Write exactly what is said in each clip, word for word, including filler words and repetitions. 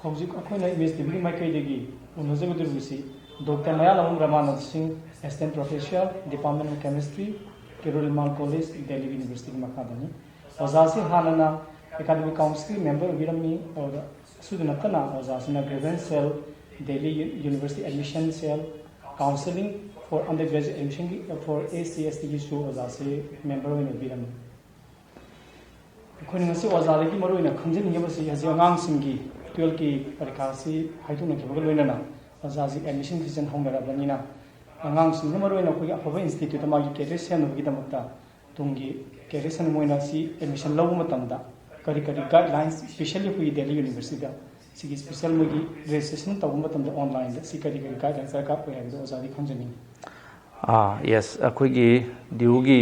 ꯍꯧꯖꯤꯛ ꯑꯩꯈꯣꯏꯅ ꯑꯦꯝ ꯑꯦꯁ ꯇꯤ ꯚꯤꯒꯤ ꯃꯥꯏꯀꯩꯗꯒꯤ ꯎꯅꯖꯒꯗꯧꯔꯤꯕꯁꯤ ꯗꯣꯛꯇꯔ ꯃꯌꯥꯂꯝ ꯔꯃꯥꯅꯟꯗ ꯁꯤꯡ, Assistant Professor, Department of Chemistry, carol ꯏꯃꯥꯟ ꯀꯣꯂꯦꯖ, ꯗꯦꯜꯂꯤ ꯌꯨꯅꯤꯚꯔꯁꯤꯇꯤꯒꯤ ꯃꯈꯥꯗꯅꯤ꯫ ꯑꯣꯖꯥꯁꯤ ꯍꯥꯟꯅꯅ ꯑꯦꯀꯥꯗꯃꯤꯛ ꯀꯥꯎꯟꯁꯤꯜꯒꯤ ꯃꯦꯝꯕꯔ ꯑꯣꯏꯕꯤꯔꯝꯃꯤ꯫ ꯑꯗꯨꯗ ꯑꯁꯨꯗ ꯅꯠꯇꯅ ꯑꯣꯖꯥꯁꯤꯅ grievance cell, Delhi university admission cell, Counselling for Undergraduate Admission for S C S T ꯒꯤꯁꯨ ꯑꯣꯖꯥꯁꯤ ꯃꯦꯝꯕꯔ ꯑꯣꯏꯅ ꯑꯣꯏꯕꯤꯔꯝꯃꯤ꯫ ꯑꯩꯈꯣꯏꯅ ꯉꯁꯤ ꯑꯣꯖꯥꯗꯒꯤ ꯃꯔꯨꯑꯣꯏꯅ ꯈꯪꯖꯅꯤꯡꯉꯤꯕꯁꯤ ꯍꯧꯖꯤꯛ ꯑꯉꯥꯡꯁꯤꯡꯒꯤ ꯇꯨꯌꯦꯜꯐꯀꯤ ꯄꯔꯤꯈꯥꯁꯤ ꯍꯥꯏꯗꯣꯛꯅꯈꯤꯕꯒ ꯂꯣꯏꯅꯅ ꯑꯣꯖꯥꯁꯤ ꯑꯦꯗꯃꯤꯁꯟ ꯁꯤꯖꯟ ꯍꯧꯅꯔꯕꯅꯤꯅ ꯑꯉꯥꯡꯁꯤꯡꯗ ꯃꯔꯨꯑꯣꯏꯅ ꯑꯩꯈꯣꯏꯒꯤ ꯑꯐꯕ ꯏꯟꯁꯇꯤꯇ꯭ꯌꯨꯠ ꯑꯃꯒꯤ ꯀꯦꯔꯤꯌꯔ ꯁꯦꯝꯅꯕꯒꯤꯗꯃꯛꯇ ꯇꯨꯡꯒꯤ ꯀꯦꯔꯤꯌꯔ ꯁꯦꯝꯅꯕ ꯑꯣꯏꯅ ꯁꯤ ꯑꯦꯗꯃꯤꯁꯟ ꯂꯧꯕ ꯃꯇꯝꯗ ꯀꯔꯤ ꯀꯔꯤ ꯒꯥꯏꯗꯂꯥꯏꯟꯁ, ꯁ꯭ꯄꯦꯁꯤꯌꯦꯜꯂꯤ ꯑꯩꯈꯣꯏꯒꯤ ꯗꯦꯜꯂꯤ ꯌꯨꯅꯤꯚꯔꯁꯤꯇꯤꯗ ꯁꯤꯒꯤ ꯁ꯭ꯄꯦꯁꯤꯌꯦꯜ ꯃꯣꯏꯒꯤ ꯔꯦꯖꯤꯁꯇ꯭ꯔꯦꯁꯟ ꯇꯧꯕ ꯃꯇꯝꯗ ꯑꯣꯟꯂꯥꯏꯟꯗ ꯁꯤ ꯀꯔꯤ ꯀꯔꯤ ꯒꯥꯏꯗꯂꯥꯏꯟꯁ ꯗꯔꯀꯥꯔ ꯑꯣꯏ ꯍꯥꯏꯕꯗꯣ ꯑꯣꯖꯥꯗꯤ ꯈꯪꯖꯅꯤꯡꯉꯤ꯫ ꯑꯥ, ꯌꯦꯁ, ꯑꯩꯈꯣꯏꯒꯤ ꯗꯤꯌꯨꯒꯤ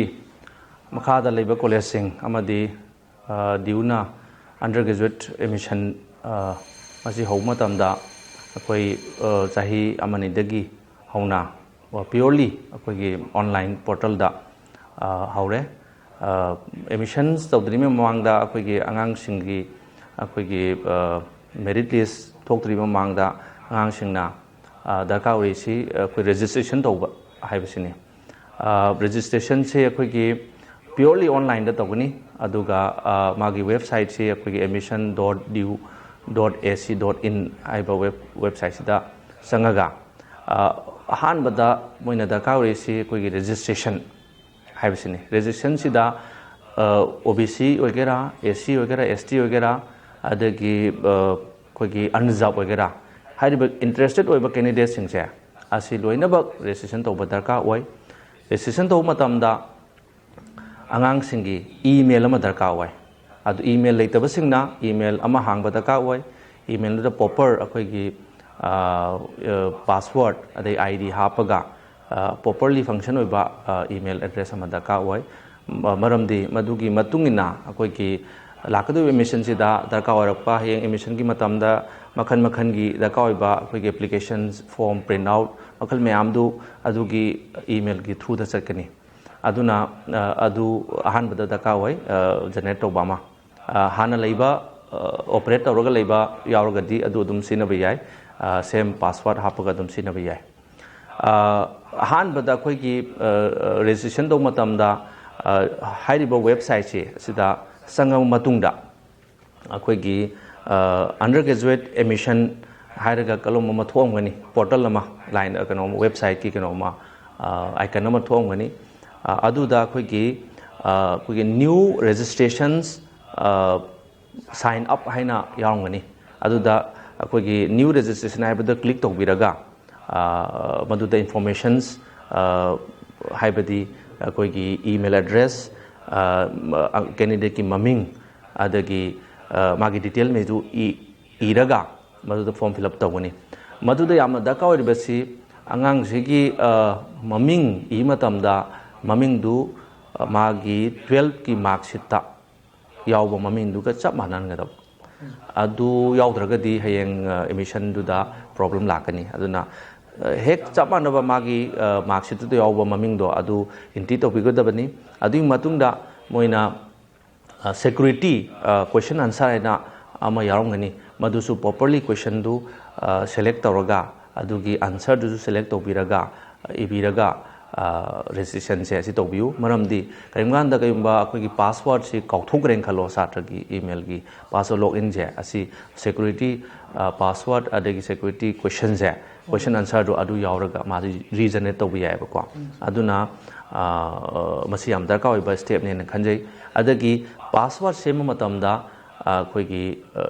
ꯃꯈꯥꯗ ꯂꯩꯕ ꯀꯣꯂꯦꯖꯁꯤꯡ ꯑꯃꯗꯤ, ꯑ, ꯗꯤꯌꯨꯅ ꯑꯟꯗꯔ ꯒ꯭ꯔꯦꯖꯨꯋꯦꯠ ꯑꯦꯗꯃꯤꯁꯟ, ꯑ, ꯃꯁꯤ ꯍꯧꯕ ꯃꯇꯝꯗ ꯑꯩꯈꯣꯏ, ꯑ, ꯆꯍꯤ ꯑꯃꯅꯤꯗꯒꯤ ꯍꯧꯅ, ꯑ, ꯄ꯭ꯌꯣꯔꯂꯤ ꯑꯩꯈꯣꯏꯒꯤ ꯑꯣꯟꯂꯥꯏꯟ ꯄꯣꯔꯇꯜꯗ, ꯑ, ꯍꯧꯔꯦ꯫ ꯑꯦꯗꯃꯤꯁꯟꯁ ꯇꯧꯗ꯭ꯔꯤꯉꯩ ꯃꯃꯥꯡꯗ ꯑꯩꯈꯣꯏꯒꯤ ꯑꯉꯥꯡꯁꯤꯡꯒꯤ ꯑꯩꯈꯣꯏꯒꯤ, ꯑ, ꯃꯦꯔꯤꯠ ꯂꯤꯁ ꯊꯣꯛꯇ꯭ꯔꯤꯉꯩ ꯃꯃꯥꯡꯗ ꯑꯉꯥꯡꯁꯤꯡꯅ, ꯑ, ꯗꯔꯀꯥꯔ ꯑꯣꯏꯔꯤꯁꯤ ꯑꯩꯈꯣꯏ ꯔꯦꯖꯤꯁꯇ꯭ꯔꯦꯁꯟ ꯇꯧꯕ ꯍꯥꯏꯕꯁꯤꯅꯤ꯫ ꯑ, ꯔꯦꯖꯤꯁꯇ꯭ꯔꯦꯁꯟꯁꯤ ꯑꯩꯈꯣꯏꯒꯤ ꯄ꯭ꯌꯣꯔꯂꯤ ꯑꯣꯟꯂꯥꯏꯟꯗ ꯇꯧꯒꯅꯤ꯫ ꯑꯗꯨꯒ, ꯑ, ꯃꯥꯒꯤ ꯋꯦꯕꯁꯥꯏꯠꯁꯤ ꯑꯩꯈꯣꯏꯒꯤ admission dot diu dot ac dot in ꯍꯥꯏꯕ ꯋꯦꯕ, ꯋꯦꯕꯁꯥꯏꯠꯁꯤꯗ ꯆꯪꯉꯒ, ꯑ, ꯑꯍꯥꯟꯕꯗ ꯃꯣꯏꯅ ꯗꯔꯀꯥꯔ ꯑꯣꯏꯔꯤꯁꯤ ꯑꯩꯈꯣꯏꯒꯤ ꯔꯦꯖꯤꯁꯇ꯭ꯔꯦꯁꯟ ꯍꯥꯏꯕꯁꯤꯅꯤ꯫ ꯔꯦꯖꯤꯁꯇ꯭ꯔꯦꯁꯟꯁꯤꯗ, ꯑ, ꯑꯣ ꯕꯤ ꯁꯤ ꯑꯣꯏꯒꯦꯔꯥ, ꯑꯦꯁ ꯁꯤ ꯑꯣꯏꯒꯦꯔꯥ, ꯑꯦꯁ ꯇꯤ ꯑꯣꯏꯒꯦꯔꯥ, ꯑꯗꯒꯤ, ꯑ, ꯑꯩꯈꯣꯏꯒꯤ unreserved ꯑꯣꯏꯒꯦꯔꯥ, ꯍꯥꯏꯔꯤꯕ ꯏꯟꯇꯔꯦꯁꯇꯦꯠ ꯑꯣꯏꯕ ꯀꯦꯟꯗꯤꯗꯦꯠꯁꯤꯡꯁꯦ ꯑꯁꯤ ꯂꯣꯏꯅꯃꯛ ꯔꯦꯖꯤꯁꯇ꯭ꯔꯦꯁꯟ ꯇꯧꯕ ꯗꯔꯀꯥꯔ ꯑꯣꯏ꯫ ꯔꯦꯖꯤꯁꯇ꯭ꯔꯦꯁꯟ ꯇꯧꯕ ꯃꯇꯝꯗ ꯑꯉꯥꯡꯁꯤꯡꯒꯤ ꯏꯃꯦꯜ ꯑꯃ ꯗꯔꯀꯥꯔ ꯑꯣꯏ꯫ ꯑꯗꯨ ꯏꯃꯦꯜ ꯂꯩꯇꯕꯁꯤꯡꯅ ꯏꯃꯦꯜ ꯑꯃ ꯍꯥꯡꯕ ꯗꯔꯀꯥꯔ ꯑꯣꯏ꯫ ꯏꯃꯦꯜꯗꯨꯗ ꯄ꯭ꯔꯣꯄꯔ ꯑꯩꯈꯣꯏꯒꯤ, ꯑ, ꯑ, ꯄꯥꯁꯋꯥꯔꯗ ꯑꯗꯩ ꯑꯥꯏ ꯗꯤ ꯍꯥꯞꯄꯒ, ꯑ, ꯄ꯭ꯔꯣꯄꯔꯂꯤ ꯐꯪꯁꯟ ꯑꯣꯏꯕ, ꯑ, ꯏꯃꯦꯜ ꯑꯦꯗ꯭ꯔꯦꯁ ꯑꯃ ꯗꯔꯀꯥꯔ ꯑꯣꯏ꯫ ꯃ-, ꯃꯔꯝꯗꯤ ꯃꯗꯨꯒꯤ ꯃꯇꯨꯡ ꯏꯟꯅ ꯑꯩꯈꯣꯏꯒꯤ ꯂꯥꯛꯀꯗꯧꯔꯤꯕ ꯑꯦꯗꯃꯤꯁꯟꯁꯤꯗ ꯗꯔꯀꯥꯔ ꯑꯣꯏꯔꯛꯄ, ꯍꯌꯦꯡ ꯑꯦꯗꯃꯤꯁꯟꯒꯤ ꯃꯇꯝꯗ ꯃꯈꯜ ꯃꯈꯜꯒꯤ ꯗꯔꯀꯥꯔ ꯑꯣꯏꯕ ꯑꯩꯈꯣꯏꯒꯤ ꯑꯦꯄ꯭ꯂꯤꯀꯦꯁꯟ ꯐꯣꯔꯝ, ꯄ꯭ꯔꯤꯟꯠ ꯑꯥꯎꯠ ꯃꯈꯜ ꯃꯌꯥꯝꯗꯨ ꯑꯗꯨꯒꯤ ꯏꯃꯦꯜꯒꯤ ꯊ꯭ꯔꯨꯗ ꯆꯠꯀꯅꯤ꯫ ꯑꯗꯨꯅ, ꯑ, ꯑꯗꯨ ꯑꯍꯥꯟꯕꯗ ꯗꯔꯀꯥꯔ ꯑꯣꯏ, ꯑ, ꯖꯦꯅꯦꯔꯦꯠ ꯇꯧꯕ ꯑꯃ꯫ ꯑ, ꯍꯥꯟꯅ ꯂꯩꯕ ꯑꯣꯄꯔꯦꯠ ꯇꯧꯔꯒ ꯂꯩꯕ ꯌꯥꯎꯔꯒꯗꯤ ꯑꯗꯨ ꯑꯗꯨꯝ ꯁꯤꯖꯤꯟꯅꯕ ꯌꯥꯏ꯫ ꯁꯦꯝ ꯄꯥꯁꯋꯥꯔꯗ ꯍꯥꯞꯄꯒ ꯑꯗꯨꯝ ꯁꯤꯖꯤꯟꯅꯕ ꯌꯥꯏ꯫ ꯑꯍꯥꯟꯕꯗ ꯑꯩꯈꯣꯏꯒꯤ ꯔꯦꯖꯤꯁꯇ꯭ꯔꯦꯁꯟ ꯇꯧꯕ ꯃꯇꯝꯗ ꯍꯥꯏꯔꯤꯕ ꯋꯦꯕꯁꯥꯏꯠꯁꯦ ꯑꯁꯤꯗ ꯆꯪꯉꯕ ꯃꯇꯨꯡꯗ ꯑꯩꯈꯣꯏꯒꯤ ꯑꯟꯗꯔ ꯒ꯭ꯔꯦꯖꯨꯋꯦꯠ ꯑꯦꯗꯃꯤꯁꯟ ꯍꯥꯏꯔꯒ ꯀꯂꯝ ꯑꯃ ꯊꯣꯛꯑꯝꯒꯅꯤ, ꯄꯣꯔꯇꯜ ꯑꯃ, ꯂꯥꯏꯟ ꯀꯩꯅꯣ ꯑꯃ, ꯋꯦꯕꯁꯥꯏꯠꯀꯤ ꯀꯩꯅꯣ ꯑꯃ, ꯑꯥꯏꯀꯟ ꯑꯃ ꯊꯣꯛꯑꯝꯒꯅꯤ꯫ ꯑꯗꯨꯗ ꯑꯩꯈꯣꯏꯒꯤ ꯑꯩꯈꯣꯏꯒꯤ ꯅ꯭ꯌꯨ ꯔꯦꯖꯤꯁꯇ꯭ꯔꯦꯁꯟꯁ ꯁꯥꯏꯟ ꯑꯞ ꯍꯥꯏꯅ ꯌꯥꯎꯔꯝꯒꯅꯤ꯫ ꯑꯗꯨꯗ ꯑꯩꯈꯣꯏꯒꯤ ꯅ꯭ꯌꯨ ꯔꯦꯖꯤꯁꯇ꯭ꯔꯦꯁꯟ ꯍꯥꯏꯕꯗ ꯀ꯭ꯂꯤꯛ ꯇꯧꯕꯤꯔꯒ ꯃꯗꯨꯗ ꯏꯟꯐꯣꯔꯃꯦꯁꯟꯁ, ꯍꯥꯏꯕꯗꯤ ꯑꯩꯈꯣꯏꯒꯤ ꯏꯃꯦꯜ ꯑꯦꯗ꯭ꯔꯦꯁ, ꯀꯦꯟꯗꯤꯗꯦꯠꯀꯤ ꯃꯃꯤꯡ, ꯑꯗꯒꯤ ꯃꯥꯒꯤ ꯗꯤꯇꯦꯜꯉꯩꯗꯨ ꯏꯔꯒ ꯃꯗꯨꯗ ꯐꯣꯔꯝ ꯐꯤꯜ ꯑꯞ ꯇꯧꯒꯅꯤ꯫ ꯃꯗꯨꯗ ꯌꯥꯝꯅ ꯗꯔꯀꯥꯔ ꯑꯣꯏꯔꯤꯕꯁꯤ ꯑꯉꯥꯡꯁꯤꯒꯤ ꯃꯃꯤꯡ ꯏꯕ ꯃꯇꯝꯗ ꯃꯃꯤꯡꯗꯨ ꯃꯥꯒꯤ ꯇꯨꯋꯦꯜꯐꯀꯤ ꯃꯥꯔꯛꯁꯤꯠꯇ ꯌꯥꯎꯕ ꯃꯃꯤꯡꯗꯨꯒ ꯆꯞ ꯃꯥꯟꯅꯍꯟꯒꯗꯕ꯫ ꯑꯗꯨ ꯌꯥꯎꯗ꯭ꯔꯒꯗꯤ ꯍꯌꯦꯡ ꯑꯦꯗꯃꯤꯁꯟꯗꯨꯗ ꯄ꯭ꯔꯣꯕ꯭ꯂꯦꯝ ꯂꯥꯛꯀꯅꯤ꯫ ꯑꯗꯨꯅ ꯍꯦꯛ ꯆꯞ ꯃꯥꯟꯅꯕ ꯃꯥꯒꯤ ꯃꯥꯔꯛꯁꯤꯠꯇꯨꯗ ꯌꯥꯎꯕ ꯃꯃꯤꯡꯗꯣ ꯑꯗꯨ ꯑꯦꯟꯇ꯭ꯔꯤ ꯇꯧꯕꯤꯒꯗꯕꯅꯤ꯫ ꯑꯗꯨꯒꯤ ꯃꯇꯨꯡꯗ ꯃꯣꯏꯅ ꯁꯦꯀ꯭ꯌꯨꯔꯤꯇꯤ ꯀꯣꯏꯁꯟ ꯑꯟꯁꯔ ꯍꯥꯏꯅ ꯑꯃ ꯌꯥꯎꯔꯝꯒꯅꯤ꯫ ꯃꯗꯨꯁꯨ ꯄ꯭ꯔꯣꯄꯔꯂꯤ ꯀꯣꯏꯁꯟꯗꯨ ꯁꯦꯂꯦꯛ ꯇꯧꯔꯒ ꯑꯗꯨꯒꯤ ꯑꯟꯁꯔꯗꯨꯁꯨ ꯁꯦꯂꯦꯛ ꯇꯧꯕꯤꯔꯒ ꯏꯕꯤꯔꯒ ꯔꯦꯖꯤꯁꯇ꯭ꯔꯦꯁꯟꯁꯦ ꯑꯁꯤ ꯇꯧꯕꯤꯌꯨ꯫ ꯃꯔꯝꯗꯤ ꯀꯔꯤꯒꯨꯝꯕ ꯀꯥꯟꯗ ꯀꯔꯤꯒꯨꯝꯕ ꯑꯩꯈꯣꯏꯒꯤ ꯄꯥꯁꯋꯥꯔꯗꯁꯤ ꯀꯥꯎꯊꯣꯛꯈ꯭ꯔꯦꯅ ꯈꯜꯂꯣ, ꯁꯥꯇ꯭ꯔꯒꯤ ꯏꯃꯦꯜꯒꯤ ꯄꯥꯁꯋꯥꯔꯗ ꯂꯣꯒ ꯏꯟꯁꯦ ꯑꯁꯤ ꯁꯦꯀ꯭ꯌꯨꯔꯤꯇꯤ ꯄꯥꯁꯋꯥꯔꯗ ꯑꯗꯒꯤ ꯁꯦꯀ꯭ꯌꯨꯔꯤꯇꯤ ꯀꯣꯏꯁꯟꯁꯦ, ꯀꯣꯏꯁꯟ ꯑꯟꯁꯔꯗꯣ ꯑꯗꯨ ꯌꯥꯎꯔꯒ ꯃꯥꯁꯦ ꯔꯤꯖꯅꯔꯦꯠ ꯇꯧꯕ ꯌꯥꯏꯑꯕꯀꯣ꯫ ꯑꯗꯨꯅ ꯃꯁꯤ ꯌꯥꯝ ꯗꯔꯀꯥꯔ ꯑꯣꯏꯕ ꯁ꯭ꯇꯦꯞꯅꯦꯅ ꯈꯟꯖꯩ꯫ ꯑꯗꯒꯤ ꯄꯥꯁꯋꯥꯔꯗ ꯁꯦꯝꯕ ꯃꯇꯝꯗ ꯑꯩꯈꯣꯏꯒꯤ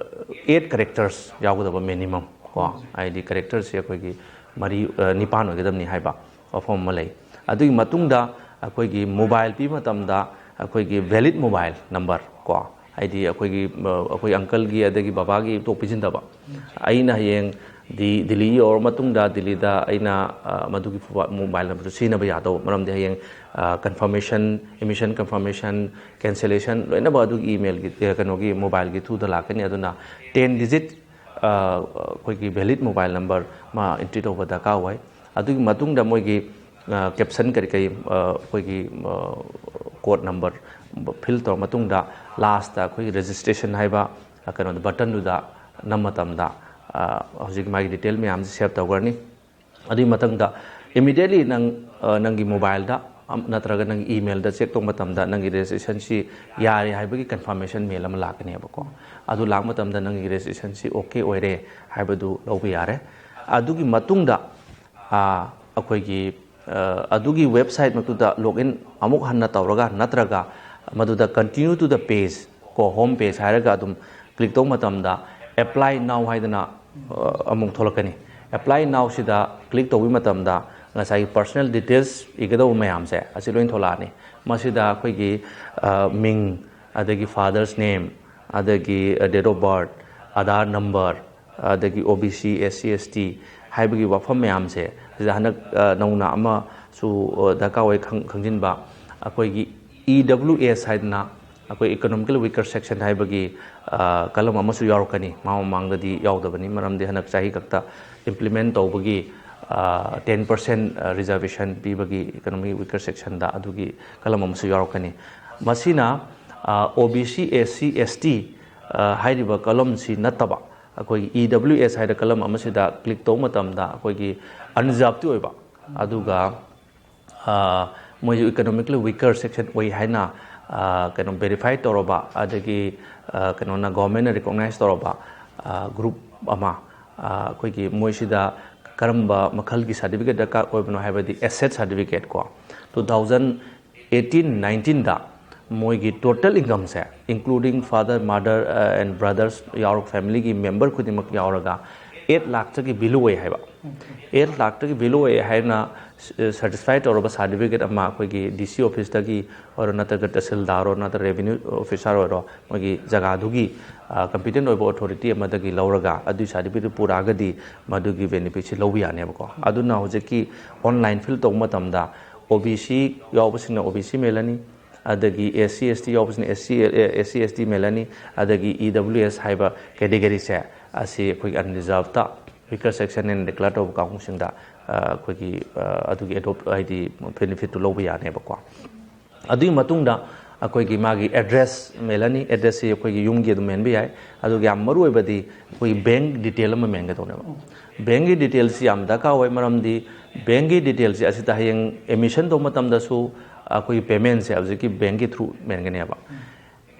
ꯑꯩꯠ ꯀꯦꯔꯦꯛꯇꯔꯁ ꯌꯥꯎꯒꯗꯕ ꯃꯤꯅꯤꯃꯝ ꯀꯣ, ꯍꯥꯏꯗꯤ ꯀꯦꯔꯦꯛꯇꯔꯁꯦ ꯑꯩꯈꯣꯏꯒꯤ ꯃꯔꯤ, ꯅꯤꯄꯥꯟ ꯑꯣꯏꯒꯗꯕꯅꯤ ꯍꯥꯏꯕ ꯋꯥꯐꯝ ꯑꯃ ꯂꯩ꯫ ꯑꯗꯨꯒꯤ ꯃꯇꯨꯡꯗ ꯑꯩꯈꯣꯏꯒꯤ ꯃꯣꯕꯥꯏꯜ ꯄꯤꯕ ꯃꯇꯝꯗ ꯑꯩꯈꯣꯏꯒꯤ ꯚꯦꯂꯤꯗ ꯃꯣꯕꯥꯏꯜ ꯅꯝꯕꯔ ꯀꯣ, ꯍꯥꯏꯗꯤ ꯑꯩꯈꯣꯏꯒꯤ ꯑꯩꯈꯣꯏ ꯑꯪꯀꯜꯒꯤ ꯑꯗꯒꯤ ꯕꯕꯥꯒꯤ ꯇꯣꯛ ꯄꯤꯁꯤꯟꯗꯕ꯫ ꯑꯩꯅ ꯍꯌꯦꯡ ꯗꯤ ꯗꯤꯜꯂꯤ ꯌꯧꯔ ꯃꯇꯨꯡꯗ ꯗꯤꯜꯂꯤꯗ ꯑꯩꯅ ꯃꯗꯨꯒꯤ ꯃꯣꯕꯥꯏꯜ ꯅꯝꯕꯔꯗꯨ ꯁꯤꯖꯤꯟꯅꯕ ꯌꯥꯗꯧꯕ, ꯃꯔꯝꯗꯤ ꯍꯌꯦꯡ ꯀꯟꯐꯔꯃꯦꯁꯟ, ꯑꯦꯗꯃꯤꯁꯟ ꯀꯟꯐꯔꯃꯦꯁꯟ, ꯀꯦꯟꯁꯦꯂꯦꯁꯟ ꯂꯣꯏꯅꯃꯛ ꯑꯗꯨꯒꯤ ꯏꯃꯦꯜꯒꯤ ꯀꯩꯅꯣꯒꯤ ꯃꯣꯕꯥꯏꯜꯒꯤ ꯊ꯭ꯔꯨꯗ ꯂꯥꯛꯀꯅꯤ꯫ ꯑꯗꯨꯅ ꯇꯦꯟ ꯗꯤꯖꯤꯠ ꯑꯩꯈꯣꯏꯒꯤ ꯚꯦꯂꯤꯗ ꯃꯣꯕꯥꯏꯜ ꯅꯝꯕꯔ ꯑꯃ ꯑꯦꯟꯇ꯭ꯔꯤ ꯇꯧꯕ ꯗꯔꯀꯥꯔ ꯑꯣꯏ꯫ ꯑꯗꯨꯒꯤ ꯃꯇꯨꯡꯗ ꯃꯣꯏꯒꯤ ꯀꯦꯞꯁꯟ ꯀꯔꯤ ꯀꯔꯤ ꯑꯩꯈꯣꯏꯒꯤ ꯀꯣꯗ ꯅꯝꯕꯔ ꯐꯤꯜ ꯇꯧꯔ ꯃꯇꯨꯡꯗ ꯂꯥꯁꯇ ꯑꯩꯈꯣꯏꯒꯤ ꯔꯦꯖꯤꯁꯇ꯭ꯔꯦꯁꯟ ꯍꯥꯏꯕ ꯀꯩꯅꯣꯗ, ꯕꯇꯟꯗꯨꯗ ꯅꯝ ꯃꯇꯝꯗ ꯍꯧꯖꯤꯛ ꯃꯥꯒꯤ ꯗꯤꯇꯦꯜ ꯃꯌꯥꯝꯁꯦ ꯁꯦꯞ ꯇꯧꯈ꯭ꯔꯅꯤ꯫ ꯑꯗꯨꯒꯤ ꯃꯊꯪꯗ ꯏꯃꯤꯗꯤꯌꯦꯠꯂꯤ ꯅꯪ ꯅꯪꯒꯤ ꯃꯣꯕꯥꯏꯜꯗ ꯅꯠꯇ꯭ꯔꯒ ꯅꯪꯒꯤ ꯏꯃꯦꯜꯗ ꯆꯦꯛ ꯇꯧꯕ ꯃꯇꯝꯗ ꯅꯪꯒꯤ ꯔꯦꯖꯤꯁꯇ꯭ꯔꯦꯁꯟꯁꯤ ꯌꯥꯔꯦ ꯍꯥꯏꯕꯒꯤ ꯀꯟꯐꯥꯔꯃꯦꯁꯟ ꯃꯦꯜ ꯑꯃ ꯂꯥꯛꯀꯅꯦꯕꯀꯣ꯫ ꯑꯗꯨ ꯂꯥꯛꯄ ꯃꯇꯝꯗ ꯅꯪꯒꯤ ꯔꯦꯖꯤꯁꯇ꯭ꯔꯦꯁꯟꯁꯤ ꯑꯣꯀꯦ ꯑꯣꯏꯔꯦ ꯍꯥꯏꯕꯗꯨ ꯂꯧꯕ ꯌꯥꯔꯦ꯫ ꯑꯗꯨꯒꯤ ꯃꯇꯨꯡꯗ ꯑꯩꯈꯣꯏꯒꯤ ꯑꯗꯨꯒꯤ ꯋꯦꯕꯁꯥꯏꯠꯃꯛꯇꯨꯗ ꯂꯣꯒ ꯏꯟ ꯑꯃꯨꯛ ꯍꯟꯅ ꯇꯧꯔꯒ ꯅꯠꯇ꯭ꯔꯒ ꯃꯗꯨꯗ continue to the page ꯀꯣ, ꯍꯣꯝ ꯄꯦꯖ ꯍꯥꯏꯔꯒ ꯑꯗꯨꯝ ꯀ꯭ꯂꯤꯛ ꯇꯧꯕ ꯃꯇꯝꯗ Apply now ꯍꯥꯏꯗꯅ ꯑꯃꯨꯛ ꯊꯣꯛꯂꯛꯀꯅꯤ꯫ Apply now ꯁꯤꯗ ꯀ꯭ꯂꯤꯛ ꯇꯧꯕ ꯃꯇꯝꯗ ꯉꯁꯥꯏꯒꯤ ꯄꯔꯁꯅꯦꯜ ꯗꯤꯇꯦꯜꯁ ꯏꯒꯗꯧꯕ ꯃꯌꯥꯝꯁꯦ ꯑꯁꯤ ꯂꯣꯏ ꯊꯣꯛꯂꯛꯑꯅꯤ꯫ ꯃꯁꯤꯗ ꯑꯩꯈꯣꯏꯒꯤ ꯃꯤꯡ, ꯑꯗꯒꯤ ꯐꯥꯗꯔꯁ ꯅꯦꯝ, ꯑꯗꯒꯤ date of birth, Aadhaar number, ꯑꯗꯒꯤ OBC, SC, ST ꯍꯥꯏꯕꯒꯤ ꯋꯥꯐꯝ ꯃꯌꯥꯝꯁꯦ ꯁꯤꯗ ꯍꯟꯗꯛ ꯅꯧꯅ ꯑꯃꯁꯨ ꯗꯔꯀꯥꯔ ꯑꯣꯏ ꯈꯪꯖꯤꯟꯕ꯫ ꯑꯩꯈꯣꯏꯒꯤ EWS ꯍꯥꯏꯗꯅ ꯑꯩꯈꯣꯏ Economically Weaker Section ꯍꯥꯏꯕꯒꯤ ꯀꯂꯝ ꯑꯃꯁꯨ ꯌꯥꯎꯔꯛꯀꯅꯤ꯫ ꯃꯃꯥꯡ ꯃꯃꯥꯡꯗꯗꯤ ꯌꯥꯎꯗꯕꯅꯤ, ꯃꯔꯝꯗꯤ ꯍꯟꯗꯛ ꯆꯍꯤ ꯈꯛꯇ implement ꯇꯧꯕꯒꯤ ten percent reservation ꯄꯤꯕꯒꯤ Economically Weaker Section ꯗ ꯑꯗꯨꯒꯤ ꯀꯂꯝ ꯑꯃꯁꯨ ꯌꯥꯎꯔꯛꯀꯅꯤ꯫ ꯃꯁꯤꯅ OBC, SC, ST ꯍꯥꯏꯔꯤꯕ ꯀꯂꯝꯁꯤ ꯅꯠꯇꯕ ꯑꯩꯈꯣꯏꯒꯤ EWS ꯍꯥꯏꯅ ꯀꯂꯝ ꯑꯃꯁꯤꯗ ꯀ꯭ꯂꯤꯛ ꯇꯧꯕ ꯃꯇꯝꯗ ꯑꯩꯈꯣꯏꯒꯤ unreserved ꯇꯤ ꯑꯣꯏꯕ, ꯑꯗꯨꯒ ꯃꯣꯏꯁꯨ Economically Weaker Section ꯑꯣꯏ ꯍꯥꯏꯅ ꯀꯩꯅꯣ verify ꯇꯧꯔꯕ, ꯑꯗꯒꯤ ꯀꯩꯅꯣꯅ, government ꯅ recognise ꯇꯧꯔꯕ group ꯑꯃ, ꯑꯩꯈꯣꯏꯒꯤ ꯃꯣꯏꯁꯤꯗ ꯀꯔꯝꯕ ꯃꯈꯜꯒꯤ certificate ꯗꯔꯀꯥꯔ ꯑꯣꯏꯕꯅꯣ ꯍꯥꯏꯕꯗꯤ asset certificate ꯀꯣ, two thousand eighteen nineteen ꯗ ꯃꯣꯏꯒꯤ total income say, including father, mother and brothers ꯌꯥꯎꯔꯒ family ꯒꯤ member ꯈꯨꯗꯤꯡꯃꯛ ꯌꯥꯎꯔꯒ eight ꯂꯥꯛꯇꯒꯤ below ꯑꯣꯏ ꯍꯥꯏꯕ꯫ Eight ꯂꯥꯛꯇꯒꯤ below ꯑꯣꯏ ꯍꯥꯏꯅ certify ꯇꯧꯔꯕ certificate ꯑꯃ ꯑꯩꯈꯣꯏꯒꯤ DC office ꯇꯒꯤ ꯑꯣꯏꯔꯣ, ꯅꯠꯇ꯭ꯔꯒ ꯇꯍꯁꯤꯜꯗꯥꯔ ꯑꯣꯏꯔꯣ, ꯅꯠꯇ꯭ꯔꯒ revenue officer ꯑꯣꯏꯔꯣ, ꯃꯣꯏꯒꯤ ꯖꯒꯥꯗꯨꯒꯤ competent ꯑꯣꯏꯕ authority ꯑꯃꯗꯒꯤ ꯂꯧꯔꯒ ꯑꯗꯨꯒꯤ certificate ꯄꯨꯔꯛꯑꯒꯗꯤ ꯃꯗꯨꯒꯤ benefit ꯁꯤ ꯂꯧꯕ ꯌꯥꯅꯦꯕꯀꯣ꯫ ꯑꯗꯨꯅ ꯍꯧꯖꯤꯛꯀꯤ online fill ꯇꯧꯕ ꯃꯇꯝꯗ OBC ꯌꯥꯎꯕꯁꯤꯡꯅ OBC ꯃꯦꯜꯂꯅꯤ, ꯑꯗꯒꯤ SC, ST ꯌꯥꯎꯕꯁꯤꯡꯅ SC, SC, ST ꯃꯦꯜꯂꯅꯤ, ꯑꯗꯒꯤ EWS ꯍꯥꯏꯕ category ꯁꯦ ꯑꯁꯤ ꯑꯩꯈꯣꯏꯒꯤ unreserved ꯇ weaker section ꯍꯥꯏꯅ declare ꯇꯧꯕ ꯀꯥꯡꯕꯨꯁꯤꯡꯗ ꯑꯩꯈꯣꯏꯒꯤ ꯑꯗꯨꯒꯤ adopt ꯍꯥꯏꯗꯤ benefit ꯇꯨ ꯂꯧꯕ ꯌꯥꯅꯦꯕꯀꯣ꯫ ꯑꯗꯨꯒꯤ ꯃꯇꯨꯡꯗ ꯑꯩꯈꯣꯏꯒꯤ ꯃꯥꯒꯤ ꯑꯦꯗ꯭ꯔꯦꯁ ꯃꯦꯜꯂꯅꯤ꯫ ꯑꯦꯗ꯭ꯔꯦꯁꯁꯤ ꯑꯩꯈꯣꯏꯒꯤ ꯌꯨꯝꯒꯤ ꯑꯗꯨꯝ ꯃꯦꯟꯕ ꯌꯥꯏ꯫ ꯑꯗꯨꯒ ꯌꯥꯝ ꯃꯔꯨ ꯑꯣꯏꯕꯗꯤ ꯑꯩꯈꯣꯏꯒꯤ ꯕꯦꯡ ꯗꯤꯇꯦꯜ ꯑꯃ ꯃꯦꯟꯒꯗꯧꯅꯦꯕ꯫ ꯕꯦꯡꯒꯤ ꯗꯤꯇꯦꯜꯁꯤ ꯌꯥꯝ ꯗꯔꯀꯥꯔ ꯑꯣꯏ, ꯃꯔꯝꯗꯤ ꯕꯦꯡꯒꯤ ꯗꯤꯇꯦꯜꯁꯤ ꯑꯁꯤꯗ ꯍꯌꯦꯡ ꯑꯦꯗꯃꯤꯁꯟ ꯇꯧꯕ ꯃꯇꯝꯗꯁꯨ ꯑꯩꯈꯣꯏꯒꯤ ꯄꯦꯃꯦꯟꯁꯦ ꯍꯧꯖꯤꯛꯀꯤ ꯕꯦꯡꯒꯤ ꯊ꯭ꯔꯨ ꯃꯦꯟꯒꯅꯦꯕ꯫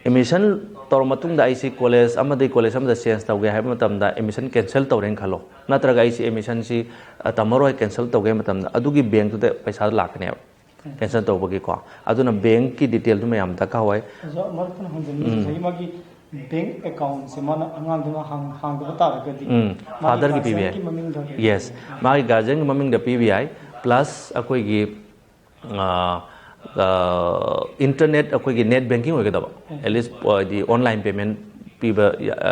ꯑꯦꯗꯃꯤꯁꯟ ꯇꯧꯔ ꯃꯇꯨꯡꯗ ꯑꯩꯁꯤ ꯀꯣꯂꯦꯖ ꯑꯃꯗꯒꯤ ꯀꯣꯂꯦꯖ ꯑꯃꯗ ꯆꯦꯟꯖ ꯇꯧꯒꯦ ꯍꯥꯏꯕ ꯃꯇꯝꯗ ꯑꯦꯗꯃꯤꯁꯟ ꯀꯦꯟꯁꯦꯜ ꯇꯧꯔꯦꯅ ꯈꯜꯂꯣ, ꯅꯠꯇ꯭ꯔꯒ ꯑꯩꯁꯤ ꯑꯦꯗꯃꯤꯁꯟꯁꯤ, ꯑ, ꯇꯝꯃꯔꯣꯏ, ꯀꯦꯟꯁꯦꯜ ꯇꯧꯒꯦ ꯍꯥꯏꯕ ꯃꯇꯝꯗ ꯑꯗꯨꯒꯤ ꯕꯦꯡꯛꯇꯨꯗ ꯄꯩꯁꯥꯗꯣ ꯂꯥꯛꯀꯅꯦꯕ, ꯀꯦꯟꯁꯦꯜ ꯇꯧꯕꯒꯤꯀꯣ꯫ ꯑꯗꯨꯅ ꯕꯦꯡꯛꯀꯤ ꯗꯤꯇꯦꯜꯗꯨ ꯃꯌꯥꯝ ꯗꯔꯀꯥꯔ ꯑꯣꯏ꯫ ꯑꯣꯖꯥ, ꯃꯔꯛ ꯊꯠꯅ ꯍꯪꯖꯅꯤꯡꯉꯤ, ꯎꯝ꯫ ꯉꯁꯥꯏꯒꯤ ꯃꯥꯒꯤ ꯕꯦꯡꯛ ꯑꯦꯀꯥꯎꯟꯁꯦ ꯃꯥꯅ ꯑꯉꯥꯡꯗꯨꯅ ꯍꯥꯡ-, ꯍꯥꯡꯗꯕ ꯇꯥꯔꯒꯗꯤ ꯎꯝ, ꯃꯥꯒꯤ ꯐꯥꯗꯔꯒꯤ ꯄꯤꯕ ꯌꯥꯏ꯫ ꯒꯥꯔꯖꯤꯌꯟꯒꯤ ꯃꯃꯤꯡꯗ ꯀꯩ ꯌꯦꯁ, ꯀꯩ ꯃꯥꯒꯤ ꯒꯥꯔꯖꯤꯌꯟꯒꯤ ꯃꯃꯤꯡꯗ ꯄꯤꯕ ꯌꯥꯏ, ꯄ꯭ꯂꯁ ꯑꯩꯈꯣꯏꯒꯤ, ꯑ, ꯑ, ꯏꯟꯇꯔꯅꯦꯠ, ꯑꯩꯈꯣꯏꯒꯤ ꯅꯦꯠ ꯕꯦꯡꯀꯤꯡ ꯑꯣꯏꯒꯗꯕ, ꯎꯝ꯫ ꯑꯦꯠꯂꯤꯁ ꯍꯥꯏꯗꯤ ꯑꯣꯟꯂꯥꯏꯟ ꯄꯦꯃꯦꯟ ꯄꯤꯕ ꯌꯥ-, ꯑ,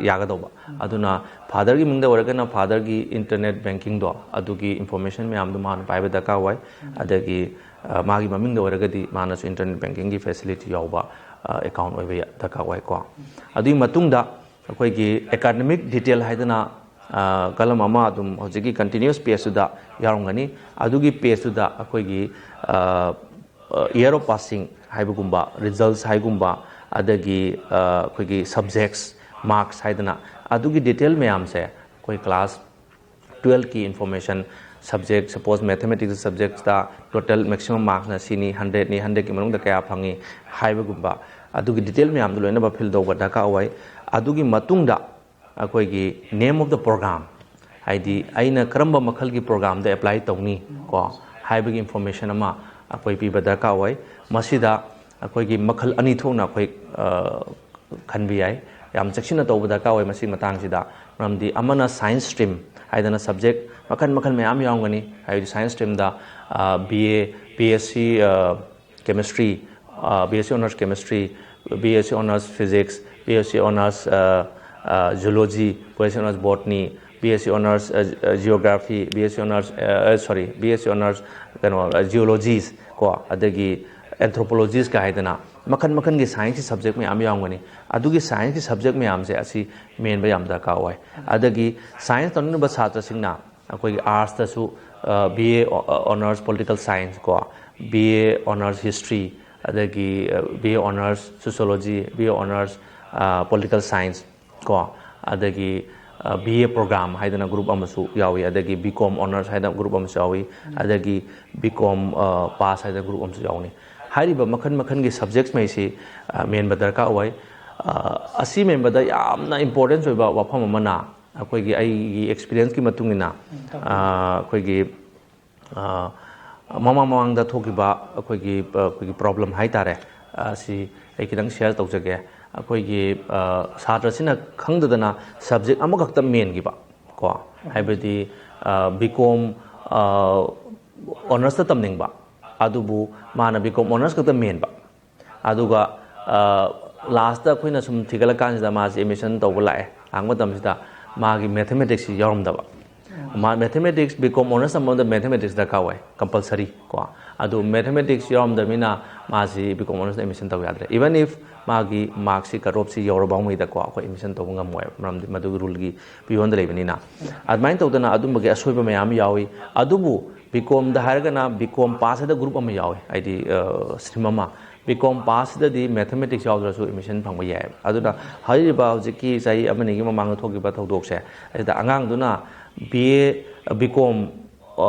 ꯌꯥꯒꯗꯧꯕ꯫ ꯎꯝ꯫ ꯑꯗꯨꯅ ꯐꯥꯗꯔꯒꯤ ꯃꯤꯡꯗ ꯑꯣꯏꯔꯒꯅ ꯐꯥꯗꯔꯒꯤ ꯏꯟꯇꯔꯅꯦꯠ ꯕꯦꯡꯀꯤꯡꯗꯣ, ꯑꯗꯨꯒꯤ ꯏꯟꯐꯣꯔꯃꯦꯁꯟ ꯃꯌꯥꯝꯗꯣ ꯃꯥꯅ ꯄꯥꯏꯕ ꯗꯔꯀꯥꯔ ꯑꯣꯏ꯫ ꯎꯝ꯫ ꯑꯗꯒꯤ, ꯑ, ꯃꯥꯒꯤ ꯃꯃꯤꯡꯗ ꯑꯣꯏꯔꯒꯗꯤ ꯃꯥꯅꯁꯨ ꯏꯟꯇꯔꯅꯦꯠ ꯕꯦꯡꯀꯤꯡꯒꯤ ꯐꯦꯁꯤꯂꯤꯇꯤ ꯌꯥꯎꯕ, ꯑ, ꯑꯦꯀꯥꯎꯟ ꯑꯣꯏꯕ ꯌꯥ-, ꯗꯔꯀꯥꯔ ꯑꯣꯏꯀꯣ꯫ ꯎꯝ꯫ ꯑꯗꯨꯒꯤ ꯃꯇꯨꯡꯗ ꯑꯩꯈꯣꯏꯒꯤ ꯑꯦꯀꯥꯗꯃꯤꯛ ꯗꯤꯇꯦꯜ ꯍꯥꯏꯗꯅ, ꯑ, ꯀꯂꯝ ꯑꯃ ꯑꯗꯨꯝ ꯍꯧꯖꯤꯛꯀꯤ ꯀꯟꯇꯤꯅ꯭ꯌꯨꯁ ꯄꯦꯖꯇꯨꯗ ꯌꯥꯎꯔꯝꯒꯅꯤ꯫ ꯑꯗꯨꯒꯤ ꯄꯦꯖꯇꯨꯗ ꯑꯩꯈꯣꯏꯒꯤ, ꯑ, ꯑ, year of passing ꯍꯥꯏꯕꯒꯨꯝꯕ, ꯔꯤꯖꯜꯁ ꯍꯥꯏꯒꯨꯝꯕ, ꯑꯗꯒꯤ, ꯑ, ꯑꯩꯈꯣꯏꯒꯤ ꯁꯕꯖꯦꯛꯁ, ꯃꯥꯔꯛꯁ ꯍꯥꯏꯗꯅ ꯑꯗꯨꯒꯤ ꯗꯤꯇꯦꯜ ꯃꯌꯥꯝꯁꯦ ꯑꯩꯈꯣꯏ ꯀ꯭ꯂꯥꯁ ꯇꯨꯋꯦꯜꯐꯀꯤ information, subject, suppose mathematics subject total maximum ꯃꯥꯔꯛꯁꯅ ꯁꯤꯅꯤ, ꯍꯟꯗ꯭ꯔꯦꯠꯅꯤ, ꯍꯟꯗ꯭ꯔꯦꯠꯀꯤ ꯃꯅꯨꯡꯗ ꯀꯌꯥ ꯐꯪꯉꯤ ꯍꯥꯏꯕꯒꯨꯝꯕ, ꯑꯗꯨꯒꯤ ꯗꯤꯇꯦꯜ ꯃꯌꯥꯝꯗꯨ ꯂꯣꯏꯅꯃꯛ ꯐꯤꯜ ꯇꯧꯕ ꯗꯔꯀꯥꯔ ꯑꯣꯏ꯫ ꯑꯗꯨꯒꯤ ꯃꯇꯨꯡꯗ ꯑꯩꯈꯣꯏꯒꯤ name of the program, ꯍꯥꯏꯗꯤ ꯑꯩꯅ ꯀꯔꯝꯕ ꯃꯈꯜꯒꯤ ꯄ꯭ꯔꯣꯒ꯭ꯔꯥꯝꯗ ꯑꯦꯄ꯭ꯂꯥꯏ ꯇꯧꯅꯤ ꯀꯣ ꯍꯥꯏꯕꯒꯤ ꯏꯟꯐꯣꯔꯃꯦꯁꯟ ꯑꯃ ꯑꯩꯈꯣꯏ ꯄꯤꯕ ꯗꯔꯀꯥꯔ ꯑꯣꯏ꯫ ꯃꯁꯤꯗ ꯑꯩꯈꯣꯏꯒꯤ ꯃꯈꯜ ꯑꯅꯤ ꯊꯣꯛꯅ ꯑꯩꯈꯣꯏ, ꯑ, ꯈꯟꯕ ꯌꯥꯏ꯫ ꯌꯥꯝ ꯆꯦꯛꯁꯤꯟꯅ ꯇꯧꯕ ꯗꯔꯀꯥꯔ ꯑꯣꯏ ꯃꯁꯤꯒꯤ ꯃꯇꯥꯡꯁꯤꯗ, ꯃꯔꯝꯗꯤ ꯑꯃꯅ ꯁꯥꯏꯟꯁ ꯁ꯭ꯇ꯭ꯔꯤꯝ ꯍꯥꯏꯗꯅ ꯁꯕꯖꯦꯛ ꯃꯈꯜ ꯃꯈꯜ ꯃꯌꯥꯝ ꯌꯥꯎꯔꯝꯒꯅꯤ꯫ ꯍꯥꯏꯕꯗꯤ ꯁꯥꯏꯟꯁ ꯁ꯭ꯇ꯭ꯔꯤꯝꯗ, ꯑ, ꯕꯤ ꯑꯦ, ꯕꯤ ꯑꯦꯁ ꯁꯤ, ꯑ, ꯀꯦꯃꯤꯁꯇ꯭ꯔꯤ, ꯑ, B S C honours chemistry, B S C honours physics, B S C honours, ꯑ, ꯑ, zoology, B S C honours ꯕꯣꯇꯅꯤ, B S C honours, ꯑ, ꯑ, geography, B S C honours, ꯑ, ꯑ, ꯁꯣꯔꯤ, B S C honours, ꯀꯩꯅꯣ, ꯑ, ꯖꯤꯑꯣꯂꯣꯖꯤꯁ ꯀꯣ, ꯑꯗꯒꯤ ꯑꯦꯟꯊ꯭ꯔꯣꯄꯣꯂꯣꯖꯤꯁꯀ ꯍꯥꯏꯗꯅ ꯃꯈꯜ ꯃꯈꯜꯒꯤ ꯁꯥꯏꯟꯁꯀꯤ ꯁꯕꯖꯦꯛ ꯃꯌꯥꯝ ꯌꯥꯎꯔꯝꯒꯅꯤ꯫ ꯑꯗꯨꯒꯤ ꯁꯥꯏꯟꯁꯀꯤ ꯁꯕꯖꯦꯛ ꯃꯌꯥꯝꯁꯦ ꯑꯁꯤ ꯃꯦꯟꯕ ꯌꯥꯝ ꯗꯔꯀꯥꯔ ꯑꯣꯏ꯫ ꯑꯗꯒꯤ ꯁꯥꯏꯟꯁ ꯇꯧꯅꯤꯡꯂꯤꯕ ꯁꯥꯇ꯭ꯔꯁꯤꯡꯅ ꯑꯩꯈꯣꯏꯒꯤ ꯑꯥꯔꯠꯁꯇꯁꯨ, ꯑ, ꯕꯤ ꯑꯦ ꯑꯣ-, ꯑ, ꯑꯣꯅꯔꯁ ꯄꯣꯂꯤꯇꯤꯀꯦꯜ ꯁꯥꯏꯟꯁ ꯀꯣ, ꯕꯤ ꯑꯦ ꯑꯣꯅꯔꯁ ꯍꯤꯁꯇ꯭ꯔꯤ, ꯑꯗꯒꯤ B A honours sociology, B A honours political science ꯀꯣ, ꯑꯗꯒꯤ ꯕꯤ ꯑꯦ ꯄ꯭ꯔꯣꯒ꯭ꯔꯥꯝ ꯍꯥꯏꯗꯅ ꯒ꯭ꯔꯨꯞ ꯑꯃꯁꯨ ꯌꯥꯎꯏ, ꯑꯗꯒꯤ ꯕꯤ ꯀꯣꯝ ꯑꯣꯅꯔꯁ ꯍꯥꯏꯗꯅ ꯒ꯭ꯔꯨꯞ ꯑꯃꯁꯨ ꯌꯥꯎꯏ, ꯑꯗꯒꯤ ꯕꯤ ꯀꯣꯝ ꯄꯥꯁ ꯍꯥꯏꯗꯅ ꯒ꯭ꯔꯨꯞ ꯑꯃꯁꯨ ꯌꯥꯎꯅꯤ꯫ ꯍꯥꯏꯔꯤꯕ ꯃꯈꯜ ꯃꯈꯜꯒꯤ ꯁꯕꯖꯦꯛꯁꯉꯩꯁꯤ ꯃꯦꯟꯕ ꯗꯔꯀꯥꯔ ꯑꯣꯏ꯫ ꯑꯁꯤ ꯃꯦꯟꯕꯗ ꯌꯥꯝꯅ ꯏꯝꯄꯣꯔꯇꯦꯟꯁ ꯑꯣꯏꯕ ꯋꯥꯐꯝ ꯑꯃꯅ, ꯑꯩꯈꯣꯏꯒꯤ, ꯑꯩꯒꯤ ꯑꯦꯛꯁꯄꯤꯔꯤꯌꯦꯟꯁꯀꯤ ꯃꯇꯨꯡ ꯏꯟꯅ, ꯑꯩꯈꯣꯏꯒꯤ ꯃꯃꯥꯡ ꯃꯃꯥꯡꯗ ꯊꯣꯛꯈꯤꯕ ꯑꯩꯈꯣꯏꯒꯤ, ꯑꯩꯈꯣꯏꯒꯤ ꯄ꯭ꯔꯣꯕ꯭ꯂꯦꯝ ꯍꯥꯏ ꯇꯥꯔꯦ, ꯑꯁꯤ ꯑꯩ ꯈꯤꯇꯪ ꯁꯤꯌꯔ ꯇꯧꯖꯒꯦ꯫ ꯑꯩꯈꯣꯏꯒꯤ ꯁꯥꯇ꯭ꯔꯁꯤꯅ ꯈꯪꯗꯗꯅ ꯁꯕꯖꯦꯛ ꯑꯃꯈꯛꯇ ꯃꯦꯟꯈꯤꯕ ꯀꯣ, ꯍꯥꯏꯕꯗꯤ ꯕꯤ ꯀꯣꯝ ꯑꯣꯅꯔꯁꯇ ꯇꯝꯅꯤꯡꯕ, ꯑꯗꯨꯕꯨ ꯃꯥꯅ ꯕꯤ ꯀꯣꯝ ꯑꯣꯅꯔꯁ ꯈꯛꯇ ꯃꯦꯟꯕ꯫ ꯑꯗꯨꯒ ꯂꯥꯁꯇ ꯑꯩꯈꯣꯏꯅ ꯁꯨꯝ ꯊꯤꯒꯠꯂꯀꯥꯟꯁꯤꯗ ꯃꯥꯁꯤ ꯑꯦꯗꯃꯤꯁꯟ ꯇꯧꯕ ꯂꯥꯛꯑꯦ, ꯂꯥꯛꯄ ꯃꯇꯝꯁꯤꯗ ꯃꯥꯒꯤ ꯃꯦꯊꯃꯦꯇꯤꯛꯁꯁꯤ ꯌꯥꯎꯔꯝꯗꯕ꯫ ꯃꯥ ꯃꯦꯊꯃꯦꯇꯤꯛꯁ, ꯕꯤ ꯀꯣꯝ ꯑꯣꯅꯔꯁ ꯇꯝꯕ ꯃꯇꯝꯗ ꯃꯦꯊꯃꯦꯇꯤꯛꯁ ꯗꯔꯀꯥꯔ ꯑꯣꯏ, ꯀꯝꯄꯜꯁꯔꯤ ꯀꯣ꯫ ꯑꯗꯨ ꯃꯦꯊꯃꯦꯇꯤꯛꯁ ꯌꯥꯎꯔꯝꯗꯕꯅꯤꯅ ꯃꯥꯁꯤ ꯕꯤ ꯀꯣꯝ ꯑꯣꯅꯔꯁꯇ ꯑꯦꯗꯃꯤꯁꯟ ꯇꯧꯕ ꯌꯥꯗ꯭ꯔꯦ꯫ ꯏꯚꯟ ꯏꯐ ꯃꯥꯒꯤ ꯃꯥꯔꯛꯁꯤ ꯀꯠ ꯑꯣꯐꯁꯤ ꯌꯧꯔꯐꯥꯎꯉꯩꯗꯀꯣ ꯑꯩꯈꯣꯏ ꯑꯦꯗꯃꯤꯁꯟ ꯇꯧꯕ ꯉꯝꯃꯣꯏꯕ, ꯃꯔꯝꯗꯤ ꯃꯗꯨꯒꯤ ꯔꯨꯜꯒꯤ ꯄꯤꯌꯣꯟꯗ ꯂꯩꯕꯅꯤꯅ꯫ ꯑꯗꯨꯃꯥꯏꯅ ꯇꯧꯗꯅ ꯑꯗꯨꯝꯕꯒꯤ ꯑꯁꯣꯏꯕ ꯃꯌꯥꯝ ꯌꯥꯎꯏ꯫ ꯑꯗꯨꯕꯨ ꯕꯤ ꯀꯣꯝꯗ ꯍꯥꯏꯔꯒꯅ ꯕꯤ ꯀꯣꯝ ꯄꯥꯁ ꯍꯥꯏꯗ ꯒ꯭ꯔꯨꯞ ꯑꯃ ꯌꯥꯎꯏ, ꯍꯥꯏꯗꯤ ꯁ꯭ꯇ꯭ꯔꯤꯝ ꯑꯃ꯫ ꯕꯤ ꯀꯣꯝ ꯄꯥꯁꯁꯤꯗꯗꯤ ꯃꯦꯊꯃꯦꯇꯤꯛꯁ ꯌꯥꯎꯗ꯭ꯔꯁꯨ ꯑꯦꯗꯃꯤꯁꯟ ꯐꯪꯕ ꯌꯥꯏꯑꯕ꯫ ꯑꯗꯨꯅ ꯍꯧꯖꯤꯛ ꯍꯧꯖꯤꯛꯀꯤ ꯆꯍꯤ ꯑꯃꯅꯤꯒꯤ ꯃꯃꯥꯡꯗ ꯊꯣꯛꯈꯤꯕ ꯊꯧꯗꯣꯛꯁꯦ, ꯑꯁꯤꯗ ꯑꯉꯥꯡꯗꯨꯅ B A, B com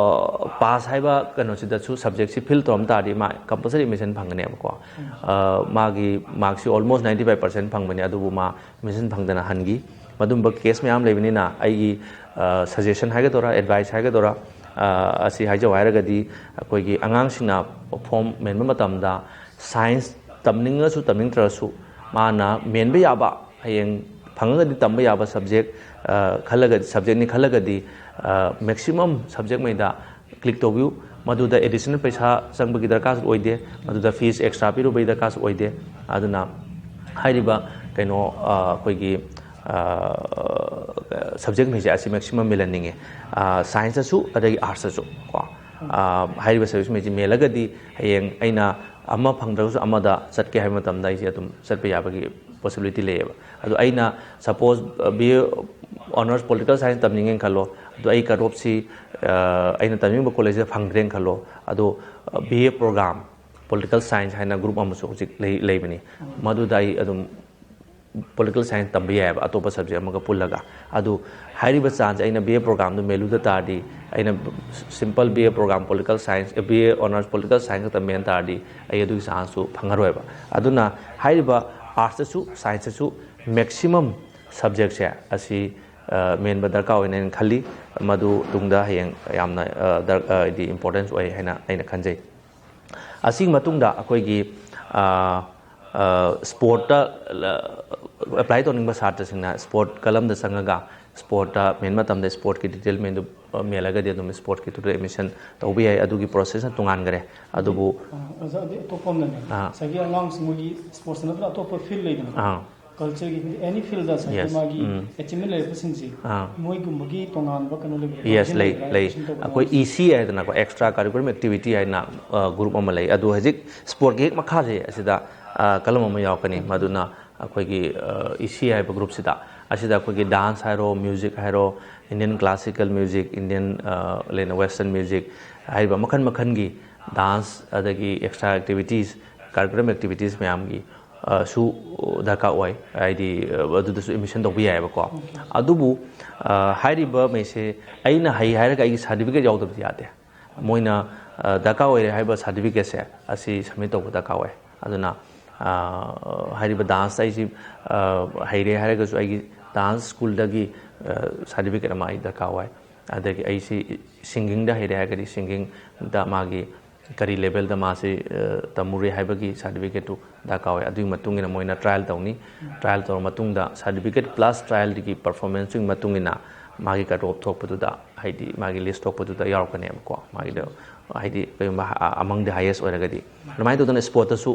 pass ꯍꯥꯏꯕ ꯀꯩꯅꯣꯁꯤꯗꯁꯨ ꯁꯕꯖꯦꯛꯁꯤ ꯐꯤꯜ ꯇꯧꯔꯝ ꯇꯥꯔꯗꯤ ꯃꯥ ꯀꯝꯄꯜꯁꯔꯤ ꯑꯦꯗꯃꯤꯁꯟ ꯐꯪꯒꯅꯦꯕꯀꯣ꯫ ꯃꯥꯒꯤ ꯃꯥꯔꯛꯁꯤ ꯑꯣꯜꯃꯣꯁ ꯅꯥꯏꯟꯇꯤ ꯐꯥꯏꯚ ꯄꯥꯔꯁꯦꯟ ꯐꯪꯕꯅꯦ, ꯑꯗꯨꯕꯨ ꯃꯥ ꯑꯦꯗꯃꯤꯁꯟ ꯐꯪꯗꯅ ꯍꯟꯈꯤ꯫ ꯃꯗꯨꯝꯕ ꯀꯦꯁ ꯃꯌꯥꯝ ꯂꯩꯕꯅꯤꯅ ꯑꯩꯒꯤ ꯁꯖꯦꯁꯟ ꯍꯥꯏꯒꯗꯣꯏꯔꯥ, ꯑꯦꯗꯚꯥꯏꯁ ꯍꯥꯏꯒꯗꯣꯏꯔꯥ, ꯑꯁꯤ ꯍꯥꯏꯖꯧ ꯍꯥꯏꯔꯒꯗꯤ, ꯑꯩꯈꯣꯏꯒꯤ ꯑꯉꯥꯡꯁꯤꯡꯅ ꯐꯣꯝ ꯃꯦꯟꯕ ꯃꯇꯝꯗ ꯁꯥꯏꯟꯁ ꯇꯝꯅꯤꯡꯉꯁꯨ ꯇꯝꯅꯤꯡꯗ꯭ꯔꯁꯨ ꯃꯥꯅ ꯃꯦꯟꯕ ꯌꯥꯕ, ꯍꯌꯦꯡ ꯐꯪꯉꯒꯗꯤ ꯇꯝꯕ ꯌꯥꯕ ꯁꯕꯖꯦꯛ ꯈꯜꯂꯒꯗꯤ, ꯁꯕꯖꯦꯛꯅꯤ ꯈꯜꯂꯒꯗꯤ, ꯃꯦꯛꯁꯤꯃꯝ ꯁꯕꯖꯦꯛꯉꯩꯗ ꯀ꯭ꯂꯤꯛ ꯇꯧꯕꯤꯌꯨ꯫ ꯃꯗꯨꯗ ꯑꯦꯗꯤꯁꯅꯦꯜ ꯄꯩꯁꯥ ꯆꯪꯕꯒꯤ ꯗꯔꯀꯥꯔꯁꯨ ꯑꯣꯏꯗꯦ, ꯃꯗꯨꯗ ꯐꯤꯁ ꯑꯦꯛꯁꯇ꯭ꯔꯥ ꯄꯤꯔꯨꯕꯒꯤ ꯗꯔꯀꯥꯔꯁꯨ ꯑꯣꯏꯗꯦ꯫ ꯑꯗꯨꯅ ꯍꯥꯏꯔꯤꯕ ꯀꯩꯅꯣ, ꯑꯩꯈꯣꯏꯒꯤ ꯁꯕꯖꯦꯛꯉꯩꯁꯦ ꯑꯁꯤ ꯃꯦꯛꯁꯤꯃꯝ ꯃꯦꯜꯍꯟꯅꯤꯡꯉꯦ, ꯁꯥꯏꯟꯁꯇꯁꯨ ꯑꯗꯒꯤ ꯑꯥꯔꯠꯁꯇꯁꯨ ꯀꯣ꯫ ꯍꯥꯏꯔꯤꯕ ꯁꯕꯖꯦꯛꯁꯤꯡꯁꯤ ꯃꯦꯜꯂꯒꯗꯤ ꯍꯌꯦꯡ ꯑꯩꯅ ꯑꯃ ꯐꯪꯗ꯭ꯔꯒꯁꯨ ꯑꯃꯗ ꯆꯠꯀꯦ ꯍꯥꯏꯕ ꯃꯇꯝꯗ ꯑꯩꯁꯦ ꯑꯗꯨꯝ ꯆꯠꯄ ꯌꯥꯕꯒꯤ ꯄꯣꯁꯤꯕꯤꯂꯤꯇꯤ ꯂꯩꯌꯦꯕ꯫ ꯑꯗꯣ ꯑꯩꯅ suppose B A honours political science ꯇꯝꯅꯤꯡꯉꯦꯅ ꯈꯜꯂꯣ, ꯑꯗꯣ ꯑꯩ ꯀꯠ ꯑꯣꯐꯁꯤ ꯑꯩꯅ ꯇꯝꯅꯤꯡꯕ ꯀꯣꯂꯦꯖꯁꯤꯗ ꯐꯪꯗ꯭ꯔꯦꯅ ꯈꯜꯂꯣ, ꯑꯗꯣ B A program political science ꯍꯥꯏꯅ ꯒ꯭ꯔꯨꯞ ꯑꯃꯁꯨ ꯍꯧꯖꯤꯛ ꯂꯩ ꯂꯩꯕꯅꯤ꯫ ꯃꯗꯨꯗ ꯑꯩ ꯑꯗꯨꯝ ꯄꯣꯂꯤꯇꯤꯀꯦꯜ ꯁꯥꯏꯟꯁ ꯇꯝꯕ ꯌꯥꯏꯑꯕ, ꯑꯇꯣꯞꯄ ꯁꯕꯖꯦꯛ ꯑꯃꯒ ꯄꯨꯜꯂꯒ꯫ ꯑꯗꯨ ꯍꯥꯏꯔꯤꯕ ꯆꯥꯟꯁꯁꯦ ꯑꯩꯅ ꯕꯤ ꯑꯦ ꯄ꯭ꯔꯣꯒ꯭ꯔꯥꯝꯗꯨ ꯃꯦꯜꯂꯨꯗ ꯇꯥꯔꯗꯤ, ꯑꯩꯅ simple B A program political science, B A honours political science ꯈꯛꯇ ꯃꯦꯟ ꯇꯥꯔꯗꯤ, ꯑꯩ ꯑꯗꯨꯒꯤ ꯆꯥꯟꯁꯇꯨ ꯐꯪꯉꯔꯣꯏꯕ꯫ ꯑꯗꯨꯅ ꯍꯥꯏꯔꯤꯕ ꯑꯥꯔꯠꯁꯇꯁꯨ ꯁꯥꯏꯟꯁꯇꯁꯨ ꯃꯦꯛꯁꯤꯃꯝ ꯁꯕꯖꯦꯛꯁꯦ ꯑꯁꯤ ꯃꯦꯟꯕ ꯗꯔꯀꯥꯔ ꯑꯣꯏꯅ ꯑꯩꯅ ꯈꯜꯂꯤ꯫ ꯃꯗꯨ ꯇꯨꯡꯗ ꯍꯌꯦꯡ ꯌꯥꯝꯅ ꯍꯥꯏꯗꯤ ꯏꯝꯄꯣꯔꯇꯦꯟꯁ ꯑꯣꯏ ꯍꯥꯏꯅ ꯑꯩꯅ ꯈꯟꯖꯩ꯫ ꯑꯁꯤꯒꯤ ꯃꯇꯨꯡꯗ ꯑꯩꯈꯣꯏꯒꯤ ꯁ꯭ꯄꯣꯔꯠꯇ ꯑꯦꯄ꯭ꯂꯥꯏ ꯇꯧꯅꯤꯡꯕ ꯁꯥꯇ꯭ꯔꯁꯤꯡꯅ ꯁ꯭ꯄꯣꯔꯠ ꯀꯂꯝꯗ ꯆꯪꯉꯒ ꯁ꯭ꯄꯣꯔꯠꯇ ꯃꯦꯟ ꯃꯇꯝꯗ ꯁ꯭ꯄꯣꯔꯠꯀꯤ ꯗꯤꯇꯦꯜ ꯃꯦꯟꯗꯨ ꯃꯦꯜꯂꯒꯗꯤ ꯑꯗꯨꯝ ꯁ꯭ꯄꯣꯔꯠꯀꯤꯗꯨꯗ ꯑꯦꯗꯃꯤꯁꯟ ꯇꯧꯕ ꯌꯥꯏ꯫ ꯑꯗꯨꯒꯤ ꯄ꯭ꯔꯣꯁꯦꯁꯅ ꯇꯣꯉꯥꯟꯈꯔꯦ꯫ ꯑꯗꯨꯕꯨ ꯑꯣꯖꯥ, ꯑꯗꯩ ꯑꯇꯣꯞꯄ ꯑꯃꯅꯅꯦ, ꯑꯥ꯫ ꯉꯁꯥꯏꯒꯤ ꯑꯉꯥꯡꯁꯤꯡ ꯃꯣꯏꯒꯤ ꯁ꯭ꯄꯣꯔꯠꯁ ꯅꯠꯇꯅ ꯑꯇꯣꯞꯄ ꯐꯤꯜ ꯂꯩꯗꯅ, ꯑꯥ꯫ ꯀꯜꯆꯔꯒꯤ, ꯑꯦꯅꯤ ꯐꯤꯜꯗ ꯉꯁꯥꯏꯒꯤ ꯌꯦꯁ꯫ ꯃꯥꯒꯤ ꯎꯝ꯫ ꯑꯦꯆꯤꯞꯃꯦꯟ ꯂꯩꯔꯛꯄꯁꯤꯡꯁꯤ ꯑꯥ꯫ ꯃꯣꯏꯒꯨꯝꯕꯒꯤ ꯇꯣꯉꯥꯟꯕ ꯀꯩꯅꯣ ꯂꯩꯕ꯭ꯔꯥ? ꯌꯦꯁ, ꯂꯩ, ꯂꯩ꯫ ꯑꯩꯈꯣꯏ ꯏ ꯁꯤ ꯍꯥꯏꯗꯅꯀꯣ, ꯑꯦꯛꯁꯇ꯭ꯔꯥ ꯀꯔꯤꯀꯨꯂꯝ ꯑꯦꯛꯇꯤꯚꯤꯇꯤ ꯍꯥꯏꯅ ꯒ꯭ꯔꯨꯞ ꯑꯃ ꯂꯩ꯫ ꯑꯗꯨ ꯍꯧꯖꯤꯛ ꯁ꯭ꯄꯣꯔꯠꯀꯤ ꯍꯦꯛ ꯃꯈꯥꯁꯦ ꯑꯁꯤꯗ ꯀꯂꯝ ꯑꯃ ꯌꯥꯎꯔꯛꯀꯅꯤ꯫ ꯃꯗꯨꯅ ꯑꯩꯈꯣꯏꯒꯤ ꯏ ꯁꯤ ꯍꯥꯏꯕ ꯒ꯭ꯔꯨꯞꯁꯤꯗ, ꯑꯁꯤꯗ ꯑꯩꯈꯣꯏꯒꯤ ꯗꯥꯟꯁ ꯍꯥꯏꯔꯣ, ꯃ꯭ꯌꯨꯖꯤꯛ ꯍꯥꯏꯔꯣ, ꯏꯟꯗꯤꯌꯟ ꯀ꯭ꯂꯥꯁꯤꯀꯦꯜ ꯃ꯭ꯌꯨꯖꯤꯛ, ꯏꯟꯗꯤꯌꯟ ꯂꯩꯅ ꯋꯦꯁꯇꯔꯟ ꯃ꯭ꯌꯨꯖꯤꯛ ꯍꯥꯏꯔꯤꯕ ꯃꯈꯜ ꯃꯈꯜꯒꯤ ꯗꯥꯟꯁ, ꯑꯗꯒꯤ ꯑꯦꯛꯁꯇ꯭ꯔꯥ ꯑꯦꯛꯇꯤꯚꯤꯇꯤꯁ, ꯀꯔꯤꯀꯨꯂꯝ ꯑꯦꯛꯇꯤꯚꯤꯇꯤꯁ ꯃꯌꯥꯝꯒꯤ ꯁꯨ ꯗꯔꯀꯥꯔ ꯑꯣꯏ꯫ ꯍꯥꯏꯗꯤ ꯑꯗꯨꯗꯁꯨ ꯑꯦꯗꯃꯤꯁꯟ ꯇꯧꯕ ꯌꯥꯏꯑꯕꯀꯣ꯫ ꯑꯗꯨꯕꯨ ꯍꯥꯏꯔꯤꯕ ꯃꯩꯁꯦ ꯑꯩꯅ ꯍꯩ ꯍꯥꯏꯔꯒ ꯑꯩꯒꯤ ꯁꯥꯔꯇꯤꯐꯤꯀꯦꯠ ꯌꯥꯎꯗꯕꯗꯤ ꯌꯥꯗꯦ꯫ ꯃꯣꯏꯅ ꯗꯔꯀꯥꯔ ꯑꯣꯏꯔꯦ ꯍꯥꯏꯕ ꯁꯥꯔꯇꯤꯐꯤꯀꯦꯠꯁꯦ ꯑꯁꯤ ꯁꯕꯃꯤꯠ ꯇꯧꯕ ꯗꯔꯀꯥꯔ ꯑꯣꯏ꯫ ꯑꯗꯨꯅ ꯍꯥꯏꯔꯤꯕ ꯗꯥꯟꯁ ꯑꯩꯁꯤ ꯍꯩꯔꯦ ꯍꯥꯏꯔꯒꯁꯨ ꯑꯩꯒꯤ ꯗꯥꯟꯁ ꯁ꯭ꯀꯨꯜꯗꯒꯤ ꯁꯥꯔꯇꯤꯐꯤꯀꯦꯠ ꯑꯃ ꯑꯩ ꯗꯔꯀꯥꯔ ꯑꯣꯏ꯫ ꯑꯗꯒꯤ ꯑꯩꯁꯤ ꯁꯤꯡꯒꯤꯡꯗ ꯍꯩꯔꯦ ꯍꯥꯏꯔꯒꯗꯤ ꯁꯤꯡꯒꯤꯡꯗ ꯃꯥꯒꯤ ꯀꯔꯤ ꯂꯦꯚꯦꯜꯗ ꯃꯥꯁꯤ ꯇꯝꯃꯨꯔꯦ ꯍꯥꯏꯕꯒꯤ ꯁꯥꯔꯇꯤꯐꯤꯀꯦꯠꯇꯨ ꯗꯔꯀꯥꯔ ꯑꯣꯏ꯫ ꯑꯗꯨꯒꯤ ꯃꯇꯨꯡ ꯏꯟꯅ ꯃꯣꯏꯅ ꯇ꯭ꯔꯥꯏꯌꯦꯜ ꯇꯧꯅꯤ꯫ ꯇ꯭ꯔꯥꯏꯌꯦꯜ ꯇꯧꯔ ꯃꯇꯨꯡꯗ ꯁꯥꯔꯇꯤꯐꯤꯀꯦꯠ ꯄ꯭ꯂꯁ ꯇ꯭ꯔꯥꯏꯌꯦꯜꯗꯨꯒꯤ ꯄꯔꯐꯣꯔꯃꯦꯟꯁꯇꯨꯒꯤ ꯃꯇꯨꯡ ꯏꯟꯅ ꯃꯥꯒꯤ ꯀꯠ ꯑꯣꯐ ꯊꯣꯛꯄꯗꯨꯗ, ꯍꯥꯏꯗꯤ ꯃꯥꯒꯤ ꯂꯤꯁ ꯊꯣꯛꯄꯗꯨꯗ ꯌꯥꯎꯔꯛꯀꯅꯦꯕꯀꯣ꯫ ꯃꯥꯒꯤꯗ ꯍꯥꯏꯗꯤ ꯀꯔꯤꯒꯨꯝꯕ among the highest ꯑꯣꯏꯔꯒꯗꯤ꯫ ꯑꯗꯨꯃꯥꯏꯅ ꯇꯧꯗꯅ ꯁ꯭ꯄꯣꯔꯠꯇꯁꯨ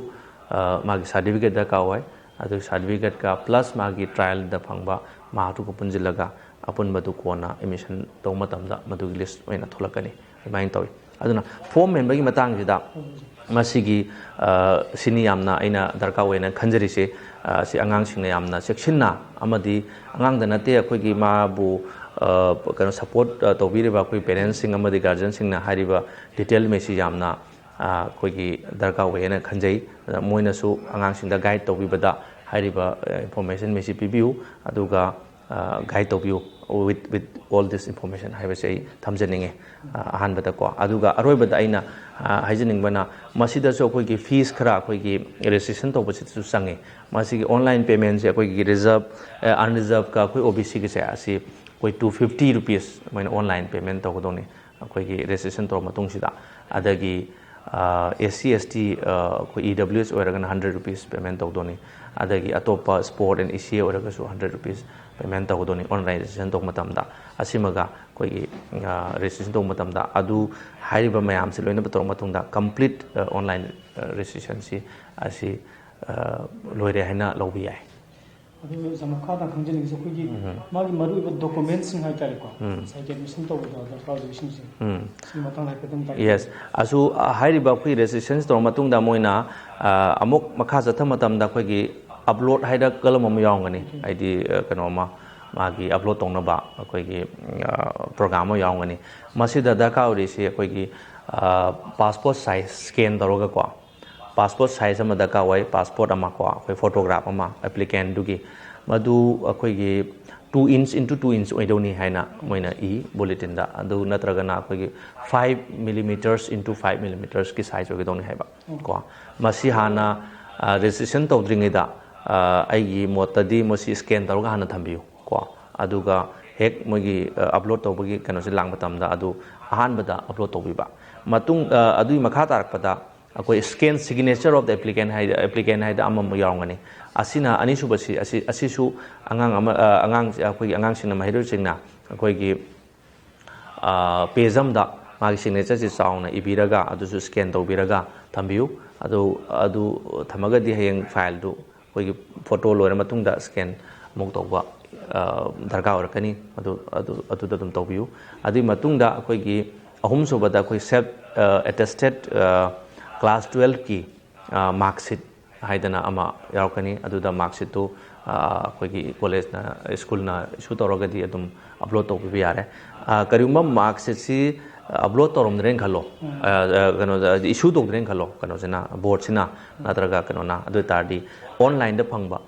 ꯃꯥꯒꯤ ꯁꯥꯔꯇꯤꯐꯤꯀꯦꯠ ꯗꯔꯀꯥꯔ ꯑꯣꯏ꯫ ꯑꯗꯨ ꯁꯥꯔꯇꯤꯐꯤꯀꯦꯠꯀ ꯄ꯭ꯂꯁ ꯃꯥꯒꯤ ꯇ꯭ꯔꯥꯏꯌꯦꯜꯗ ꯐꯪꯕ ꯃꯥꯔꯛꯇꯨꯒ ꯄꯨꯟꯁꯤꯜꯂꯒ ꯑꯄꯨꯟꯕꯗꯨ ꯀꯣꯟꯅ ꯑꯦꯗꯃꯤꯁꯟ ꯇꯧꯕ ꯃꯇꯝꯗ ꯃꯗꯨꯒꯤ ꯂꯤꯁ ꯑꯣꯏꯅ ꯊꯣꯛꯂꯛꯀꯅꯤ꯫ ꯑꯗꯨꯃꯥꯏꯅ ꯇꯧꯋꯤ꯫ ꯑꯗꯨꯅ ꯐꯣꯔꯝ ꯃꯦꯟꯕꯒꯤ ꯃꯇꯥꯡꯁꯤꯗ ꯃꯁꯤꯒꯤ ꯁꯤꯅꯤ ꯌꯥꯝꯅ ꯑꯩꯅ ꯗꯔꯀꯥꯔ ꯑꯣꯏꯅ ꯈꯟꯖꯔꯤꯁꯦ꯫ ꯁꯤ ꯑꯉꯥꯡꯁꯤꯡꯅ ꯌꯥꯝꯅ ꯆꯦꯛꯁꯤꯟꯅ ꯑꯃꯗꯤ ꯑꯉꯥꯡꯗ ꯅꯠꯇꯦ, ꯑꯩꯈꯣꯏꯒꯤ ꯃꯥꯕꯨ ꯀꯩꯅꯣ ꯁꯞꯄꯣꯔꯠ ꯇꯧꯕꯤꯔꯤꯕ ꯑꯩꯈꯣꯏ ꯄꯦꯔꯦꯟꯁꯁꯤꯡ ꯑꯃꯗꯤ ꯒꯥꯔꯖꯤꯌꯟꯁꯤꯡꯅ ꯍꯥꯏꯔꯤꯕ ꯗꯤꯇꯦꯜꯉꯩꯁꯤ ꯌꯥꯝꯅ ꯑꯩꯈꯣꯏꯒꯤ ꯗꯔꯀꯥꯔ ꯑꯣꯏ ꯍꯥꯏꯅ ꯈꯟꯖꯩ꯫ ꯑꯗ ꯃꯣꯏꯅꯁꯨ ꯑꯉꯥꯡꯁꯤꯡꯗ ꯒꯥꯏꯗ ꯇꯧꯕꯤꯕꯗ ꯍꯥꯏꯔꯤꯕ ꯏꯟꯐꯣꯔꯃꯦꯁꯟ ꯃꯁꯤ ꯄꯤꯕꯤꯌꯨ, ꯑꯗꯨꯒ ꯒꯥꯏꯗ ꯇꯧꯕꯤꯌꯨ with, with all this information ꯍꯥꯏꯕꯁꯦ ꯑꯩ ꯊꯝꯖꯅꯤꯡꯉꯦ꯫ ꯑꯍꯥꯟꯕꯗꯀꯣ꯫ ꯑꯗꯨꯒ ꯑꯔꯣꯏꯕꯗ ꯑꯩꯅ ꯍꯥꯏꯖꯅꯤꯡꯕꯅ, ꯃꯁꯤꯗꯁꯨ ꯑꯩꯈꯣꯏꯒꯤ ꯐꯤꯁ ꯈꯔ ꯑꯩꯈꯣꯏꯒꯤ ꯔꯦꯖꯤꯁꯇ꯭ꯔꯦꯁꯟ ꯇꯧꯕꯁꯤꯗꯁꯨ ꯆꯪꯉꯤ꯫ ꯃꯁꯤꯒꯤ ꯑꯣꯟꯂꯥꯏꯟ ꯄꯦꯃꯦꯟꯁꯦ ꯑꯩꯈꯣꯏꯒꯤ ꯔꯤꯖꯔꯕ, ꯑꯟꯔꯤꯖꯔꯕꯀ ꯑꯩꯈꯣꯏ ꯑꯣ ꯕꯤ ꯁꯤꯒꯤꯁꯦ ꯑꯁꯤ ꯑꯩꯈꯣꯏ two fifty rupees ꯑꯗꯨꯃꯥꯏꯅ ꯑꯣꯟꯂꯥꯏꯟ ꯄꯦꯃꯦꯟ ꯇꯧꯒꯗꯧꯅꯤ ꯑꯩꯈꯣꯏꯒꯤ ꯔꯦꯖꯤꯁꯇ꯭ꯔꯦꯁꯟ ꯇꯧꯔ ꯃꯇꯨꯡꯁꯤꯗ꯫ ꯑꯗꯒꯤ ꯑꯦꯁ ꯁꯤ ꯑꯦꯁ ꯇꯤ, ꯑꯩꯈꯣꯏ ꯏ ꯗꯕ꯭ꯂꯤꯎ ꯑꯦꯁ ꯑꯣꯏꯔꯒꯅ hundred rupees payment ꯇꯧꯗꯣꯏꯅꯤ꯫ ꯑꯗꯒꯤ ꯑꯇꯣꯞꯄ ꯁ꯭ꯄꯣꯔꯠ ꯑꯦꯟ ꯏ ꯁꯤ ꯑꯦ ꯑꯣꯏꯔꯒꯁꯨ hundred rupees payment ꯇꯧꯒꯗꯣꯏꯅꯤ ꯑꯣꯟꯂꯥꯏꯟ ꯔꯦꯖꯤꯁꯇ꯭ꯔꯦꯁꯟ ꯇꯧꯕ ꯃꯇꯝꯗ꯫ ꯑꯁꯤꯃꯒ ꯑꯩꯈꯣꯏꯒꯤ ꯔꯦꯖꯤꯁꯇ꯭ꯔꯦꯁꯟ ꯇꯧꯕ ꯃꯇꯝꯗ ꯑꯗꯨ ꯍꯥꯏꯔꯤꯕ ꯃꯌꯥꯝꯁꯤ ꯂꯣꯏꯅ ꯇꯧꯔꯕ ꯃꯇꯨꯡꯗ ꯀꯝꯄ꯭ꯂꯤꯠ ꯑꯣꯟꯂꯥꯏꯟ ꯔꯦꯖꯤꯁꯇ꯭ꯔꯦꯁꯟꯁꯤ ꯑꯁꯤ ꯂꯣꯏꯔꯦ ꯍꯥꯏꯅ ꯂꯧꯕ ꯌꯥꯏ꯫ ꯑꯗꯨ ꯑꯣꯖꯥ, ꯃꯈꯥ ꯇꯥꯅ ꯈꯪꯖꯅꯤꯡꯉꯤꯁꯦ ꯑꯩꯈꯣꯏꯒꯤ ꯃꯥꯒꯤ ꯃꯔꯨꯑꯣꯏꯕ ꯗꯣꯀꯨꯃꯦꯟꯁꯤꯡ ꯍꯥꯏꯇꯥꯔꯦꯀꯣ, ꯉꯁꯥꯏꯒꯤ ꯑꯦꯗꯃꯤꯁꯟ ꯇꯧꯕꯗ ꯗꯔꯀꯥꯔ ꯑꯣꯏꯕꯁꯤꯡꯁꯦ, ꯁꯤꯒꯤ ꯃꯇꯥꯡꯗ ꯍꯥꯏꯐꯦꯠꯇꯪ ꯇꯥꯛꯄꯤꯌꯨ꯫ ꯌꯦꯁ꯫ ꯑꯁꯨ ꯍꯥꯏꯔꯤꯕ ꯑꯩꯈꯣꯏ ꯔꯦꯖꯤꯁꯇ꯭ꯔꯦꯁꯟ ꯇꯧꯔ ꯃꯇꯨꯡꯗ ꯃꯣꯏꯅ ꯑꯃꯨꯛ ꯃꯈꯥ ꯆꯠꯊꯕ ꯃꯇꯝꯗ ꯑꯩꯈꯣꯏꯒꯤ ꯑꯞꯂꯣꯗ ꯍꯥꯏꯗꯅ ꯀꯂꯝ ꯑꯃ ꯌꯥꯎꯔꯝꯒꯅꯤ꯫ ꯍꯥꯏꯗꯤ ꯀꯩꯅꯣ ꯑꯃ, ꯃꯥꯒꯤ ꯑꯞꯂꯣꯗ ꯇꯧꯅꯕ ꯑꯩꯈꯣꯏꯒꯤ ꯄ꯭ꯔꯣꯒ꯭ꯔꯥꯝ ꯑꯃ ꯌꯥꯎꯔꯝꯒꯅꯤ꯫ ꯃꯁꯤꯗ ꯗꯔꯀꯥꯔ ꯑꯣꯏꯔꯤꯁꯤ ꯑꯩꯈꯣꯏꯒꯤ ꯄꯥꯁꯄꯣꯔꯠ ꯁꯥꯏꯖ ꯁ꯭ꯀꯦꯟ ꯇꯧꯔꯒꯀꯣ, ꯄꯥꯁꯄꯣꯔꯠ ꯁꯥꯏꯖ ꯑꯃ ꯗꯔꯀꯥꯔ ꯑꯣꯏ, ꯄꯥꯁꯄꯣꯔꯠ ꯑꯃ ꯀꯣ, ꯑꯩꯈꯣꯏ ꯐꯣꯇꯣꯒ꯭ꯔꯥꯐ ꯑꯃ ꯑꯦꯄ꯭ꯂꯤꯀꯦꯟꯗꯨꯒꯤ, ꯃꯗꯨ ꯑꯩꯈꯣꯏꯒꯤ two inch into two inch ꯑꯣꯏꯗꯧꯅꯤ ꯍꯥꯏꯅ ꯃꯣꯏꯅ ꯏ ꯕꯨꯂꯦꯇꯤꯟꯗ꯫ ꯑꯗꯨ ꯅꯠꯇ꯭ꯔꯒꯅ ꯑꯩꯈꯣꯏꯒꯤ five millimeters into five millimetersꯀꯤ ꯁꯥꯏꯖ ꯑꯣꯏꯒꯗꯧꯅꯤ ꯍꯥꯏꯕ ꯀꯣ꯫ ꯃꯁꯤ ꯍꯥꯟꯅ ꯔꯦꯖꯤꯁꯇ꯭ꯔꯦꯁꯟ ꯇꯧꯗ꯭ꯔꯤꯉꯩꯗ ꯑꯩꯒꯤ ꯃꯣꯠꯇꯗꯤ ꯃꯁꯤ ꯁ꯭ꯀꯦꯟ ꯇꯧꯔꯒ ꯍꯥꯟꯅ ꯊꯝꯕꯤꯌꯨ ꯀꯣ꯫ ꯑꯗꯨꯒ ꯍꯦꯛ ꯃꯣꯏꯒꯤ ꯑꯞꯂꯣꯗ ꯇꯧꯕꯒꯤ ꯀꯩꯅꯣꯁꯦ ꯂꯥꯛꯄ ꯃꯇꯝꯗ ꯑꯗꯨ ꯑꯍꯥꯟꯕꯗ ꯑꯞꯂꯣꯗ ꯇꯧꯕꯤꯕ꯫ ꯃꯇꯨꯡ, ꯑꯗꯨꯒꯤ ꯃꯈꯥ ꯇꯥꯔꯛꯄꯗ ꯑꯩꯈꯣꯏ scan signature of the applicant ꯍꯥꯏꯗ, applicant ꯍꯥꯏꯗ ꯑꯃꯃꯨꯛ ꯌꯥꯎꯔꯝꯒꯅꯤ꯫ ꯑꯁꯤꯅ ꯑꯅꯤꯁꯨꯕꯁꯤ, ꯑꯁꯤ, ꯑꯁꯤꯁꯨ ꯑꯉꯥꯡ ꯑꯃ, ꯑꯉꯥꯡ, ꯑꯩꯈꯣꯏꯒꯤ ꯑꯉꯥꯡꯁꯤꯡꯅ, ꯃꯍꯩꯔꯣꯏꯁꯤꯡꯅ ꯑꯩꯈꯣꯏꯒꯤ ꯄꯦꯖ ꯑꯃꯗ ꯃꯥꯒꯤ ꯁꯤꯒꯅꯦꯆꯔꯁꯤ ꯆꯥꯎꯅ ꯏꯕꯤꯔꯒ, ꯑꯗꯨꯁꯨ ꯁ꯭ꯀꯦꯟ ꯇꯧꯕꯤꯔꯒ ꯊꯝꯕꯤꯌꯨ꯫ ꯑꯗꯨ, ꯑꯗꯨ ꯊꯝꯃꯒꯗꯤ ꯍꯌꯦꯡ ꯐꯥꯏꯜꯗꯨ ꯑꯩꯈꯣꯏꯒꯤ ꯐꯣꯇꯣ ꯂꯣꯏꯔ ꯃꯇꯨꯡꯗ ꯁ꯭ꯀꯦꯟ ꯑꯃꯨꯛ ꯇꯧꯕ ꯗꯔꯀꯥꯔ ꯑꯣꯏꯔꯛꯀꯅꯤ꯫ ꯑꯗꯨ, ꯑꯗꯨ, ꯑꯗꯨꯗ ꯑꯗꯨꯝ ꯇꯧꯕꯤꯌꯨ꯫ ꯑꯗꯨꯒꯤ ꯃꯇꯨꯡꯗ ꯑꯩꯈꯣꯏꯒꯤ ꯑꯍꯨꯝꯁꯨꯕꯗ ꯑꯩꯈꯣꯏ self attested class twelveꯀꯤ mark sheet ꯍꯥꯏꯗꯅ ꯑꯃ ꯌꯥꯎꯔꯛꯀꯅꯤ꯫ ꯑꯗꯨꯗ mark sheetꯇꯨ ꯑꯩꯈꯣꯏꯒꯤ ꯀꯣꯂꯦꯖꯅ, ꯁ꯭ꯀꯨꯜꯅ issue ꯇꯧꯔꯒꯗꯤ ꯑꯗꯨꯝ ꯑꯞꯂꯣꯗ ꯇꯧꯕꯤꯕ ꯌꯥꯔꯦ꯫ ꯀꯔꯤꯒꯨꯝꯕ mark sheetꯁꯤ ꯑꯞꯂꯣꯗ ꯇꯧꯔꯝꯗ꯭ꯔꯦꯅ ꯈꯜꯂꯣ, ꯑ, ꯑ, ꯀꯩꯅꯣꯗ ꯏꯁꯨ ꯇꯧꯗ꯭ꯔꯦꯅ ꯈꯜꯂꯣ, ꯀꯩꯅꯣꯁꯤꯅ, ꯕꯣꯔꯗꯁꯤꯅ, ꯅꯠꯇ꯭ꯔꯒ ꯀꯩꯅꯣꯅ, ꯑꯗꯨ ꯑꯣꯏ ꯇꯥꯔꯗꯤ ꯑꯣꯟꯂꯥꯏꯟꯗ ꯐꯪꯕ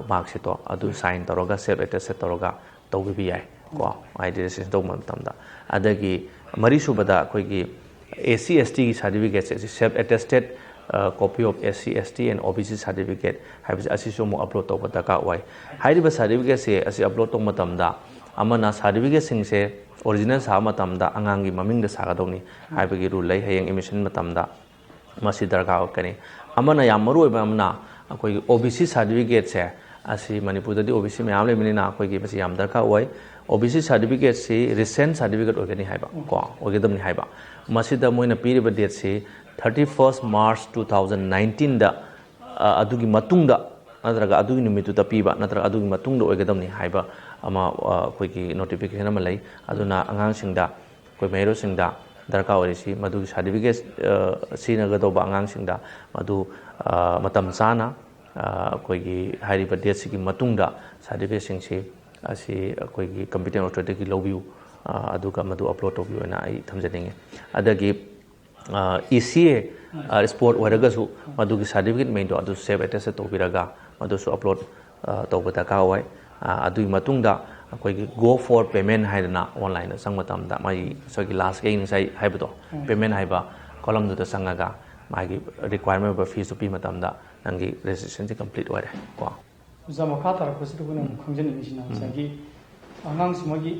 ꯃꯥꯔꯛꯁꯤꯠꯇꯣ ꯑꯗꯨ ꯁꯥꯏꯟ ꯇꯧꯔꯒ, ꯁꯦꯜꯐ ꯑꯦꯇꯦꯁꯇꯦꯠ ꯇꯧꯔꯒ ꯇꯧꯕꯤꯕ ꯌꯥꯏ ꯀꯣ, ꯍꯥꯏꯗꯤ ꯔꯦꯖꯤꯁꯇ꯭ꯔꯦꯁꯟ ꯇꯧꯕ ꯃꯇꯝꯗ꯫ ꯑꯗꯒꯤ ꯃꯔꯤꯁꯨꯕꯗ ꯑꯩꯈꯣꯏꯒꯤ ꯑꯦꯁ ꯁꯤ ꯑꯦꯁ ꯇꯤꯒꯤ ꯁꯥꯔꯇꯤꯐꯤꯀꯦꯠꯁꯦ, ꯁꯤ self attested copy of S C, S T and O B C certificate ꯍꯥꯏꯕꯁꯦ, ꯑꯁꯤꯁꯨ ꯑꯃꯨꯛ ꯑꯞꯂꯣꯗ ꯇꯧꯕ ꯗꯔꯀꯥꯔ ꯑꯣꯏ꯫ ꯍꯥꯏꯔꯤꯕ ꯁꯥꯔꯇꯤꯐꯤꯀꯦꯠꯁꯦ ꯑꯁꯤ ꯑꯞꯂꯣꯗ ꯇꯧꯕ ꯃꯇꯝꯗ, ꯑꯃꯅ ꯁꯥꯔꯇꯤꯐꯤꯀꯦꯠꯁꯤꯡꯁꯦ ꯑꯣꯔꯤꯖꯤꯅꯦꯜ ꯁꯥꯕ ꯃꯇꯝꯗ ꯑꯉꯥꯡꯒꯤ ꯃꯃꯤꯡꯗ ꯁꯥꯒꯗꯧꯅꯤ ꯍꯥꯏꯕꯒꯤ ꯔꯨꯜ ꯂꯩ꯫ ꯍꯌꯦꯡ ꯑꯦꯗꯃꯤꯁꯟ ꯃꯇꯝꯗ ꯃꯁꯤ ꯗꯔꯀꯥꯔ ꯑꯣꯏꯔꯛꯀꯅꯤ꯫ ꯑꯃꯅ, ꯌꯥꯝ ꯃꯔꯨ ꯑꯣꯏꯕ ꯑꯃꯅ, ꯑꯩꯈꯣꯏꯒꯤ ꯑꯣ ꯕꯤ ꯁꯤ ꯁꯥꯔꯇꯤꯐꯤꯀꯦꯠꯁꯦ, ꯑꯁꯤ ꯃꯅꯤꯄꯨꯔꯗꯗꯤ ꯑꯣ ꯕꯤ ꯁꯤ ꯃꯌꯥꯝ ꯂꯩꯕꯅꯤꯅ ꯑꯩꯈꯣꯏꯒꯤ ꯃꯁꯤ ꯌꯥꯝ ꯗꯔꯀꯥꯔ ꯑꯣꯏ꯫ ꯑꯣ ꯕꯤ ꯁꯤ ꯁꯥꯔꯇꯤꯐꯤꯀꯦꯠꯁꯤ ꯔꯤꯁꯦꯟ ꯁꯥꯔꯇꯤꯐꯤꯀꯦꯠ ꯑꯣꯏꯒꯅꯤ ꯍꯥꯏꯕ ꯀꯣ, ꯑꯣꯏꯒꯗꯕꯅꯤ ꯍꯥꯏꯕ꯫ ꯃꯁꯤꯗ ꯃꯣꯏꯅ ꯄꯤꯔꯤꯕ ꯗꯦꯠꯁꯤ thirty first March two thousand nineteenꯗ, ꯑ, ꯑꯗꯨꯒꯤ ꯃꯇꯨꯡꯗ ꯅꯠꯇ꯭ꯔꯒ ꯑꯗꯨꯒꯤ ꯅꯨꯃꯤꯠꯇꯨꯗ ꯄꯤꯕ ꯅꯠꯇ꯭ꯔꯒ ꯑꯗꯨꯒꯤ ꯃꯇꯨꯡꯗ ꯑꯣꯏꯒꯗꯕꯅꯤ ꯍꯥꯏꯕ ꯑꯃ, ꯑ, ꯑꯩꯈꯣꯏꯒꯤ ꯅꯣꯇꯤꯐꯤꯀꯦꯁꯟ ꯑꯃ ꯂꯩ꯫ ꯑꯗꯨꯅ ꯑꯉꯥꯡꯁꯤꯡꯗ, ꯑꯩꯈꯣꯏ ꯃꯍꯩꯔꯣꯏꯁꯤꯡꯗ ꯗꯔꯀꯥꯔ ꯑꯣꯏꯔꯤꯁꯤ ꯃꯗꯨꯒꯤ ꯁꯥꯔꯇꯤꯐꯤꯀꯦꯠ, ꯑ, ꯁꯤꯖꯤꯟꯅꯒꯗꯧꯕ ꯑꯉꯥꯡꯁꯤꯡꯗ ꯃꯗꯨ, ꯑ, ꯃꯇꯝ ꯆꯥꯅ, ꯑ, ꯑꯩꯈꯣꯏꯒꯤ ꯍꯥꯏꯔꯤꯕ ꯗꯦꯠꯁꯤꯒꯤ ꯃꯇꯨꯡꯗ ꯁꯥꯔꯇꯤꯐꯤꯀꯦꯠꯁꯤꯡꯁꯤ ꯑꯁꯤ ꯑꯩꯈꯣꯏꯒꯤ ꯀꯝꯄꯤꯇꯦꯟ ꯑꯣꯊꯣꯔꯤꯇꯤꯒꯤ ꯂꯧꯕꯤꯌꯨ, ꯑ, ꯑꯗꯨꯒ ꯃꯗꯨ ꯑꯞꯂꯣꯗ ꯇꯧꯕꯤꯌꯨ ꯍꯥꯏꯅ ꯑꯩ ꯊꯝꯖꯅꯤꯡꯉꯤ꯫ ꯑꯗꯒꯤ, ꯑ, ꯏ ꯁꯤ ꯑꯦ, ꯑ, ꯁ꯭ꯄꯣꯔꯠ ꯑꯣꯏꯔꯒꯁꯨ ꯃꯗꯨꯒꯤ ꯁꯥꯔꯇꯤꯐꯤꯀꯦꯠ ꯃꯦꯟꯗꯣ ꯑꯗꯨ ꯁꯦꯜꯐ ꯑꯦꯇꯦꯁꯇꯦꯠ ꯇꯧꯕꯤꯔꯒ ꯃꯗꯨꯁꯨ ꯑꯞꯂꯣꯗ, ꯑ, ꯇꯧꯕ ꯗꯔꯀꯥꯔ ꯑꯣꯏ꯫ ꯑ, ꯑꯗꯨꯒꯤ ꯃꯇꯨꯡꯗ ꯑꯩꯈꯣꯏꯒꯤ go for payment ꯍꯥꯏꯗꯅ ꯑꯣꯟꯂꯥꯏꯟꯗ ꯆꯪꯕ ꯃꯇꯝꯗ ꯃꯥꯒꯤ ꯉꯁꯥꯏꯒꯤ ꯂꯥꯁ ꯑꯩ ꯉꯁꯥꯏ ꯍꯥꯏꯕꯗꯣ, ꯎꯝ꯫ ꯄꯦꯃꯦꯟ ꯍꯥꯏꯕ ꯀꯣꯂꯝꯗꯨꯗ ꯆꯪꯉꯒ ꯃꯥꯒꯤ ꯔꯤꯀ꯭ꯋꯥꯏꯔꯃꯦꯟ ꯑꯣꯏꯕ ꯐꯤꯁꯇꯨ ꯄꯤꯕ ꯃꯇꯝꯗ ꯅꯪꯒꯤ ꯔꯦꯖꯤꯁꯇ꯭ꯔꯦꯁꯟꯁꯦ ꯀꯝꯄ꯭ꯂꯤꯠ ꯑꯣꯏꯔꯦ ꯀꯣ꯫ ꯑꯣꯖꯥ, ꯃꯈꯥ ꯇꯥꯔꯛꯄꯁꯤꯗ ꯑꯩꯈꯣꯏꯅ ꯑꯃꯨꯛ ꯈꯪꯖꯅꯤꯡꯉꯤꯁꯤꯅ ꯎꯝ꯫ ꯉꯁꯥꯏꯒꯤ ꯑꯉꯥꯡꯁꯤ ꯃꯣꯏꯒꯤ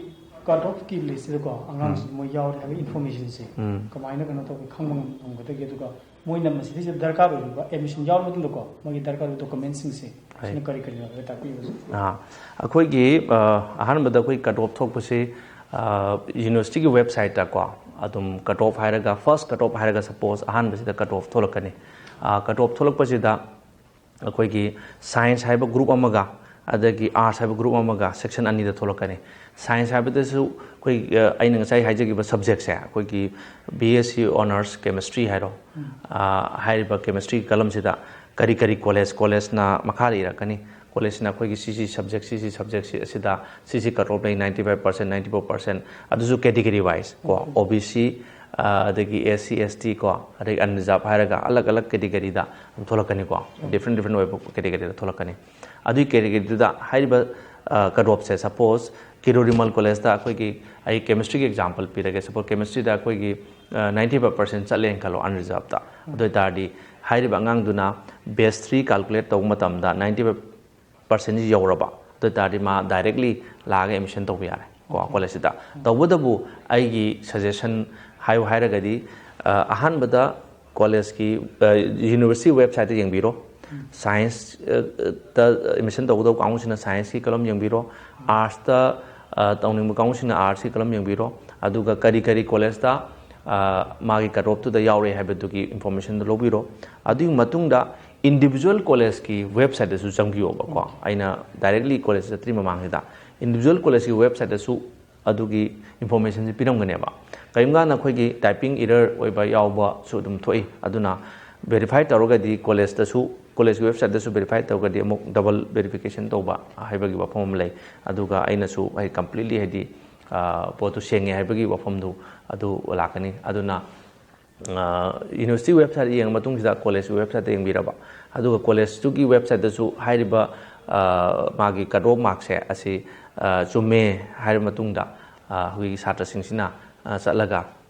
ꯀꯠ ꯑꯣꯐꯀꯤ ꯂꯤꯁꯁꯤꯗꯀꯣ ꯑꯉꯥꯡꯁꯤ ꯎꯝ꯫ ꯃꯣꯏ ꯌꯥꯎꯔꯦ ꯍꯥꯏꯕ ꯏꯟꯐꯣꯔꯃꯦꯁꯟꯁꯦ ꯎꯝ꯫ ꯀꯃꯥꯏꯅ ꯀꯩꯅꯣ ꯇꯧꯒꯦ, ꯈꯪꯕ ꯉꯝꯒꯗꯒꯦ? ꯑꯗꯨꯒ ꯃꯣꯏꯅ ꯃꯁꯤꯗꯩꯁꯤꯗ ꯗꯔꯀꯥꯔ ꯑꯣꯏꯔꯤꯕ, ꯑꯦꯗꯃꯤꯁꯟ ꯌꯥꯎꯔꯕ ꯃꯇꯨꯡꯗꯀꯣ ꯃꯣꯏꯒꯤ ꯗꯔꯀꯥꯔ ꯑꯣꯏꯕ ꯗꯣꯀꯨꯃꯦꯟꯁꯤꯡꯁꯦ ꯍꯣꯏ꯫ ꯁꯤꯅ ꯀꯔꯤ ꯀꯔꯤꯅꯣ ꯍꯥꯏꯕ ꯇꯥꯛꯄꯤꯌꯨ, ꯑꯣꯖꯥ꯫ ꯑꯥ, ꯑꯩꯈꯣꯏꯒꯤ, ꯑ, ꯑꯍꯥꯟꯕꯗ ꯑꯩꯈꯣꯏ ꯀꯠ ꯑꯣꯐ ꯊꯣꯛꯄꯁꯤ, ꯑ, ꯌꯨꯅꯤꯚꯔꯁꯤꯇꯤꯒꯤ ꯋꯦꯕꯁꯥꯏꯠꯇꯀꯣ ꯑꯗꯨꯝ ꯀꯠ ꯑꯣꯐ ꯍꯥꯏꯔꯒ, ꯐꯥꯔꯁ ꯀꯠ ꯑꯣꯐ ꯍꯥꯏꯔꯒ ꯁꯄꯣꯁ ꯑꯍꯥꯟꯕꯁꯤꯗ ꯀꯠ ꯑꯣꯐ ꯊꯣꯛꯂꯛꯀꯅꯤ꯫ ꯑ, ꯀꯠ ꯑꯣꯐ ꯊꯣꯛꯂꯛꯄꯁꯤꯗ ꯑꯩꯈꯣꯏꯒꯤ ꯁꯥꯏꯟꯁ ꯍꯥꯏꯕ ꯒ꯭ꯔꯨꯞ ꯑꯃꯒ ꯑꯗꯒꯤ ꯑꯥꯔꯠꯁ ꯍꯥꯏꯕ ꯒ꯭ꯔꯨꯞ ꯑꯃꯒ ꯁꯦꯛꯁꯟ ꯑꯅꯤꯗ ꯊꯣꯛꯂꯛꯀꯅꯤ꯫ ꯁꯥꯏꯟꯁ ꯍꯥꯏꯕꯗꯁꯨ ꯑꯩꯈꯣꯏ, ꯑ, ꯑꯩꯅ ꯉꯁꯥꯏ ꯍꯥꯏꯖꯈꯤꯕ ꯁꯕꯖꯦꯛꯁꯦ, ꯑꯩꯈꯣꯏꯒꯤ B S C honours chemistry ꯍꯥꯏꯔꯣ, ꯎꯝ꯫ ꯑ, ꯍꯥꯏꯔꯤꯕ ꯀꯦꯃꯤꯁꯇ꯭ꯔꯤ ꯀꯂꯝꯁꯤꯗ ꯀꯔꯤ ꯀꯔꯤ ꯀꯣꯂꯦꯖ, ꯀꯣꯂꯦꯖꯅ ꯃꯈꯥꯗ ꯏꯔꯛꯀꯅꯤ꯫ ꯀꯣꯂꯦꯖꯁꯤꯅ ꯑꯩꯈꯣꯏꯒꯤ ꯁꯤ ꯁꯤ ꯁꯕꯖꯦꯛ ꯁꯤ ꯁꯤ ꯁꯕꯖꯦꯛꯁꯤ ꯑꯁꯤꯗ ꯁꯤ ꯁꯤ ꯀꯠ ꯑꯣꯐ ꯂꯩ, ninety five percent, ninety four percent, ꯑꯗꯨꯁꯨ ꯀꯦꯇꯤꯒꯣꯔꯤ ꯋꯥꯏꯁ ꯀꯣ, ꯑꯣ ꯕꯤ ꯁꯤ, ꯑꯗꯒꯤ ꯑꯦꯁ ꯁꯤ, ꯑꯦꯁ ꯇꯤ ꯀꯣ, ꯑꯗꯒꯤ ꯑꯟꯔꯤꯖꯥꯕ ꯍꯥꯏꯔꯒ ꯑꯂꯛ ꯑꯂꯛ ꯀꯦꯇꯤꯒꯣꯔꯤꯗ ꯑꯗꯨꯝ ꯊꯣꯛꯂꯛꯀꯅꯤꯀꯣ, ꯗꯤꯐ꯭ꯔꯦꯟ ꯗꯤꯐ꯭ꯔꯦꯟ ꯑꯣꯏꯕ ꯀꯦꯇꯤꯒꯣꯔꯤꯗ ꯊꯣꯛꯂꯛꯀꯅꯤ꯫ ꯑꯗꯨꯒꯤ ꯀꯦꯇꯤꯒꯣꯔꯤꯗꯨꯗ ꯍꯥꯏꯔꯤꯕ ꯀꯠ ꯑꯣꯐꯁꯦ, ꯁꯄꯣꯁ ꯀꯤꯔꯣ ꯔꯤꯃꯜ ꯀꯣꯂꯦꯖꯇ ꯑꯩꯈꯣꯏꯒꯤ, ꯑꯩ ꯀꯦꯃꯤꯁꯇ꯭ꯔꯤꯒꯤ ꯑꯦꯛꯖꯥꯝꯄꯜ ꯄꯤꯔꯒꯦ, ꯁꯄꯣꯁ ꯀꯦꯃꯤꯁꯇ꯭ꯔꯤꯗ ꯑꯩꯈꯣꯏꯒꯤ ꯅꯥꯏꯟꯇꯤ ꯐꯥꯏꯚ ꯄꯥꯔꯁꯦꯟ ꯆꯠꯂꯦꯅ ꯈꯜꯂꯣ ꯑꯟꯔꯤꯖꯥꯕꯇ, ꯑꯗꯨ ꯑꯣꯏ ꯇꯥꯔꯗꯤ ꯍꯥꯏꯔꯤꯕ ꯑꯉꯥꯡꯗꯨꯅ ꯕꯦꯁ ꯊ꯭ꯔꯤ ꯀꯥꯜꯀꯨꯂꯦꯠ ꯇꯧꯕ ꯃꯇꯝꯗ ꯅꯥꯏꯟꯇꯤ ꯐꯥꯏꯚ ꯄꯥꯔꯁꯦꯟꯁꯤ ꯌꯧꯔꯕ ꯑꯗꯨ ꯑꯣꯏ ꯇꯥꯔꯗꯤ ꯃꯥ ꯗꯥꯏꯔꯦꯛꯂꯤ ꯂꯥꯛꯑꯒ ꯑꯦꯗꯃꯤꯁꯟ ꯇꯧꯕ ꯌꯥꯔꯦ ꯀꯣ ꯀꯣꯂꯦꯖꯁꯤꯗ꯫ ꯇꯧꯕꯇꯕꯨ ꯑꯩꯒꯤ ꯁꯖꯦꯁꯟ ꯍꯥꯏꯌꯨ ꯍꯥꯏꯔꯒꯗꯤ, ꯑ, ꯑꯍꯥꯟꯕꯗ ꯀꯣꯂꯦꯖꯀꯤ, ꯑ, ꯌꯨꯅꯤꯚꯔꯁꯤꯇꯤ ꯋꯦꯕꯁꯥꯏꯠꯇ ꯌꯦꯡꯕꯤꯔꯣ꯫ ꯁꯥꯏꯟꯁꯇ ꯑꯦꯗꯃꯤꯁꯟ ꯇꯧꯒꯗꯧꯕ ꯀꯥꯡꯕꯨꯁꯤꯅ ꯁꯥꯏꯟꯁꯀꯤ ꯀꯂꯝ ꯌꯦꯡꯕꯤꯔꯣ, ꯑꯥꯔꯠꯁꯇ, ꯑ, ꯇꯧꯅꯤꯡꯕ ꯀꯥꯡꯕꯨꯁꯤꯡꯅ ꯑꯥꯔꯠꯁꯀꯤ ꯀꯂꯝ ꯌꯦꯡꯕꯤꯔꯣ, ꯑꯗꯨꯒ ꯀꯔꯤ ꯀꯔꯤ ꯀꯣꯂꯦꯖꯇ, ꯑ, ꯃꯥꯒꯤ ꯀꯠ ꯑꯣꯐꯇꯨꯗ ꯌꯥꯎꯔꯦ ꯍꯥꯏꯕꯗꯨꯒꯤ ꯏꯟꯐꯣꯔꯃꯦꯁꯟꯗꯨ ꯂꯧꯕꯤꯔꯣ꯫ ꯑꯗꯨꯒꯤ ꯃꯇꯨꯡꯗ ꯏꯟꯗꯤꯕꯤꯖꯨꯋꯦꯜ ꯀꯣꯂꯦꯖꯀꯤ ꯋꯦꯕꯁꯥꯏꯠꯇꯁꯨ ꯆꯪꯕꯤꯌꯣꯕꯀꯣ꯫ ꯑꯩꯅ ꯗꯥꯏꯔꯦꯛꯂꯤ ꯀꯣꯂꯦꯖ ꯆꯠꯇ꯭ꯔꯤ ꯃꯃꯥꯡꯁꯤꯗ ꯏꯟꯗꯤꯕꯤꯖꯨꯋꯦꯜ ꯀꯣꯂꯦꯖꯀꯤ ꯋꯦꯕꯁꯥꯏꯠꯇꯁꯨ ꯑꯗꯨꯒꯤ ꯏꯟꯐꯣꯔꯃꯦꯁꯟꯁꯤ ꯄꯤꯔꯝꯒꯅꯦꯕ꯫ ꯀꯔꯤꯒꯨꯝꯕ ꯀꯥꯟꯗ ꯑꯩꯈꯣꯏꯒꯤ ꯇꯥꯏꯄꯤꯡ ꯏꯔꯔ ꯑꯣꯏꯕ ꯌꯥꯎꯕꯁꯨ ꯑꯗꯨꯝ ꯊꯣꯛꯏ꯫ ꯑꯗꯨꯅ ꯚꯦꯔꯤꯐꯥꯏ ꯇꯧꯔꯒꯗꯤ ꯀꯣꯂꯦꯖꯇꯁꯨ, ꯀꯣꯂꯦꯖꯀꯤ ꯋꯦꯕꯁꯥꯏꯠꯇꯁꯨ ꯚꯦꯔꯤꯐꯥꯏ ꯇꯧꯔꯒꯗꯤ ꯑꯃꯨꯛ ꯗꯕꯜ ꯚꯦꯔꯤꯐꯤꯀꯦꯁꯟ ꯇꯧꯕ ꯍꯥꯏꯕꯒꯤ ꯋꯥꯐꯝ ꯑꯃ ꯂꯩ꯫ ꯑꯗꯨꯒ ꯑꯩꯅꯁꯨ ꯑꯩ ꯀꯝꯄ꯭ꯂꯤꯠꯂꯤ ꯍꯥꯏꯗꯤ, ꯑ, ꯄꯣꯠꯇꯨ ꯁꯦꯡꯉꯦ ꯍꯥꯏꯕꯒꯤ ꯋꯥꯐꯝꯗꯨ ꯑꯗꯨ ꯂꯥꯛꯀꯅꯤ꯫ ꯑꯗꯨꯅ, ꯑ, ꯌꯨꯅꯤꯚꯔꯁꯤꯇꯤ ꯋꯦꯕꯁꯥꯏꯠ ꯌꯦꯡꯉ ꯃꯇꯨꯡꯁꯤꯗ ꯀꯣꯂꯦꯖꯀꯤ ꯋꯦꯕꯁꯥꯏꯠꯇ ꯌꯦꯡꯕꯤꯔꯕ, ꯑꯗꯨꯒ ꯀꯣꯂꯦꯖꯇꯨꯒꯤ ꯋꯦꯕꯁꯥꯏꯠꯇꯁꯨ ꯍꯥꯏꯔꯤꯕ, ꯑ, ꯃꯥꯒꯤ ꯀꯠ ꯑꯣꯐ ꯃꯥꯔꯛꯁꯦ ꯑꯁꯤ, ꯑ, ꯆꯨꯝꯃꯦ ꯍꯥꯏꯔꯕ ꯃꯇꯨꯡꯗ, ꯑ, ꯑꯩꯈꯣꯏꯒꯤ ꯁꯥꯇ꯭ꯔꯁꯤꯡꯁꯤꯅ, ꯑ, ꯆꯠꯂꯒ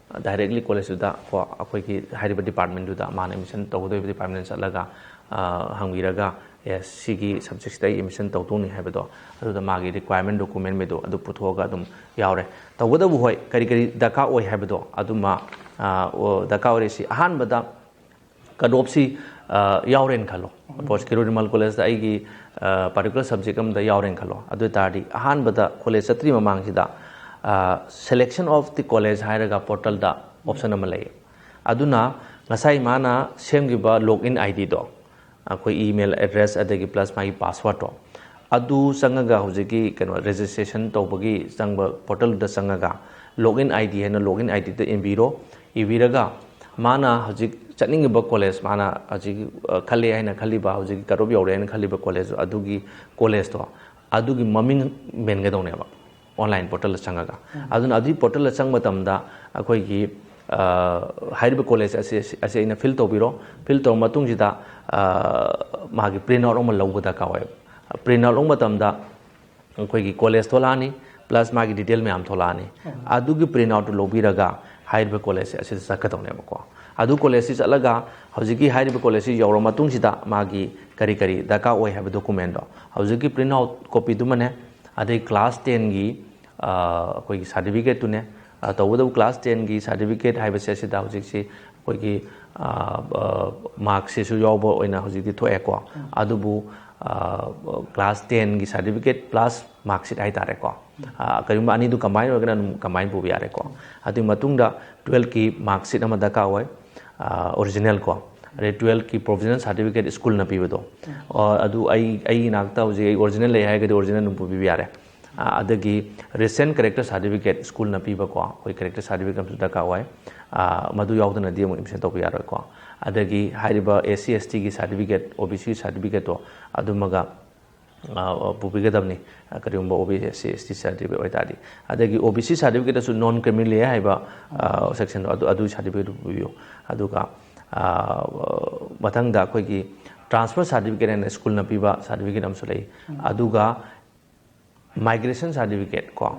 ꯗꯥꯏꯔꯦꯛꯂꯤ ꯀꯣꯂꯦꯖꯇꯨꯗ ꯀꯣ ꯑꯩꯈꯣꯏꯒꯤ ꯍꯥꯏꯔꯤꯕ ꯗꯤꯄꯥꯔꯠꯃꯦꯟꯗꯨꯗ, ꯃꯥꯅ ꯑꯦꯗꯃꯤꯁꯟ ꯇꯧꯒꯗꯧꯔꯤꯕ ꯗꯤꯄꯥꯔꯠꯃꯦꯟꯗ ꯆꯠꯂꯒ, ꯑ, ꯍꯪꯕꯤꯔꯒ, "ꯑꯦ, ꯁꯤꯒꯤ ꯁꯕꯖꯦꯛꯁꯤꯗ ꯑꯩ ꯑꯦꯗꯃꯤꯁꯟ ꯇꯧꯗꯧꯅꯤ" ꯍꯥꯏꯕꯗꯣ, ꯑꯗꯨꯗ ꯃꯥꯒꯤ ꯔꯤꯀ꯭ꯋꯥꯏꯔꯃꯦꯟ ꯗꯣꯀꯨꯃꯦꯟ ꯃꯩꯗꯣ ꯑꯗꯨ ꯄꯨꯊꯣꯛꯑꯒ ꯑꯗꯨꯝ ꯌꯥꯎꯔꯦ꯫ ꯇꯧꯕꯇꯕꯨ ꯍꯣꯏ, ꯀꯔꯤ ꯀꯔꯤ ꯗꯔꯀꯥꯔ ꯑꯣꯏ ꯍꯥꯏꯕꯗꯣ ꯑꯗꯨꯃ, ꯑ, ꯑꯣ, ꯗꯔꯀꯥꯔ ꯑꯣꯏꯔꯤꯁꯤ ꯑꯍꯥꯟꯕꯗ ꯀꯠ ꯑꯣꯐꯁꯤ, ꯑ, ꯌꯥꯎꯔꯦꯅ ꯈꯜꯂꯣ꯫ ꯁꯄꯣꯁ ꯀꯤꯔꯣ ꯔꯤꯃꯜ ꯀꯣꯂꯦꯖꯇ ꯑꯩꯒꯤ, ꯑ, ꯄꯥꯔꯇꯤꯀꯨꯂꯔ ꯁꯕꯖꯦꯛ ꯑꯃꯗ ꯌꯥꯎꯔꯦꯅ ꯈꯜꯂꯣ꯫ ꯑꯗꯨ ꯑꯣꯏ ꯇꯥꯔꯗꯤ ꯑꯍꯥꯟꯕꯗ ꯀꯣꯂꯦꯖ ꯆꯠꯇ꯭ꯔꯤ ꯃꯃꯥꯡꯁꯤꯗ, ꯑ, selection of the college ꯍꯥꯏꯔꯒ ꯄꯣꯔꯇꯜꯗ ꯑꯣꯞꯁꯟ ꯑꯃ ꯂꯩ꯫ ꯑꯗꯨꯅ ꯉꯁꯥꯏ ꯃꯥꯅ ꯁꯦꯝꯈꯤꯕ ꯂꯣꯒ ꯏꯟ ꯑꯥꯏ ꯗꯤꯗꯣ, ꯑꯩꯈꯣꯏ ꯏꯃꯦꯜ ꯑꯦꯗ꯭ꯔꯦꯁ ꯑꯗꯒꯤ ꯄ꯭ꯂꯁ ꯃꯥꯒꯤ ꯄꯥꯁꯋꯥꯔꯗꯇꯣ, ꯑꯗꯨ ꯆꯪꯉꯒ ꯍꯧꯖꯤꯛꯀꯤ ꯀꯩꯅꯣ ꯔꯦꯖꯤꯁꯇ꯭ꯔꯦꯁꯟ ꯇꯧꯕꯒꯤ ꯆꯪꯕ ꯄꯣꯔꯇꯜꯗꯨꯗ ꯆꯪꯉꯒ ꯂꯣꯒ ꯏꯟ ꯑꯥꯏ ꯗꯤ ꯍꯥꯏꯅ ꯂꯣꯒ ꯏꯟ ꯑꯥꯏ ꯗꯤꯗ ꯏꯟꯕꯤꯔꯣ꯫ ꯏꯕꯤꯔꯒ ꯃꯥꯅ ꯍꯧꯖꯤꯛ ꯆꯠꯅꯤꯡꯉꯤꯕ ꯀꯣꯂꯦꯖ, ꯃꯥꯅ ꯍꯧꯖꯤꯛ ꯈꯜꯂꯦ ꯍꯥꯏꯅ ꯈꯜꯂꯤꯕ, ꯍꯧꯖꯤꯛꯀꯤ ꯀꯠ ꯑꯣꯐ ꯌꯧꯔꯦ ꯍꯥꯏꯅ ꯈꯜꯂꯤꯕ ꯀꯣꯂꯦꯖ ꯑꯗꯨꯒꯤ ꯀꯣꯂꯦꯖꯇꯣ, ꯑꯗꯨꯒꯤ ꯃꯃꯤꯡ ꯃꯦꯟꯒꯗꯧꯅꯦꯕ ꯑꯣꯟꯂꯥꯏꯟ ꯄꯣꯔꯇꯦꯜꯗ ꯆꯪꯉꯒ꯫ ꯑꯗꯨꯅ ꯑꯗꯨꯒꯤ ꯄꯣꯔꯇꯦꯜꯗ ꯆꯪꯕ ꯃꯇꯝꯗ ꯑꯩꯈꯣꯏꯒꯤ ꯍꯥꯏꯔꯤꯕ ꯀꯣꯂꯦꯖ ꯑꯁꯤ ꯑꯁꯤ ꯑꯩꯅ ꯐꯤꯜ ꯇꯧꯕꯤꯔꯣ꯫ ꯐꯤꯜ ꯇꯧꯔ ꯃꯇꯨꯡꯁꯤꯗ ꯃꯥꯒꯤ ꯄ꯭ꯔꯤꯟ ꯑꯥꯎꯠ ꯑꯃ ꯂꯧꯕ ꯗꯔꯀꯥꯔ ꯑꯣꯏꯌꯦꯕ꯫ ꯄ꯭ꯔꯤꯟ ꯑꯥꯎꯠ ꯂꯧꯕ ꯃꯇꯝꯗ ꯑꯩꯈꯣꯏꯒꯤ ꯀꯣꯂꯦꯖ ꯊꯣꯛꯂꯛꯑꯅꯤ, ꯄ꯭ꯂꯁ ꯃꯥꯒꯤ ꯗꯤꯇꯦꯜ ꯃꯌꯥꯝ ꯊꯣꯛꯂꯛꯑꯅꯤ꯫ ꯑꯗꯨꯒꯤ ꯄ꯭ꯔꯤꯟ ꯑꯥꯎꯠꯇꯨ ꯂꯧꯕꯤꯔꯒ ꯍꯥꯏꯔꯤꯕ ꯀꯣꯂꯦꯖ ꯑꯁꯤꯗ ꯆꯠꯀꯗꯧꯅꯦꯕꯀꯣ꯫ ꯑꯗꯨ ꯀꯣꯂꯦꯖꯁꯤ ꯆꯠꯂꯒ ꯍꯧꯖꯤꯛꯀꯤ ꯍꯥꯏꯔꯤꯕ ꯀꯣꯂꯦꯖꯁꯤ ꯌꯧꯔ ꯃꯇꯨꯡꯁꯤꯗ ꯃꯥꯒꯤ ꯀꯔꯤ ꯀꯔꯤ ꯗꯔꯀꯥꯔ ꯑꯣꯏ ꯍꯥꯏꯕ ꯗꯣꯀꯨꯃꯦꯟꯗꯣ, ꯍꯧꯖꯤꯛꯀꯤ ꯄ꯭ꯔꯤꯟ ꯑꯥꯎꯠ ꯀꯣꯄꯤꯗꯨꯃꯅꯦ, ꯑꯗꯩ ꯀ꯭ꯂꯥꯁ ꯇꯦꯟꯒꯤ ꯑꯩꯈꯣꯏꯒꯤ ꯁꯥꯔꯇꯤꯐꯤꯀꯦꯠꯇꯨꯅꯦ꯫ ꯇꯧꯕꯇꯕꯨ ꯀ꯭ꯂꯥꯁ ꯇꯦꯟꯒꯤ ꯁꯥꯔꯇꯤꯐꯤꯀꯦꯠ ꯍꯥꯏꯕꯁꯦ ꯑꯁꯤꯗ ꯍꯧꯖꯤꯛꯁꯤ ꯑꯩꯈꯣꯏꯒꯤ ꯃꯥꯔꯛꯁꯤꯁꯨ ꯌꯥꯎꯕ ꯑꯣꯏꯅ ꯍꯧꯖꯤꯛꯇꯤ ꯊꯣꯛꯑꯦꯀꯣ꯫ ꯑꯗꯨꯕꯨ ꯀ꯭ꯂꯥꯁ ꯇꯦꯟꯒꯤ ꯁꯥꯔꯇꯤꯐꯤꯀꯦꯠ ꯄ꯭ꯂꯁ ꯃꯥꯔꯛꯁꯤꯠ ꯍꯥꯏꯇꯥꯔꯦꯀꯣ꯫ ꯀꯔꯤꯒꯨꯝꯕ ꯑꯅꯤꯗꯨ ꯀꯝꯕꯥꯏꯟ ꯑꯣꯏꯔꯒꯅ ꯑꯗꯨꯝ ꯀꯝꯕꯥꯏꯟ ꯄꯨꯕ ꯌꯥꯔꯦꯀꯣ꯫ ꯑꯗꯨꯒꯤ ꯃꯇꯨꯡꯗ ꯇꯨꯋꯦꯜꯐꯀꯤ ꯃꯥꯔꯛꯁꯤꯠ ꯑꯃ ꯗꯔꯀꯥꯔ ꯑꯣꯏ, ꯑꯣꯔꯤꯖꯤꯅꯦꯜ ꯀꯣ꯫ ꯑꯗꯩ ꯇꯨꯋꯦꯜꯐꯀꯤ ꯄ꯭ꯔꯣꯕꯤꯖꯅꯦꯜ ꯁꯥꯔꯇꯤꯐꯤꯀꯦꯠ ꯁ꯭ꯀꯨꯜꯅ ꯄꯤꯕꯗꯣ, ꯑꯗꯨ ꯑꯩ ꯑꯩꯒꯤ ꯏꯅꯥꯛꯇ ꯍꯧꯖꯤꯛ ꯑꯩ ꯑꯣꯔꯤꯖꯤꯅꯦꯜ ꯂꯩ ꯍꯥꯏꯔꯒꯗꯤ ꯑꯣꯔꯤꯖꯤꯅꯦꯜ ꯑꯗꯨꯝ ꯄꯨꯕꯤꯕ ꯌꯥꯔꯦ꯫ ꯑꯗꯒꯤ ꯔꯤꯁꯦꯟ ꯀꯦꯔꯦꯛꯇꯔ ꯁꯥꯔꯇꯤꯐꯤꯀꯦꯠ ꯁ꯭ꯀꯨꯜꯅ ꯄꯤꯕꯀꯣ, ꯑꯩꯈꯣꯏ ꯀꯦꯔꯦꯛꯇꯔ ꯁꯥꯔꯇꯤꯐꯤꯀꯦꯠ ꯑꯃꯁꯨ ꯗꯔꯀꯥꯔ ꯑꯣꯏ꯫ ꯃꯗꯨ ꯌꯥꯎꯗꯅꯗꯤ ꯑꯃꯨꯛ ꯑꯦꯗꯃꯤꯁꯟ ꯇꯧꯕ ꯌꯥꯔꯣꯏꯀꯣ꯫ ꯑꯗꯒꯤ ꯍꯥꯏꯔꯤꯕ ꯑꯦꯁ ꯁꯤ ꯑꯦꯁ ꯇꯤꯒꯤ ꯁꯥꯔꯇꯤꯐꯤꯀꯦꯠ, ꯑꯣ ꯕꯤ ꯁꯤ ꯁꯥꯔꯇꯤꯐꯤꯀꯦꯠꯇꯣ ꯑꯗꯨꯃꯒ ꯄꯨꯕꯤꯒꯗꯕꯅꯤ꯫ ꯀꯔꯤꯒꯨꯝꯕ ꯑꯣ B C S T certificate ꯑꯣꯏꯇꯥꯔꯗꯤ꯫ ꯑꯗꯒꯤ ꯑꯣ ꯕꯤ ꯁꯤ ꯁꯥꯔꯇꯤꯐꯤꯀꯦꯠꯇꯁꯨ ꯅꯣꯟ ꯀ꯭ꯔꯤꯃꯤꯅꯦꯜ ꯍꯥꯏꯕ ꯁꯦꯛꯁꯟꯗꯣ, ꯑꯗꯨ ꯑꯗꯨꯒꯤ ꯁꯥꯔꯇꯤꯐꯤꯀꯦꯠꯇꯨ ꯄꯨꯕꯤꯌꯨ꯫ ꯑꯗꯨꯒ ꯃꯊꯪꯗ ꯑꯩꯈꯣꯏꯒꯤ ꯇ꯭ꯔꯥꯟꯁꯐꯔ ꯁꯥꯔꯇꯤꯐꯤꯀꯦꯠ ꯍꯥꯏꯅ ꯁ꯭ꯀꯨꯜꯅ ꯄꯤꯕ ꯁꯥꯔꯇꯤꯐꯤꯀꯦꯠ ꯑꯃꯁꯨ ꯂꯩ꯫ ꯑꯗꯨꯒ ꯃꯥꯏꯒ꯭ꯔꯦꯁꯟ ꯁꯥꯔꯇꯤꯐꯤꯀꯦꯠ ꯀꯣ,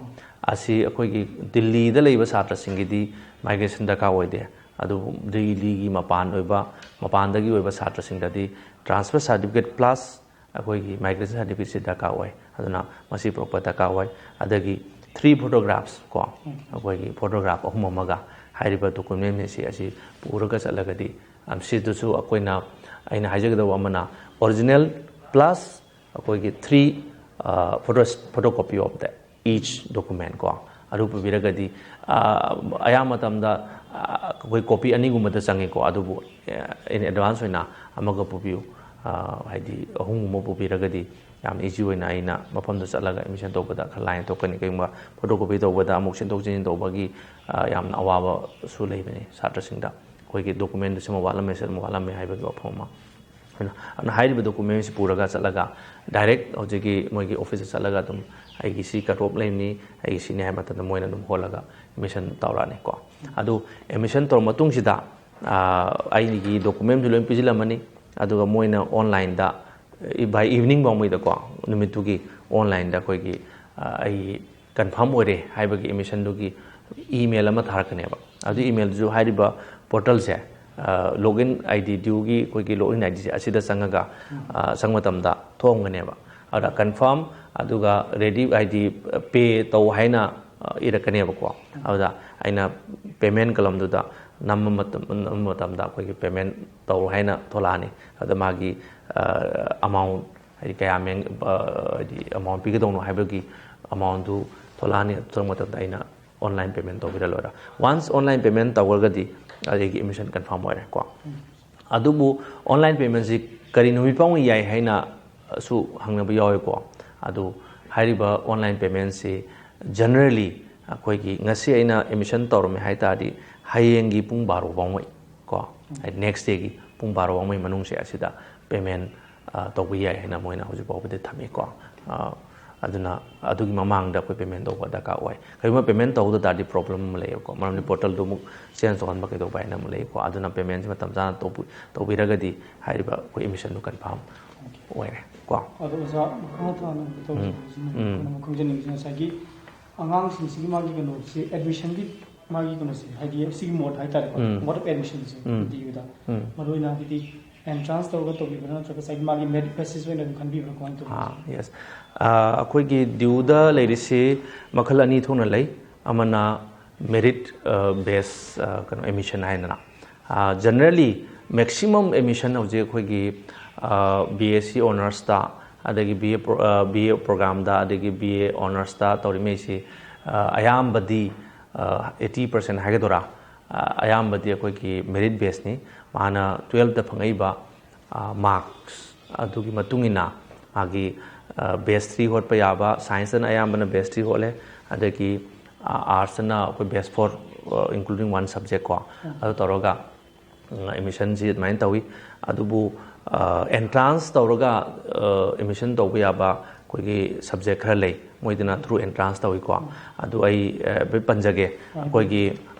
ꯑꯁꯤ ꯑꯩꯈꯣꯏꯒꯤ ꯗꯤꯜꯂꯤꯗ ꯂꯩꯕ ꯁꯥꯇ꯭ꯔꯁꯤꯡꯒꯤꯗꯤ ꯃꯥꯏꯒ꯭ꯔꯦꯁꯟ ꯗꯔꯀꯥꯔ ꯑꯣꯏꯗꯦ꯫ ꯑꯗꯨꯕꯨ ꯗꯤꯜꯂꯤꯒꯤ ꯃꯄꯥꯟ ꯑꯣꯏꯕ, ꯃꯄꯥꯟꯗꯒꯤ ꯑꯣꯏꯕ ꯁꯥꯇ꯭ꯔꯁꯤꯡꯗꯗꯤ ꯇ꯭ꯔꯥꯟꯁꯐꯔ ꯁꯥꯔꯇꯤꯐꯤꯀꯦꯠ ꯄ꯭ꯂꯁ ꯑꯩꯈꯣꯏꯒꯤ ꯃꯥꯏꯒ꯭ꯔꯦꯁꯟ ꯁꯥꯔꯇꯤꯐꯤꯀꯦꯠꯁꯤ ꯗꯔꯀꯥꯔ ꯑꯣꯏ꯫ ꯑꯗꯨꯅ ꯃꯁꯤ ꯄꯨꯔꯛꯄ ꯗꯔꯀꯥꯔ ꯑꯣꯏ꯫ ꯑꯗꯒꯤ ꯊ꯭ꯔꯤ ꯐꯣꯇꯣꯒ꯭ꯔꯥꯐꯁ ꯀꯣ, ꯑꯩꯈꯣꯏꯒꯤ ꯐꯣꯇꯣꯒ꯭ꯔꯥꯐ ꯑꯍꯨꯝ ꯑꯃꯒ ꯍꯥꯏꯔꯤꯕ ꯗꯣꯀꯨꯃꯦꯟꯁꯤꯡ ꯑꯁꯤ ꯄꯨꯔꯒ ꯆꯠꯂꯒꯗꯤ, ꯁꯤꯗꯁꯨ ꯑꯩꯈꯣꯏꯅ, ꯑꯩꯅ ꯍꯥꯏꯖꯒꯗꯧꯕ ꯑꯃꯅ, ꯑꯣꯔꯤꯖꯤꯅꯦꯜ ꯄ꯭ꯂꯁ ꯑꯩꯈꯣꯏꯒꯤ three photo, photocopy of the each document ꯀꯣ, ꯑꯗꯨ ꯄꯨꯕꯤꯔꯒꯗꯤ, ꯑꯌꯥꯝꯕ ꯃꯇꯝꯗ ꯑꯩꯈꯣꯏ ꯀꯣꯄꯤ ꯑꯅꯤꯒꯨꯝꯕꯗ ꯆꯪꯉꯤꯀꯣ꯫ ꯑꯗꯨꯕꯨ in advance ꯑꯣꯏꯅ ꯑꯃꯒ ꯄꯨꯕꯤꯌꯨ꯫ ꯍꯥꯏꯗꯤ ꯑꯍꯨꯝꯒꯨꯝꯕ ꯄꯨꯕꯤꯔꯒꯗꯤ ꯌꯥꯝ ꯏꯖꯤ ꯑꯣꯏꯅ ꯑꯩꯅ ꯃꯐꯝꯗ ꯆꯠꯂꯒ ꯑꯦꯗꯃꯤꯁꯟ ꯇꯧꯕꯗ ꯈꯔ ꯂꯥꯏꯅ ꯊꯣꯛꯀꯅꯤ꯫ ꯀꯔꯤꯒꯨꯝꯕ ꯐꯣꯇꯣ ꯀꯣꯄꯤ ꯇꯧꯕꯗ ꯑꯃꯨꯛ ꯁꯤꯟꯗꯣꯛ ꯁꯤꯟꯖꯤꯟ ꯇꯧꯕꯒꯤ ꯌꯥꯝꯅ ꯑꯋꯥꯕꯁꯨ ꯂꯩꯕꯅꯤ ꯁꯥꯇ꯭ꯔꯁꯤꯡꯗ꯫ ꯑꯩꯈꯣꯏꯒꯤ ꯗꯣꯀꯨꯃꯦꯟꯗꯨ ꯁꯤꯃ ꯋꯥꯠꯂꯝꯃꯦ, ꯁꯤꯃ ꯋꯥꯠꯂꯝꯃꯦ ꯍꯥꯏꯕꯒꯤ ꯋꯥꯐꯝ ꯑꯃ꯫ ꯑꯗꯨꯅ, ꯑꯗꯨꯅ ꯍꯥꯏꯔꯤꯕ ꯗꯣꯀꯨꯃꯦꯟꯁꯤ ꯄꯨꯔꯒ ꯆꯠꯂꯒ ꯗꯥꯏꯔꯦꯛ ꯍꯧꯖꯤꯛꯀꯤ ꯃꯣꯏꯒꯤ ꯑꯣꯐꯤꯁꯇ ꯆꯠꯂꯒ ꯑꯗꯨꯝ ꯑꯩꯒꯤ ꯁꯤ ꯀꯠ ꯑꯣꯐ ꯂꯩꯕꯅꯤ, ꯑꯩꯒꯤ ꯁꯤꯅꯤ ꯍꯥꯏꯕ ꯃꯇꯝꯗ ꯃꯣꯏꯅ ꯑꯗꯨꯝ ꯍꯣꯜꯂꯒ ꯑꯦꯗꯃꯤꯁꯟ ꯇꯧꯔꯛꯑꯅꯤꯀꯣ꯫ ꯑꯗꯨ ꯑꯦꯗꯃꯤꯁꯟ ꯇꯧꯔ ꯃꯇꯨꯡꯁꯤꯗ ꯑꯩꯒꯤ ꯗꯣꯀꯨꯃꯦꯟꯁꯨ ꯂꯣꯏ ꯄꯤꯁꯤꯜꯂꯝꯃꯅꯤ꯫ ꯑꯗꯨꯒ ꯃꯣꯏꯅ ꯑꯣꯟꯂꯥꯏꯟꯗ by evening ꯐꯥꯎꯉꯩꯗꯀꯣ, ꯅꯨꯃꯤꯠꯇꯨꯒꯤ ꯑꯣꯟꯂꯥꯏꯟꯗ ꯑꯩꯈꯣꯏꯒꯤ ꯑꯩ ꯀꯟꯐꯥꯔꯝ ꯑꯣꯏꯔꯦ ꯍꯥꯏꯕꯒꯤ ꯑꯦꯗꯃꯤꯁꯟꯗꯨꯒꯤ ꯏꯃꯦꯜ ꯑꯃ ꯊꯥꯔꯛꯀꯅꯦꯕ꯫ ꯑꯗꯨ ꯏꯃꯦꯜꯗꯨꯁꯨ ꯍꯥꯏꯔꯤꯕ ꯄꯣꯔꯇꯜꯁꯦ, ꯂꯣꯒ ꯏꯟ ꯑꯥꯏ ꯗꯤ, ꯗ꯭ꯌꯨꯒꯤ ꯑꯩꯈꯣꯏꯒꯤ ꯂꯣꯒ ꯏꯟ ꯑꯥꯏ ꯗꯤꯁꯦ ꯑꯁꯤꯗ ꯆꯪꯉꯒ ꯆꯪꯕ ꯃꯇꯝꯗ ꯊꯣꯛꯑꯝꯒꯅꯦꯕ꯫ ꯑꯗ ꯀꯟꯐꯥꯔꯝ ꯑꯗꯨꯒ ꯔꯦꯗꯤ ꯍꯥꯏꯗꯤ ꯄꯦ ꯇꯧ ꯍꯥꯏꯅ ꯏꯔꯛꯀꯅꯦꯕꯀꯣ꯫ ꯑꯗꯨꯗ ꯑꯩꯅ ꯄꯦꯃꯦꯟ ꯀꯂꯝꯗꯨꯗ ꯅꯝꯕ ꯃꯇꯝ, ꯅꯝꯕ ꯃꯇꯝꯗ ꯑꯩꯈꯣꯏꯒꯤ ꯄꯦꯃꯦꯟ ꯇꯧ ꯍꯥꯏꯅ ꯊꯣꯛꯂꯛꯑꯅꯤ꯫ ꯑꯗ ꯃꯥꯒꯤ ꯑꯃꯥꯎꯟ, ꯍꯥꯏꯗꯤ ꯀꯌꯥ ꯃꯦꯟ-, ꯍꯥꯏꯗꯤ ꯑꯃꯥꯎꯟ ꯄꯤꯒꯗꯧꯅꯣ ꯍꯥꯏꯕꯒꯤ ꯑꯃꯥꯎꯟꯗꯨ ꯊꯣꯛꯂꯛꯑꯅꯤ꯫ ꯊꯣꯛꯂꯛꯄ ꯃꯇꯝꯗ ꯑꯩꯅ ꯑꯣꯟꯂꯥꯏꯟ ꯄꯦꯃꯦꯟ ꯇꯧꯕꯤꯔ ꯂꯣꯏꯔꯦ꯫ ꯋꯥꯟꯁ ꯑꯣꯟꯂꯥꯏꯟ ꯄꯦꯃꯦꯟ ꯇꯧꯈ꯭ꯔꯒꯗꯤ ꯑꯩꯒꯤ ꯑꯦꯗꯃꯤꯁꯟ ꯀꯟꯐꯥꯔꯝ ꯑꯣꯏꯔꯦ ꯀꯣ꯫ ꯑꯗꯨꯕꯨ ꯑꯣꯟꯂꯥꯏꯟ ꯄꯦꯃꯦꯟꯁꯤ ꯀꯔꯤ ꯅꯨꯃꯤꯠ ꯐꯥꯎꯕ ꯌꯥꯏ ꯍꯥꯏꯅꯁꯨ ꯍꯪꯅꯕ ꯌꯥꯎꯋꯦꯀꯣ꯫ ꯑꯗꯨ ꯍꯥꯏꯔꯤꯕ ꯑꯣꯟꯂꯥꯏꯟ ꯄꯦꯃꯦꯟꯁꯤ ꯖꯦꯅꯔꯦꯜꯂꯤ ꯑꯩꯈꯣꯏꯒꯤ ꯉꯁꯤ ꯑꯩꯅ ꯑꯦꯗꯃꯤꯁꯟ ꯇꯧꯔꯝꯃꯦ ꯍꯥꯏ ꯇꯥꯔꯗꯤ ꯍꯌꯦꯡꯒꯤ ꯄꯨꯡ ꯕꯥꯔꯣ ꯐꯥꯎꯉꯩ ꯀꯣ, ꯍꯥꯏꯗꯤ ꯅꯦꯛꯁ ꯗꯦꯒꯤ ꯄꯨꯡ ꯕꯥꯔꯣ ꯐꯥꯎꯉꯩ ꯃꯅꯨꯡꯁꯦ ꯑꯁꯤꯗ ꯄꯦꯃꯦꯟ ꯇꯧꯕ ꯌꯥꯏ ꯍꯥꯏꯅ ꯃꯣꯏꯅ ꯍꯧꯖꯤꯛ ꯐꯥꯎꯕꯗꯤ ꯊꯝꯃꯤꯀꯣ꯫ ꯑꯗꯨꯅ ꯑꯗꯨꯒꯤ ꯃꯃꯥꯡꯗ ꯑꯩꯈꯣꯏ ꯄꯦꯃꯦꯟ ꯇꯧꯕ ꯗꯔꯀꯥꯔ ꯑꯣꯏ꯫ ꯀꯔꯤꯒꯨꯝꯕ ꯄꯦꯃꯦꯟ ꯇꯧꯍꯧꯗ ꯇꯥꯔꯗꯤ ꯄ꯭ꯔꯣꯕ꯭ꯂꯦꯝ ꯑꯃ ꯂꯩꯌꯦꯕꯀꯣ, ꯃꯔꯝꯗꯤ ꯄꯣꯔꯇꯜꯗꯨ ꯑꯃꯨꯛ ꯆꯦꯟꯖ ꯇꯧꯍꯟꯕ ꯀꯩꯗꯧꯕ ꯍꯥꯏꯅ ꯑꯃ ꯂꯩꯀꯣ꯫ ꯑꯗꯨꯅ ꯄꯦꯃꯦꯟꯁꯤ ꯃꯇꯝ ꯆꯥꯅ ꯇꯧꯕꯤ-, ꯇꯧꯕꯤꯔꯒꯗꯤ ꯍꯥꯏꯔꯤꯕ ꯑꯩꯈꯣꯏ ꯑꯦꯗꯃꯤꯁꯟꯗꯨ ꯀꯟꯐꯥꯔꯝ ꯑꯣꯏꯔꯦ ꯀꯣ꯫ ꯑꯗꯣ ꯑꯣꯖꯥ, ꯃꯈꯥ ꯇꯥꯅ ꯎꯝ꯫ ꯇꯧꯖꯔꯛꯄꯁꯤꯅ ꯎꯝ꯫ ꯑꯩꯈꯣꯏꯅ ꯑꯃꯨꯛ ꯈꯪꯖꯅꯤꯡꯉꯤꯁꯤ ꯉꯁꯥꯏꯒꯤ ꯑꯉꯥꯡꯁꯤꯡꯁꯤꯒꯤ ꯃꯥꯒꯤ ꯀꯩꯅꯣꯁꯤ, ꯑꯦꯗꯃꯤꯁꯟꯒꯤ ꯃꯥꯒꯤ ꯀꯩꯅꯣꯁꯦ, ꯍꯥꯏꯗꯤ ꯁꯤꯒꯤ ꯃꯣꯠ ꯍꯥꯏꯇꯥꯔꯦꯀꯣ, ꯎꯝ꯫ ꯃꯣꯠ ꯑꯣꯐ ꯑꯦꯗꯃꯤꯁꯟꯁꯦ ꯎꯝ꯫ ꯗꯤ ꯌꯨꯗ ꯎꯝ꯫ ꯃꯔꯨꯑꯣꯏꯅ ꯍꯥꯏꯗꯤ ꯑꯦꯟꯇ꯭ꯔꯥꯟꯁ ꯇꯧꯔꯒ ꯇꯧꯕꯤꯕ꯭ꯔꯥ, ꯅꯠꯇ꯭ꯔꯒ ꯉꯁꯥꯏꯒꯤ ꯃꯥꯒꯤ ꯃꯦꯔꯤꯠ ꯕꯦꯁꯤꯁ ꯑꯣꯏꯅ ꯑꯗꯨꯝ ꯈꯟꯕꯤꯕ꯭ꯔꯥ, ꯀꯃꯥꯏꯅ ꯇꯧꯕꯤ? ꯑꯥ, ꯌꯦꯁ꯫ ꯑꯥ, ꯑꯩꯈꯣꯏꯒꯤ ꯗ꯭ꯌꯨꯗ ꯂꯩꯔꯤꯁꯤ ꯃꯈꯜ ꯑꯅꯤ ꯊꯣꯛꯅ ꯂꯩ꯫ ꯑꯃꯅ ꯃꯦꯔꯤꯠ, ꯑꯥ, ꯕꯦꯁ, ꯑꯥ, ꯀꯩꯅꯣ, ꯑꯦꯗꯃꯤꯁꯟ ꯍꯥꯏꯗꯅ꯫ ꯑꯥ, ꯖꯦꯅꯔꯦꯜꯂꯤ ꯃꯦꯛꯁꯤꯃꯝ ꯑꯦꯗꯃꯤꯁꯟ ꯍꯧꯖꯤꯛ ꯑꯩꯈꯣꯏꯒꯤ, ꯑꯥ, ꯕꯤ ꯑꯦꯁ ꯁꯤ ꯑꯣꯅꯔꯁꯇ, ꯑꯗꯒꯤ B A pro-, uh, B A ꯄ꯭ꯔꯣꯒ꯭ꯔꯥꯝꯗ, ꯑꯗꯒꯤ ꯕꯤ ꯑꯦ ꯑꯣꯅꯔꯁꯇ ꯇꯧꯔꯤꯉꯩꯁꯤ, ꯑꯥ, ꯑꯌꯥꯝꯕꯗꯤ, ꯑꯥ, ꯑꯩꯠꯇꯤ ꯄꯥꯔꯁꯦꯟ ꯍꯥꯏꯒꯗꯣꯏꯔꯥ, ꯑꯥ, ꯑꯌꯥꯝꯕꯗꯤ ꯑꯩꯈꯣꯏꯒꯤ ꯃꯦꯔꯤꯠ ꯕꯦꯁꯅꯤ꯫ ꯃꯥꯅ ꯇꯨꯌꯦꯜꯞꯇ ꯐꯪꯉꯛꯏꯕ, ꯑꯥ, ꯃꯥꯔꯛꯁ ꯑꯗꯨꯒꯤ ꯃꯇꯨꯡ ꯏꯟꯅ ꯃꯥꯒꯤ, ꯑꯥ, ꯕꯦꯁ ꯊ꯭ꯔꯤ ꯍꯣꯠꯄ ꯌꯥꯕ, ꯁꯥꯏꯟꯁꯇꯅ ꯑꯌꯥꯝꯕꯅ ꯕꯦꯁ ꯊ꯭ꯔꯤ ꯍꯣꯠꯂꯦ, ꯑꯗꯒꯤ, ꯑꯥ, ꯑꯥꯔꯠꯁꯇꯅ ꯑꯩꯈꯣꯏ ꯕꯦꯁ ꯐꯣꯔ, ꯑꯥ, including one subject ꯀꯣ, ꯑꯗꯨ ꯇꯧꯔꯒ ꯑꯦꯃꯤꯁꯟꯁꯤ ꯑꯗꯨꯃꯥꯏꯅ ꯇꯧꯏ꯫ ꯑꯗꯨꯕꯨ ꯑꯦꯟꯇ꯭ꯔꯥꯟꯁ ꯇꯧꯔꯒ ꯑꯦꯃꯤꯁꯟ ꯇꯧꯕ ꯌꯥꯕ ꯑꯩꯈꯣꯏꯒꯤ ꯁꯕꯖꯦꯛ ꯈꯔ ꯂꯩ, ꯃꯣꯏꯗꯅ ꯊ꯭ꯔꯨ ꯑꯦꯟꯇ꯭ꯔꯥꯟꯁ ꯇꯧꯏꯀꯣ꯫ ꯑꯗꯨ ꯑꯩ ꯍꯥꯏꯐꯦꯠ ꯄꯟꯖꯒꯦ꯫ ꯑꯩꯈꯣꯏꯒꯤ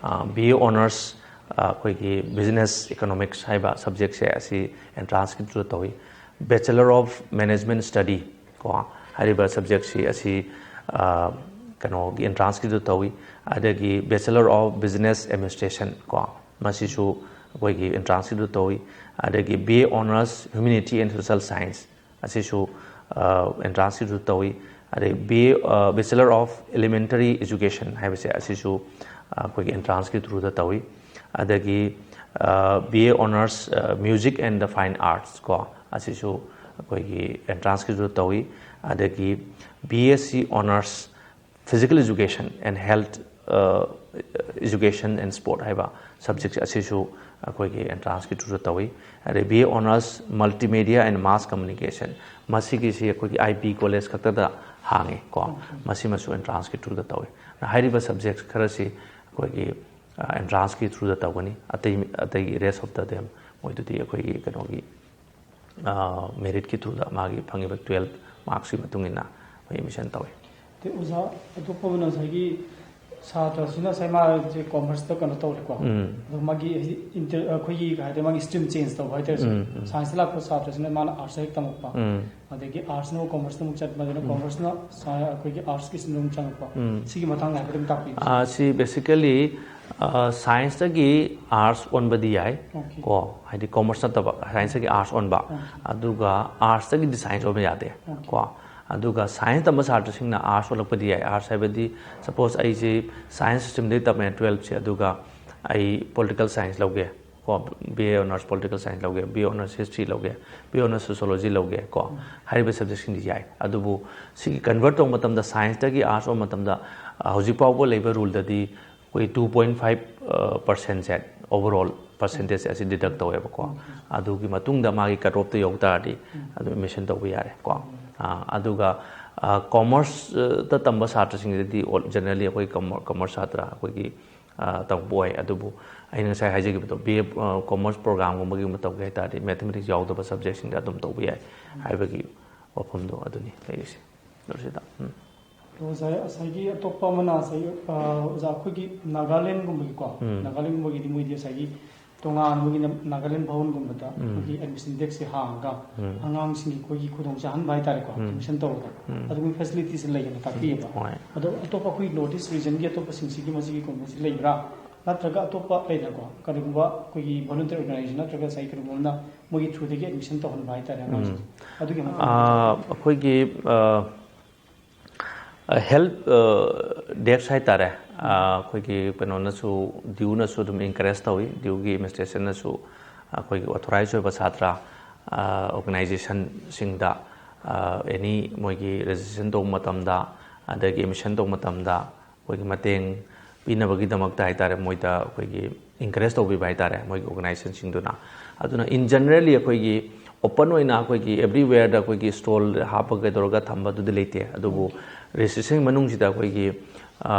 ꯕꯤ ꯑꯦ ꯑꯣꯅꯔꯁ, ꯑꯩꯈꯣꯏꯒꯤ ꯕꯤꯖꯤꯅꯦꯁ ꯏꯀꯣꯅꯣꯃꯤꯛꯁ ꯍꯥꯏꯕ ꯁꯕꯖꯦꯛꯁꯦ ꯑꯁꯤ ꯑꯦꯟꯇ꯭ꯔꯥꯟꯁꯀꯤ ꯊ꯭ꯔꯨꯗ ꯇꯧꯏ꯫ ꯕꯦꯆꯂꯔ ꯑꯣꯐ ꯃꯦꯅꯦꯖꯃꯦꯟ ꯁ꯭ꯇꯗꯤ ꯀꯣ, ꯍꯥꯏꯔꯤꯕ ꯁꯕꯖꯦꯛꯁꯤ ꯑꯁꯤ ꯀꯩꯅꯣꯒꯤ ꯑꯦꯟꯇ꯭ꯔꯥꯟꯁꯀꯤꯗꯨ ꯇꯧꯏ꯫ ꯑꯗꯒꯤ ꯕꯦꯆꯂꯔ ꯑꯣꯐ ꯕꯤꯖꯤꯅꯦꯁ ꯑꯦꯗꯃꯤꯅꯤꯁꯇ꯭ꯔꯦꯁꯟ ꯀꯣ, ꯃꯁꯤꯁꯨ ꯑꯩꯈꯣꯏꯒꯤ ꯑꯦꯟꯇ꯭ꯔꯥꯟꯁꯀꯤꯗꯨ ꯇꯧꯏ꯫ ꯑꯗꯒꯤ B A honours humanity and social science, ꯑꯁꯤꯁꯨ ꯑꯦꯟꯇ꯭ꯔꯥꯟꯁꯀꯤꯗꯨ ꯇꯧꯏ꯫ ꯑꯗꯩ B A bachelor of elementary education ꯍꯥꯏꯕꯁꯦ, ꯑꯁꯤꯁꯨ ꯑꯩꯈꯣꯏꯒꯤ ꯑꯦꯟꯇ꯭ꯔꯥꯟꯁꯀꯤ ꯊ꯭ꯔꯨꯗ ꯇꯧꯏ꯫ ꯑꯗꯒꯤ B A honours music and the fine arts ꯀꯣ, ꯑꯁꯤꯁꯨ ꯑꯩꯈꯣꯏꯒꯤ ꯑꯦꯟꯇ꯭ꯔꯥꯟꯁꯀꯤꯗꯨ ꯇꯧꯏ꯫ ꯑꯗꯒꯤ B S C honours physical education and health education and sport ꯍꯥꯏꯕ ꯁꯕꯖꯦꯛ ꯑꯁꯤꯁꯨ ꯑꯩꯈꯣꯏꯒꯤ ꯑꯦꯟꯇ꯭ꯔꯥꯟꯁꯀꯤ ꯊ꯭ꯔꯨꯗ ꯇꯧꯏ꯫ ꯑꯗꯩ B A honours multimedia and mass communication, ꯃꯁꯤꯒꯤꯁꯤ ꯑꯩꯈꯣꯏꯒꯤ ꯑꯥꯏ ꯄꯤ ꯀꯣꯂꯦꯖ ꯈꯛꯇꯗ ꯍꯥꯡꯉꯤ ꯀꯣ, ꯃꯁꯤꯃꯁꯨ ꯑꯦꯟꯇ꯭ꯔꯥꯟꯁꯀꯤ ꯊ꯭ꯔꯨꯗ ꯇꯧꯏ꯫ ꯍꯥꯏꯔꯤꯕ ꯁꯕꯖꯦꯛ ꯈꯔꯁꯤ ꯑꯩꯈꯣꯏꯒꯤ ꯑꯦꯟꯇ꯭ꯔꯥꯟꯁꯀꯤ ꯊ꯭ꯔꯨꯗ ꯇꯧꯒꯅꯤ꯫ ꯑꯇꯩ ꯑꯇꯩꯒꯤ ꯔꯦꯁ ꯑꯣꯐ ꯗ ꯗꯦꯝ ꯃꯣꯏꯗꯨꯗꯤ ꯑꯩꯈꯣꯏꯒꯤ ꯀꯩꯅꯣꯒꯤ ꯃꯦꯔꯤꯠꯀꯤ ꯊ꯭ꯔꯨꯗ ꯃꯥꯒꯤ ꯐꯪꯉꯤꯕ ꯇꯨꯌꯦꯜꯞ ꯃꯥꯔꯛꯁꯀꯤ ꯃꯇꯨꯡ ꯏꯟꯅ ꯑꯩꯈꯣꯏ ꯑꯦꯗꯃꯤꯁꯟ ꯇꯧꯏ꯫ ꯑꯗꯩ ꯑꯣꯖꯥ ꯑꯇꯣꯞꯄ ꯑꯃꯅ ꯉꯁꯥꯏꯒꯤ ꯁꯥꯇ꯭ꯔꯁꯤꯅ ꯉꯁꯥꯏ ꯃꯥꯁꯦ ꯀꯣꯃꯔꯁꯇ ꯀꯩꯅꯣ ꯇꯧꯔꯦꯀꯣ꯫ ꯎꯝ꯫ ꯑꯗꯣ ꯃꯥꯒꯤ ꯍꯥꯏꯗꯤ ꯏꯟꯇꯔ ꯑꯩꯈꯣꯏꯒꯤ ꯀꯩ ꯍꯥꯏꯇꯥꯔꯦ, ꯃꯥꯒꯤ ꯁ꯭ꯇ꯭ꯔꯤꯝ ꯆꯦꯟꯖ ꯇꯧꯕ ꯍꯥꯏꯇꯥꯔꯦ ꯁꯥꯔ꯫ ꯎꯝ, ꯎꯝ꯫ ꯁꯥꯏꯟꯁꯇ ꯂꯥꯛꯄ ꯁꯥꯇ꯭ꯔꯁꯤꯅ ꯃꯥꯅ ꯑꯥꯔꯠꯁꯇ ꯍꯦꯛ ꯇꯝꯃꯛꯄ꯫ ꯎꯝ꯫ ꯑꯗꯒꯤ ꯑꯥꯔꯠꯁꯅ ꯀꯣꯃꯔꯁꯇ ꯑꯃꯨꯛ ꯆꯠꯄ, ꯑꯗꯨꯅ ꯎꯝ꯫ ꯀꯣꯃꯔꯁꯅ ꯁꯥ- ꯑꯩꯈꯣꯏꯒꯤ ꯑꯥꯔꯠꯁꯀꯤ ꯁ꯭ꯇ꯭ꯔꯤꯝꯗ ꯑꯃꯨꯛ ꯆꯪꯉꯛꯄ꯫ ꯎꯝ꯫ ꯁꯤꯒꯤ ꯃꯇꯥꯡꯗ ꯍꯥꯏꯐꯦꯠ ꯑꯗꯨꯝ ꯇꯥꯛꯄꯤꯌꯨ꯫ ꯑꯥ, ꯁꯤ ꯕꯦꯁꯤꯀꯦꯜꯂꯤ ꯁꯥꯏꯟꯁꯇꯒꯤ ꯑꯥꯔꯠꯁ ꯑꯣꯟꯕꯗꯤ ꯌꯥꯏ ꯑꯣꯀꯦ꯫ ꯀꯣ, ꯍꯥꯏꯗꯤ ꯀꯣꯃꯔꯁ ꯅꯠꯇꯕ, ꯁꯥꯏꯟꯁꯇꯒꯤ ꯑꯥꯔꯠꯁ ꯑꯣꯟꯕ, ꯑꯣꯀꯦ꯫ ꯑꯗꯨꯒ ꯑꯥꯔꯠꯁꯇꯒꯤꯗꯤ ꯁꯥꯏꯟꯁ ꯑꯣꯟꯕ ꯌꯥꯗꯦ ꯑꯣꯀꯦ꯫ ꯀꯣ꯫ ꯑꯗꯨꯒ ꯁꯥꯏꯟꯁ ꯇꯝꯕ ꯁꯥꯇ꯭ꯔꯁꯤꯡꯅ ꯑꯥꯔꯠꯁ ꯑꯣꯜꯂꯛꯄꯗꯤ ꯌꯥꯏ꯫ ꯑꯥꯔꯠꯁ ꯍꯥꯏꯕꯗꯤ, ꯁꯄꯣꯁ ꯑꯩꯁꯦ ꯁꯥꯏꯟꯁ ꯁ꯭ꯇ꯭ꯔꯤꯝꯗꯒꯤ ꯇꯝꯃꯦ ꯇꯨꯌꯦꯜꯞꯁꯦ, ꯑꯗꯨꯒ ꯑꯩ ꯄꯣꯂꯤꯇꯤꯀꯦꯜ ꯁꯥꯏꯟꯁ ꯂꯧꯒꯦ ꯀꯣ, B A honours political science ꯂꯧꯒꯦ, ꯕꯤ ꯑꯦ ꯑꯣꯅꯔꯁ ꯍꯤꯁꯇ꯭ꯔꯤ ꯂꯧꯒꯦ, ꯕꯤ ꯑꯦ ꯑꯣꯅꯔꯁ ꯁꯣꯁꯤꯌꯣꯂꯣꯖꯤ ꯂꯧꯒꯦ ꯀꯣ, ꯍꯥꯏꯔꯤꯕ ꯁꯕꯖꯦꯛꯁꯤꯡꯗꯤ ꯌꯥꯏ꯫ ꯑꯗꯨꯕꯨ ꯁꯤꯒꯤ ꯀꯟꯚꯔꯠ ꯇꯧꯕ ꯃꯇꯝꯗ, ꯁꯥꯏꯟꯁꯇꯒꯤ ꯑꯥꯔꯠꯁ ꯑꯣꯟꯕ ꯃꯇꯝꯗ, ꯑ, ꯍꯧꯖꯤꯛ ꯐꯥꯎꯕ ꯂꯩꯕ ꯔꯨꯜꯗꯗꯤ ꯑꯩꯈꯣꯏ ꯇꯨ ꯄꯣꯏꯟ ꯐꯥꯏꯚ ꯄꯔꯁꯦꯟꯁꯦ, ꯑꯣꯚꯔ ꯑꯣꯜ ꯄꯔꯁꯦꯟꯇꯦꯖꯁꯦ ꯑꯁꯤ ꯗꯤꯗꯛ ꯇꯧꯋꯦꯕꯀꯣ꯫ ꯑꯗꯨꯒꯤ ꯃꯇꯨꯡꯗ ꯃꯥꯒꯤ ꯀꯠ ꯑꯣꯐꯇ ꯌꯧ ꯇꯥꯔꯗꯤ ꯑꯗꯨꯝ ꯑꯦꯗꯃꯤꯁꯟ ꯇꯧꯕ ꯌꯥꯔꯦ ꯀꯣ꯫ ꯑ, ꯑꯗꯨꯒ ꯀꯣꯃꯔꯁꯇ ꯇꯝꯕ ꯁꯥꯇ꯭ꯔꯁꯤꯡꯁꯤꯗꯤ ꯖꯦꯅꯔꯦꯜꯂꯤ ꯑꯩꯈꯣꯏ ꯀꯃꯔꯁ ꯁꯥꯇ꯭ꯔ, ꯑꯩꯈꯣꯏꯒꯤ ꯑ, ꯇꯧꯕ ꯑꯣꯏ꯫ ꯑꯗꯨꯕꯨ ꯑꯩꯅ ꯉꯁꯥꯏ ꯍꯥꯏꯖꯈꯤꯕꯗꯣ, ꯕꯤ ꯑꯦ, ꯑ, ꯀꯣꯃꯔꯁ ꯄ꯭ꯔꯣꯒ꯭ꯔꯥꯝꯒꯨꯝꯕꯒꯤ ꯑꯃ ꯇꯧꯒꯦ ꯍꯥꯏ ꯇꯥꯔꯗꯤ ꯃꯦꯊꯃꯦꯇꯤꯛꯁ ꯌꯥꯎꯗꯕ ꯁꯕꯖꯦꯛꯁꯤꯡꯗ ꯑꯗꯨꯝ ꯇꯧꯕ ꯌꯥꯏ ꯍꯥꯏꯕꯒꯤ ꯋꯥꯐꯝꯗꯣ ꯑꯗꯨꯅꯤ ꯂꯩꯔꯤꯁꯦ꯫ ꯗꯣꯔꯁꯤꯗ꯫ ꯎꯝ꯫ ꯑꯗꯣ ꯑꯣꯖꯥ, ꯉꯁꯥꯏꯒꯤ ꯑꯇꯣꯞꯄ ꯑꯃꯅ ꯉꯁꯥꯏꯒꯤ, ꯑ, ꯑꯣꯖꯥ, ꯑꯩꯈꯣꯏꯒꯤ ꯅꯥꯒꯥꯂꯦꯟꯒꯨꯝꯕꯒꯤꯀꯣ, ꯎꯝ꯫ ꯅꯥꯒꯥꯂꯦꯟꯒꯨꯝꯕꯒꯤꯗꯤ ꯃꯣꯏꯗꯤ ꯉꯁꯥꯏꯒꯤ ꯇꯣꯉꯥꯟꯅ ꯃꯣꯏꯒꯤ ꯅꯥꯒꯥꯂꯦꯟ ꯚꯋꯟꯒꯨꯝꯕꯗ ꯎꯝ꯫ ꯑꯩꯈꯣꯏꯒꯤ ꯑꯦꯗꯃꯤꯁꯟ ꯗꯦꯛꯁꯦ ꯍꯥꯡꯉꯒ ꯎꯝ꯫ ꯑꯉꯥꯡꯁꯤꯡꯒꯤ ꯑꯩꯈꯣꯏꯒꯤ ꯈꯨꯗꯣꯡ ꯆꯥꯍꯟꯕ ꯍꯥꯏꯇꯥꯔꯦꯀꯣ, ꯎꯝ꯫ ꯑꯦꯗꯃꯤꯁꯟ ꯇꯧꯕꯗ ꯎꯝ꯫ ꯑꯗꯨꯒꯨꯝꯕ ꯐꯦꯁꯤꯂꯤꯇꯤꯁꯦ ꯂꯩꯌꯦꯅ ꯇꯥꯛꯄꯤꯌꯦꯕ꯫ ꯍꯣꯏ꯫ ꯑꯗꯣ ꯑꯇꯣꯞꯄ ꯑꯩꯈꯣꯏ ꯅꯣꯔꯠ ꯏꯁ ꯔꯤꯖꯟꯒꯤ ꯑꯇꯣꯞꯄꯁꯤꯡꯁꯤꯒꯤ ꯃꯁꯤꯒꯤ ꯀꯩꯅꯣꯁꯤ ꯂꯩꯕ꯭ꯔꯥ? ꯅꯠꯇ꯭ꯔꯒ ꯑꯇꯣꯞꯄ ꯂꯩꯗꯅꯀꯣ, ꯀꯔꯤꯒꯨꯝꯕ ꯑꯩꯈꯣꯏꯒꯤ ꯚꯣꯂꯨꯟꯇꯔꯤ ꯑꯣꯔꯒꯅꯥꯏꯖꯦꯁꯟ ꯅꯠꯇ꯭ꯔꯒ ꯉꯁꯥꯏ ꯀꯔꯤꯒꯨꯝꯕ ꯑꯃꯅ ꯃꯣꯏꯒꯤ ꯊ꯭ꯔꯨꯗꯒꯤ ꯑꯦꯗꯃꯤꯁꯟ ꯇꯧꯍꯟꯕ ꯍꯥꯏꯇꯥꯔꯦ ꯑꯉꯥꯡꯁꯤꯡꯁꯦ꯫ ꯎꯝ꯫ ꯑꯗꯨꯒꯤ ꯑꯃ ꯑꯥ, ꯑꯩꯈꯣꯏꯒꯤ, ꯑꯥ, ꯍꯦꯜꯞ, ꯑ, ꯗꯦꯛꯁ ꯍꯥꯏꯇꯥꯔꯦ꯫ ꯑ, ꯑꯩꯈꯣꯏꯒꯤ ꯀꯩꯅꯣꯅꯁꯨ, ꯗ꯭ꯌꯨꯅꯁꯨ ꯑꯗꯨꯝ ꯏꯟꯀꯔꯦꯖ ꯇꯧꯏ, ꯗ꯭ꯌꯨꯒꯤ ꯑꯦꯗꯃꯤꯅꯤꯁꯇ꯭ꯔꯦꯁꯟꯅꯁꯨ ꯑꯩꯈꯣꯏꯒꯤ ꯑꯣꯊꯣꯔꯥꯏꯖ ꯑꯣꯏꯕ ꯁꯥꯇ꯭ꯔ, ꯑ, ꯑꯣꯔꯒꯅꯥꯏꯖꯦꯁꯟꯁꯤꯡꯗ, ꯑ, ꯑꯦꯅꯤ ꯃꯣꯏꯒꯤ ꯔꯦꯖꯤꯁꯇ꯭ꯔꯦꯁꯟ ꯇꯧꯕ ꯃꯇꯝꯗ, ꯑꯗꯒꯤ ꯑꯦꯗꯃꯤꯁꯟ ꯇꯧꯕ ꯃꯇꯝꯗ ꯑꯩꯈꯣꯏꯒꯤ ꯃꯇꯦꯡ ꯄꯤꯅꯕꯒꯤꯗꯃꯛꯇ ꯍꯥꯏꯇꯥꯔꯦ, ꯃꯣꯏꯗ ꯑꯩꯈꯣꯏꯒꯤ ꯏꯟꯀꯔꯦꯖ ꯇꯧꯕꯤꯕ ꯍꯥꯏꯇꯥꯔꯦ, ꯃꯣꯏꯒꯤ ꯑꯣꯔꯒꯅꯥꯏꯖꯦꯁꯟꯁꯤꯡꯗꯨꯅ꯫ ꯑꯗꯨꯅ in generally ꯑꯩꯈꯣꯏꯒꯤ ꯑꯣꯄꯟ ꯑꯣꯏꯅ ꯑꯩꯈꯣꯏꯒꯤ ꯑꯦꯕ꯭ꯔꯤꯋꯦꯌꯔꯗ ꯑꯩꯈꯣꯏꯒꯤ ꯁ꯭ꯇꯣꯜ ꯍꯥꯞꯄꯒ ꯇꯧꯔꯒ ꯊꯝꯕꯗꯨꯗꯤ ꯂꯩꯇꯦ꯫ ꯑꯗꯨꯕꯨ ꯔꯦꯖꯤꯁꯇ꯭ꯔꯦꯁꯟ ꯃꯅꯨꯡꯁꯤꯗ ꯑꯩꯈꯣꯏꯒꯤ, ꯑ,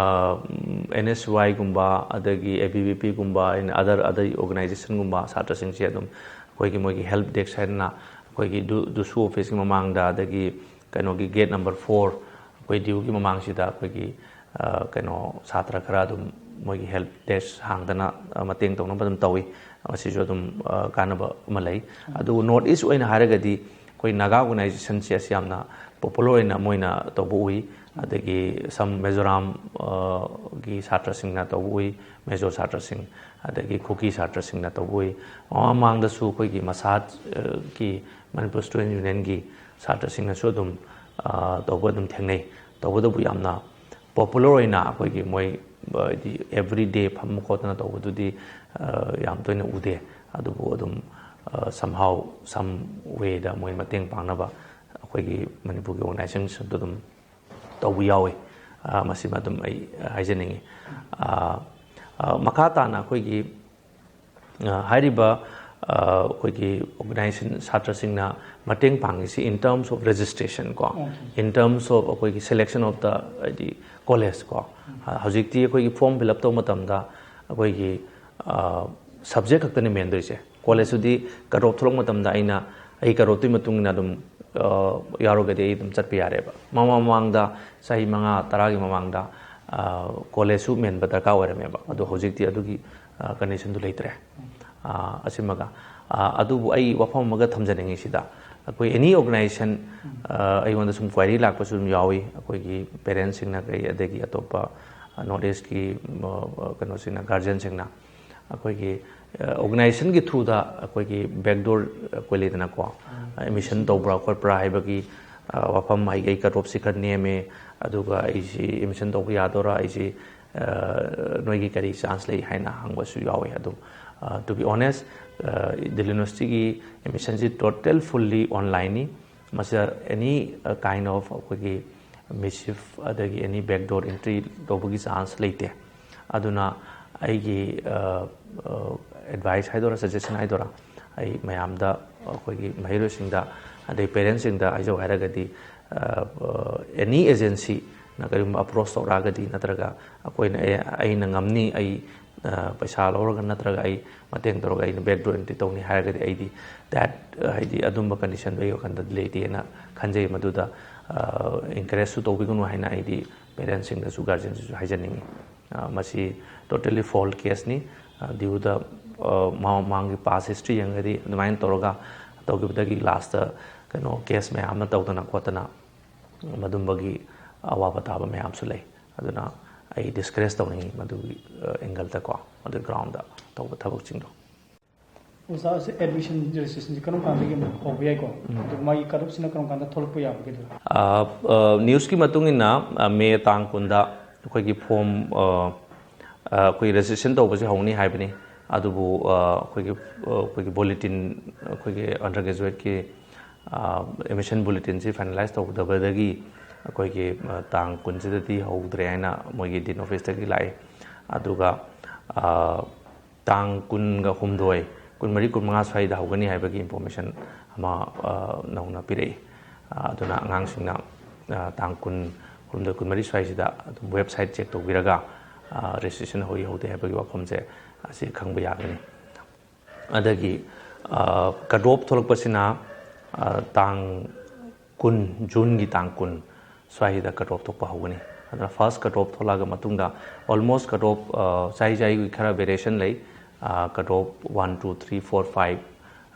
ꯑꯦꯟ ꯑꯦꯁ ꯋꯥꯏꯒꯨꯝꯕ, ꯑꯗꯒꯤ ꯑꯦ ꯕꯤ ꯚꯤ ꯄꯤꯒꯨꯝꯕ, ꯑꯗꯔ, ꯑꯗꯔ ꯑꯣꯔꯒꯅꯥꯏꯖꯦꯁꯟꯒꯨꯝꯕ ꯁꯥꯇ꯭ꯔꯁꯤꯡꯁꯦ ꯑꯗꯨꯝ ꯑꯩꯈꯣꯏꯒꯤ ꯃꯣꯏꯒꯤ ꯍꯦꯜꯞ ꯗꯦꯛꯁ ꯍꯥꯏꯗꯅ ꯑꯩꯈꯣꯏꯒꯤ ꯗꯨ-, ꯗꯨꯁꯨ ꯑꯣꯐꯤꯁꯀꯤ ꯃꯃꯥꯡꯗ, ꯑꯗꯒꯤ ꯀꯩꯅꯣꯒꯤ ꯒꯦꯠ ꯅꯝꯕꯔ ꯐꯣꯔ, ꯑꯩꯈꯣꯏ ꯗ꯭ꯌꯨꯒꯤ ꯃꯃꯥꯡꯁꯤꯗ ꯑꯩꯈꯣꯏꯒꯤ, ꯑ, ꯀꯩꯅꯣ, ꯁꯥꯇ꯭ꯔ ꯈꯔ ꯑꯗꯨꯝ ꯃꯣꯏꯒꯤ ꯍꯦꯜꯞ ꯗꯦꯛꯁ ꯍꯥꯡꯗꯅ, ꯑ, ꯃꯇꯦꯡ ꯇꯧꯅꯕ ꯑꯗꯨꯝ ꯇꯧꯏ꯫ ꯃꯁꯤꯁꯨ ꯑꯗꯨꯝ, ꯑ, ꯀꯥꯟꯅꯕ ꯑꯃ ꯂꯩ꯫ ꯑꯗꯨꯕꯨ ꯅꯣꯔꯠ ꯏꯁ ꯑꯣꯏꯅ ꯍꯥꯏꯔꯒꯗꯤ ꯑꯩꯈꯣꯏ ꯅꯥꯒꯥ ꯑꯣꯔꯒꯅꯥꯏꯖꯦꯁꯟꯁꯦ ꯑꯁꯤ ꯌꯥꯝꯅ ꯄꯣꯄꯨꯂꯔ ꯑꯣꯏꯅ ꯃꯣꯏꯅ ꯇꯧꯕ ꯎꯏ꯫ ꯑꯗꯒꯤ ꯁꯝ ꯃꯤꯖꯣꯔꯥꯝ, ꯑ, ꯒꯤ ꯁꯥꯇ꯭ꯔꯁꯤꯡꯅ ꯇꯧꯕ ꯎꯏ, ꯃꯤꯖꯣ ꯁꯥꯇ꯭ꯔꯁꯤꯡ, ꯑꯗꯒꯤ ꯀꯨꯀꯤ ꯁꯥꯇ꯭ꯔꯁꯤꯡꯅ ꯇꯧꯕ ꯎꯏ꯫ ꯃꯃꯥꯡ ꯃꯃꯥꯡꯗꯁꯨ ꯑꯩꯈꯣꯏꯒꯤ ꯃꯁꯥ, ꯑ, ꯒꯤ ꯃꯅꯤꯄꯨꯔ ꯁ꯭ꯇꯨꯗꯦꯟ ꯌꯨꯅꯤꯌꯟꯒꯤ ꯁꯥꯇ꯭ꯔꯁꯤꯡꯅꯁꯨ ꯑꯗꯨꯝ, ꯑ, ꯇꯧꯕ ꯑꯗꯨꯝ ꯊꯦꯡꯅꯩ꯫ ꯇꯧꯕꯇꯕꯨ ꯌꯥꯝꯅ ꯄꯣꯄꯨꯂꯔ ꯑꯣꯏꯅ ꯑꯩꯈꯣꯏꯒꯤ ꯃꯣꯏ, ꯑ, ꯍꯥꯏꯗꯤ ꯑꯦꯕ꯭ꯔꯤ ꯗꯦ ꯐꯝꯕ ꯈꯣꯠꯇꯅ ꯇꯧꯕꯗꯨꯗꯤ, ꯑ, ꯌꯥꯝ ꯇꯣꯏꯅ ꯎꯗꯦ꯫ ꯑꯗꯨꯕꯨ ꯑꯗꯨꯝ, ꯑ, somehow, some way ꯗ ꯃꯣꯏ ꯃꯇꯦꯡ ꯄꯥꯡꯅꯕ ꯑꯩꯈꯣꯏꯒꯤ ꯃꯅꯤꯄꯨꯔꯒꯤ ꯑꯣꯔꯒꯅꯥꯏꯖꯦꯁꯟꯁꯤꯡꯗ ꯑꯗꯨꯝ ꯇꯧꯕ ꯌꯥꯎꯏ꯫ ꯑ, ꯃꯁꯤꯃ ꯑꯗꯨꯝ ꯑꯩ ꯍꯥꯏꯖꯅꯤꯡꯉꯤ꯫ ꯑ, ꯑ, ꯃꯈꯥ ꯇꯥꯅ ꯑꯩꯈꯣꯏꯒꯤ, ꯑ, ꯍꯥꯏꯔꯤꯕ, ꯑꯩꯈꯣꯏꯒꯤ ꯑꯣꯔꯒꯅꯥꯏꯖꯦꯁꯟ ꯁꯥꯇ꯭ꯔꯁꯤꯡꯅ ꯃꯇꯦꯡ ꯄꯥꯡꯉꯤꯁꯤ in terms of registration ꯀꯣ, in terms of ꯑꯩꯈꯣꯏꯒꯤ selection of the ꯍꯥꯏꯗꯤ college ꯀꯣ, ꯍꯧꯖꯤꯛꯇꯤ ꯑꯩꯈꯣꯏꯒꯤ form fill up ꯇꯧꯕ ꯃꯇꯝꯗ ꯑꯩꯈꯣꯏꯒꯤ subject ꯈꯛꯇꯅꯤ ꯃꯦꯟꯗꯣꯏꯁꯦ꯫ College ꯇꯨꯗꯤ cut off ꯊꯣꯛꯂꯛꯄ ꯃꯇꯝꯗ ꯑꯩꯅ ꯑꯩ cut off ꯇꯨꯒꯤ ꯃꯇꯨꯡ ꯏꯟꯅ ꯑꯗꯨꯝ ꯌꯥꯎꯔꯒꯗꯤ ꯑꯩ ꯑꯗꯨꯝ ꯆꯠꯄ ꯌꯥꯔꯦꯕ꯫ ꯃꯃꯥꯡ ꯃꯃꯥꯡꯗ ꯆꯍꯤ ꯃꯉꯥ ꯇꯔꯥꯒꯤ ꯃꯃꯥꯡꯗ college ꯁꯨ ꯃꯦꯟꯕ ꯗꯔꯀꯥꯔ ꯑꯣꯏꯔꯝꯃꯦꯕ꯫ ꯑꯗꯣ ꯍꯧꯖꯤꯛꯇꯤ ꯑꯗꯨꯒꯤ condition ꯗꯨ ꯂꯩꯇ꯭ꯔꯦ꯫ ꯑꯁꯤꯃꯒ ꯑꯗꯨꯕꯨ ꯑꯩ ꯋꯥꯐꯝ ꯑꯃꯒ ꯊꯝꯖꯅꯤꯡꯉꯤ ꯁꯤꯗ, ꯑꯩꯈꯣꯏ any organization ꯑꯩꯉꯣꯟꯗ ꯁꯨꯝ query ꯂꯥꯛꯄꯁꯨ ꯑꯗꯨꯝ ꯌꯥꯎꯏ꯫ ꯑꯩꯈꯣꯏꯒꯤ parents ꯁꯤꯡꯅ ꯀꯩ, ꯑꯗꯒꯤ ꯑꯇꯣꯞꯄ North East ꯀꯤ ꯀꯩꯅꯣꯁꯤꯡꯅ, guardian ꯁꯤꯡꯅ ꯑꯩꯈꯣꯏꯒꯤ organization ꯒꯤ through ꯗ ꯑꯩꯈꯣꯏꯒꯤ back door ꯑꯩꯈꯣꯏ ꯂꯩꯗꯅꯀꯣ, admission ꯇꯧꯕ꯭ꯔꯥ ꯈꯣꯠꯄ꯭ꯔꯥ ꯍꯥꯏꯕꯒꯤ ꯋꯥꯐꯝ, ꯑꯩ ꯑꯩ cut off ꯁꯤ ꯈꯔ ꯅꯦꯝꯃꯦ, ꯑꯗꯨꯒ ꯑꯩꯁꯤ admission ꯇꯧꯕ ꯌꯥꯗꯣꯏꯔꯥ, ꯑꯩꯁꯤ ꯅꯣꯏꯒꯤ ꯀꯔꯤ chance ꯂꯩ ꯍꯥꯏꯅ ꯍꯪꯕꯁꯨ ꯌꯥꯎꯏ꯫ ꯑꯗꯨ to be honest, Delhi University ꯒꯤ admission ꯁꯤ total fully online ꯅꯤ꯫ ꯃꯁꯤꯗ any kind of ꯑꯩꯈꯣꯏꯒꯤ mischief ꯑꯗꯒꯤ any back door entry ꯇꯧꯕꯒꯤ chance ꯂꯩꯇꯦ꯫ ꯑꯗꯨꯅ ꯑꯩꯒꯤ advice ꯍꯥꯏꯗꯣꯏꯔꯥ, suggestion ꯍꯥꯏꯗꯣꯏꯔꯥ, ꯑꯩ ꯃꯌꯥꯝꯗ, ꯑꯩꯈꯣꯏꯒꯤ ꯃꯍꯩꯔꯣꯏꯁꯤꯡꯗ ꯑꯗꯩ parents ꯁꯤꯡꯗ ꯍꯥꯏꯖꯧ ꯍꯥꯏꯔꯒꯗꯤ, any agency ꯅ ꯀꯔꯤꯒꯨꯝꯕ approach ꯇꯧꯔꯛꯑꯒꯗꯤ, ꯅꯠꯇ꯭ꯔꯒ ꯑꯩꯈꯣꯏꯅ, "ꯑꯦ, ꯑꯩꯅ ꯉꯝꯅꯤ, ꯑꯩ ꯄꯩꯁꯥ ꯂꯧꯔꯒ ꯅꯠꯇ꯭ꯔꯒ ꯑꯩ ꯃꯇꯦꯡ ꯇꯧꯔꯒ ꯑꯩꯅ back door entry ꯇꯧꯅꯤ" ꯍꯥꯏꯔꯒꯗꯤ, ꯑꯩꯗꯤ that, ꯍꯥꯏꯗꯤ ꯑꯗꯨꯝꯕ condition ꯗꯨ ꯑꯩ ꯋꯥꯈꯜꯗꯗꯤ ꯂꯩꯇꯦꯅ ꯈꯟꯖꯩ꯫ ꯃꯗꯨꯗ encourage ꯁꯨ ꯇꯧꯕꯤꯒꯅꯨ ꯍꯥꯏꯅ ꯑꯩꯗꯤ parents ꯁꯤꯡꯗꯁꯨ, guardian ꯁꯤꯡꯗꯁꯨ ꯍꯥꯏꯖꯅꯤꯡꯉꯤ꯫ ꯃꯁꯤ totally false case ꯅꯤ꯫ ꯗ꯭ꯌꯨꯗ ꯃꯃꯥꯡꯒꯤ past history ꯌꯦꯡꯉꯒꯗꯤ ꯑꯗꯨꯃꯥꯏꯅ ꯇꯧꯔꯒ ꯇꯧꯈꯤꯕꯗꯒꯤ last ꯇ ꯀꯩꯅꯣ case ꯃꯌꯥꯝ ꯑꯃ ꯇꯧꯗꯅ ꯈꯣꯠꯇꯅ ꯃꯗꯨꯝꯕꯒꯤ ꯑꯋꯥꯕ ꯇꯥꯕ ꯃꯌꯥꯝꯁꯨ ꯂꯩ꯫ ꯑꯗꯨꯅ ꯑꯩ discourage ꯇꯧꯅꯤꯡꯉꯤ ꯃꯗꯨꯒꯤ angle ꯗꯀꯣ, ꯃꯗꯨꯒꯤ ground ꯇ ꯇꯧꯕ ꯊꯕꯛꯁꯤꯡꯗꯣ꯫ ꯑꯣꯖꯥ, ꯑꯁꯤ admission registration ꯁꯤ ꯀꯔꯝ ꯀꯥꯟꯗꯒꯤ ꯑꯃꯨꯛ ꯍꯧꯕ ꯌꯥꯏꯀꯣ? ꯑꯗꯨꯒ ꯃꯥꯒꯤ cut off ꯁꯤꯅ ꯀꯔꯝ ꯀꯥꯟꯗ ꯊꯣꯛꯂꯛꯄ ꯌꯥꯕꯒꯦ? News ꯀꯤ ꯃꯇꯨꯡ ꯏꯟꯅ May ꯇꯥꯡ ꯀꯨꯟꯗ ꯑꯩꯈꯣꯏꯒꯤ form, ꯑꯩꯈꯣꯏ registration ꯇꯧꯕꯁꯦ ꯍꯧꯅꯤ ꯍꯥꯏꯕꯅꯤ꯫ ꯑꯗꯨꯕꯨ ꯑꯩꯈꯣꯏꯒꯤ, ꯑꯩꯈꯣꯏꯒꯤ bulletin, ꯑꯩꯈꯣꯏꯒꯤ undergraduate ꯀꯤ admission bulletin ꯁꯤ finalize ꯇꯧꯗꯕꯗꯒꯤ ꯑꯩꯈꯣꯏꯒꯤ ꯇꯥꯡ ꯀꯨꯟꯁꯤꯗꯗꯤ ꯍꯧꯗ꯭ꯔꯦ ꯍꯥꯏꯅ ꯃꯣꯏꯒꯤ Dean Office ꯇꯒꯤ ꯂꯥꯛꯏ꯫ ꯑꯗꯨꯒ ꯇꯥꯡ ꯀꯨꯟꯒ ꯍꯨꯝꯗꯣꯏ, ꯀꯨꯟꯃꯔꯤ ꯀꯨꯟꯃꯉꯥ ꯁ꯭ꯋꯥꯏꯗ ꯍꯧꯒꯅꯤ ꯍꯥꯏꯕꯒꯤ ꯏꯟꯐꯣꯔꯃꯦꯁꯟ ꯑꯃ ꯅꯧꯅ ꯄꯤꯔꯛꯏ꯫ ꯑꯗꯨꯅ ꯑꯉꯥꯡꯁꯤꯡꯅ ꯇꯥꯡ ꯀꯨꯟ, ꯀꯨꯟꯍꯨꯝꯗꯣꯏ, ꯀꯨꯟꯃꯔꯤ ꯁ꯭ꯋꯥꯏꯁꯤꯗ ꯑꯗꯨꯝ ꯋꯦꯕꯁꯥꯏꯠ ꯆꯦꯛ ꯇꯧꯕꯤꯔꯒ ꯔꯦꯖꯤꯁꯇ꯭ꯔꯦꯁꯟ ꯍꯧꯏ ꯍꯧꯗꯦ ꯍꯥꯏꯕꯒꯤ ꯋꯥꯐꯝꯁꯦ ꯑꯁꯤ ꯈꯪꯕ ꯌꯥꯒꯅꯤ꯫ ꯑꯗꯒꯤ ꯀꯠ ꯑꯣꯐ ꯊꯣꯛꯂꯛꯄꯁꯤꯅ ꯇꯥꯡ ꯀꯨꯟ, ꯖꯨꯟꯒꯤ ꯇꯥꯡ ꯀꯨꯟ ꯁ꯭ꯋꯥꯏꯁꯤꯗ ꯀꯠ ꯑꯣꯐ ꯊꯣꯛꯄ ꯍꯧꯒꯅꯤ꯫ ꯑꯗꯨꯅ ꯐꯥꯔꯁ ꯀꯠ ꯑꯣꯐ ꯊꯣꯛꯂꯛꯑꯒ ꯃꯇꯨꯡꯗ ꯑꯣꯜꯃꯣꯁ ꯀꯠ ꯑꯣꯐ ꯆꯍꯤ ꯆꯍꯤꯒꯤ ꯈꯔ ꯚꯦꯔꯤꯌꯦꯁꯟ ꯂꯩ꯫ Cut off one, two, three, four, five,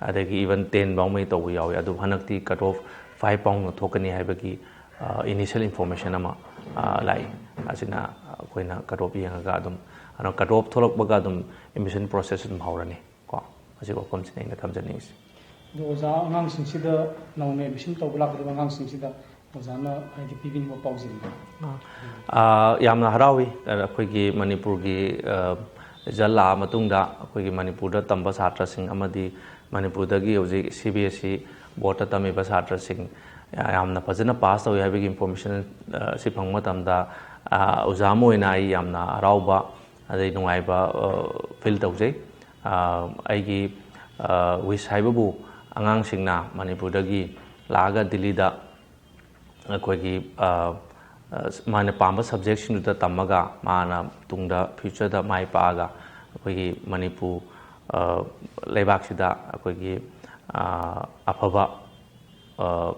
ꯑꯗꯒꯤ ꯏꯚꯟ ꯇꯦꯟ ꯐꯥꯎꯉꯩ ꯇꯧꯕ ꯌꯥꯎꯏ꯫ ꯑꯗꯨꯕꯨ ꯍꯟꯗꯛꯇꯤ ꯀꯠ ꯑꯣꯐ ꯐꯥꯏꯚ ꯐꯥꯎꯅ ꯊꯣꯛꯀꯅꯤ ꯍꯥꯏꯕꯒꯤ ꯏꯅꯤꯁꯤꯌꯦꯜ ꯏꯟꯐꯣꯔꯃꯦꯁꯟ ꯑꯃ ꯂꯥꯛꯏ꯫ ꯑꯁꯤꯅ ꯑꯩꯈꯣꯏꯅ ꯀꯠ ꯑꯣꯐ ꯌꯦꯡꯉꯒ ꯑꯗꯨꯝ, ꯑꯗꯨꯅ ꯀꯠ ꯑꯣꯐ ꯊꯣꯛꯂꯛꯄꯒ ꯑꯗꯨꯝ ꯑꯦꯗꯃꯤꯁꯟ ꯄ꯭ꯔꯣꯁꯦꯁ ꯑꯗꯨꯝ ꯍꯧꯔꯅꯤ꯫ ꯀꯣ, ꯃꯁꯤ ꯋꯥꯐꯝꯁꯤꯅꯤ ꯑꯩꯅ ꯊꯝꯖꯅꯤꯡꯉꯤꯁꯤ꯫ ꯑꯗꯣ ꯑꯣꯖꯥ, ꯑꯉꯥꯡꯁꯤꯡꯁꯤꯗ ꯅꯧꯅ ꯑꯦꯗꯃꯤꯁꯟ ꯇꯧꯕ ꯂꯥꯛꯀꯗꯕ ꯑꯉꯥꯡꯁꯤꯡꯁꯤꯗ ꯑꯣꯖꯥꯅ ꯍꯥꯏꯗꯤ ꯄꯤꯕꯤꯅꯤꯡꯕ ꯄꯥꯎꯖꯦꯜꯗꯣ? ꯑꯥ, ꯌꯥꯝꯅ ꯍꯔꯥꯎꯏ꯫ ꯑꯩꯈꯣꯏꯒꯤ ꯃꯅꯤꯄꯨꯔꯒꯤ, ꯑ, ꯔꯤꯖꯜ ꯂꯥꯛꯑ ꯃꯇꯨꯡꯗ ꯑꯩꯈꯣꯏꯒꯤ ꯃꯅꯤꯄꯨꯔꯗ ꯇꯝꯕ ꯁꯥꯇ꯭ꯔꯁꯤꯡ ꯑꯃꯗꯤ ꯃꯅꯤꯄꯨꯔꯗꯒꯤ ꯍꯧꯖꯤꯛ ꯁꯤ ꯕꯤ ꯑꯦꯁ ꯏ ꯕꯣꯔꯗꯇ ꯇꯝꯃꯤꯕ ꯁꯥꯇ꯭ꯔꯁꯤꯡ ꯌꯥꯝꯅ ꯐꯖꯅ ꯄꯥꯁ ꯇꯧꯏ ꯍꯥꯏꯕꯒꯤ ꯏꯟꯐꯣꯔꯃꯦꯁꯟ, ꯑ, ꯑꯁꯤ ꯐꯪꯕ ꯃꯇꯝꯗ, ꯑ, ꯑꯣꯖꯥ ꯑꯃ ꯑꯣꯏꯅ ꯑꯩ ꯌꯥꯝꯅ ꯍꯔꯥꯎꯕ ꯑꯗꯩ ꯅꯨꯡꯉꯥꯏꯕ, ꯑ, ꯐꯤꯜ ꯇꯧꯖꯩ꯫ ꯑ, ꯑꯩꯒꯤ, ꯑ, ꯋꯤꯁ ꯍꯥꯏꯕꯕꯨ ꯑꯉꯥꯡꯁꯤꯡꯅ ꯃꯅꯤꯄꯨꯔꯗꯒꯤ ꯂꯥꯛꯑꯒ ꯗꯤꯜꯂꯤꯗ ꯑꯩꯈꯣꯏꯒꯤ, ꯑ, ꯑ, ꯃꯥꯅ ꯄꯥꯝꯕ ꯁꯕꯖꯦꯛꯁꯤꯡꯗꯨꯗ ꯇꯝꯃꯒ ꯃꯥꯅ ꯇꯨꯡꯗ ꯐ꯭ꯌꯨꯆꯔꯗ ꯃꯥꯏ ꯄꯥꯛꯑꯒ ꯑꯩꯈꯣꯏꯒꯤ ꯃꯅꯤꯄꯨꯔ, ꯑ, ꯂꯩꯕꯥꯛꯁꯤꯗ ꯑꯩꯈꯣꯏꯒꯤ, ꯑ, ꯑꯐꯕ, ꯑ,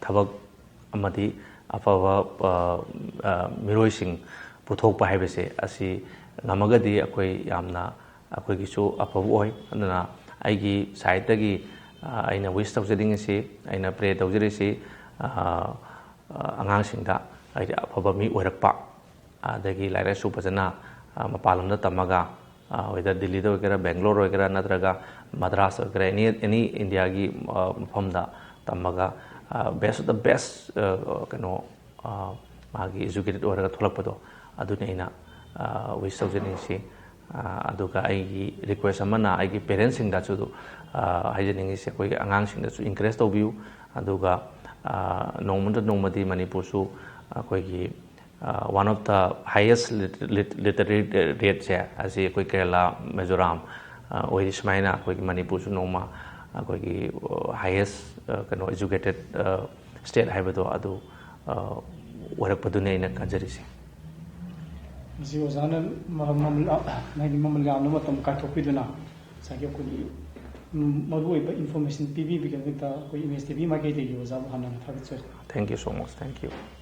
ꯊꯕꯛ ꯑꯃꯗꯤ ꯑꯐꯕ, ꯑ, ꯑ, ꯃꯤꯔꯣꯏꯁꯤꯡ ꯄꯨꯊꯣꯛꯄ ꯍꯥꯏꯕꯁꯦ ꯑꯁꯤ ꯉꯝꯃꯒꯗꯤ ꯑꯩꯈꯣꯏ ꯌꯥꯝꯅ ꯑꯩꯈꯣꯏꯒꯤꯁꯨ ꯑꯐꯕ ꯑꯣꯏ꯫ ꯑꯗꯨꯅ ꯑꯩꯒꯤ ꯁꯥꯏꯠꯇꯒꯤ, ꯑ, ꯑꯩꯅ ꯋꯤꯁ ꯇꯧꯖꯅꯤꯡꯉꯤꯁꯤ, ꯑꯩꯅ ꯄ꯭ꯔꯦ ꯇꯧꯖꯔꯤꯁꯤ, ꯑ, ꯑ, ꯑꯉꯥꯡꯁꯤꯡꯗ ꯍꯥꯏꯗꯤ ꯑꯐꯕ ꯃꯤ ꯑꯣꯏꯔꯛꯄ, ꯑꯗꯒꯤ ꯂꯥꯏꯔꯤꯛ ꯂꯥꯏꯁꯨ ꯐꯖꯅ, ꯑ, ꯃꯄꯥꯟ ꯂꯝꯗ ꯇꯝꯃꯒ, ꯑ, whether ꯗꯤꯜꯂꯤꯗ ꯑꯣꯏꯒꯦꯔꯥ, ꯕꯦꯡꯒ꯭ꯂꯣꯔ ꯑꯣꯏꯒꯦꯔꯥ, ꯅꯠꯇ꯭ꯔꯒ ꯃꯗ꯭ꯔꯥꯁ ꯑꯣꯏꯒꯦꯔꯥ, any, any ꯏꯟꯗꯤꯌꯥꯒꯤ, ꯑ, ꯃꯐꯝꯗ ꯇꯝꯃꯒ, ꯑ, best of the best, ꯑ, ꯀꯩꯅꯣ, ꯑ, ꯃꯥꯒꯤ ꯏꯖꯨꯀꯦꯇꯦꯠ ꯑꯣꯏꯔꯒ ꯊꯣꯛꯂꯛꯄꯗꯣ, ꯑꯗꯨꯅꯤ ꯑꯩꯅ, ꯑ, ꯋꯤꯁ ꯇꯧꯖꯅꯤꯡꯉꯤꯁꯤ꯫ ꯑ, ꯑꯗꯨꯒ ꯑꯩꯒꯤ ꯔꯤꯀ꯭ꯋꯦꯁ ꯑꯃꯅ ꯑꯩꯒꯤ ꯄꯦꯔꯦꯟꯁꯁꯤꯡꯗꯁꯨ, ꯑ, ꯍꯥꯏꯖꯅꯤꯡꯉꯤꯁꯤ, ꯑꯩꯈꯣꯏꯒꯤ ꯑꯉꯥꯡꯁꯤꯡꯗꯁꯨ ꯏꯟꯀꯔꯦꯖ ꯇꯧꯕꯤꯌꯨ꯫ ꯑꯗꯨꯒ, ꯑ, ꯅꯣꯡꯃꯗ ꯅꯣꯡꯃꯗꯤ ꯃꯅꯤꯄꯨꯔꯁꯨ ꯑꯩꯈꯣꯏꯒꯤ, ꯑ, one of the highest lit-, lit-, literacy rate-, rate-ꯁꯦ ꯑꯁꯤ ꯑꯩꯈꯣꯏ ꯀꯦꯔꯂꯥ, ꯃꯤꯖꯣꯔꯥꯝ, ꯑ, ꯑꯣꯏꯔꯤ꯫ ꯁꯨꯃꯥꯏꯅ ꯑꯩꯈꯣꯏꯒꯤ ꯃꯅꯤꯄꯨꯔꯁꯨ ꯅꯣꯡꯃ ꯑꯩꯈꯣꯏꯒꯤ, ꯑ, highest, ꯑ, ꯀꯩꯅꯣ, educated, ꯑ, state ꯍꯥꯏꯕꯗꯣ ꯑꯗꯨ, ꯑ, ꯑꯣꯏꯔꯛꯄꯗꯨꯅꯤ ꯑꯩꯅ ꯈꯟꯖꯔꯤꯁꯦ꯫ ꯃꯁꯤ ꯑꯣꯖꯥꯅ ꯃ-, ꯃꯃꯜ, ꯍꯥꯏꯗꯤ ꯃꯃꯜ ꯌꯥꯝꯅ ꯃꯇꯝ ꯀꯥꯏꯊꯣꯛꯄꯤꯗꯨꯅ ꯉꯁꯥꯏꯒꯤ ꯑꯩꯈꯣꯏꯒꯤ, ꯎꯝ, ꯃꯔꯨꯑꯣꯏꯕ information ꯄꯤꯕꯤꯕꯒꯤꯗꯃꯛꯇ ꯑꯩꯈꯣꯏ M S T V ꯃꯥꯏꯀꯩꯗꯒꯤ ꯑꯣꯖꯥꯕꯨ ꯍꯥꯟꯅ ꯊꯥꯒꯠꯆꯔꯤ꯫ Thank you so much. Thank you.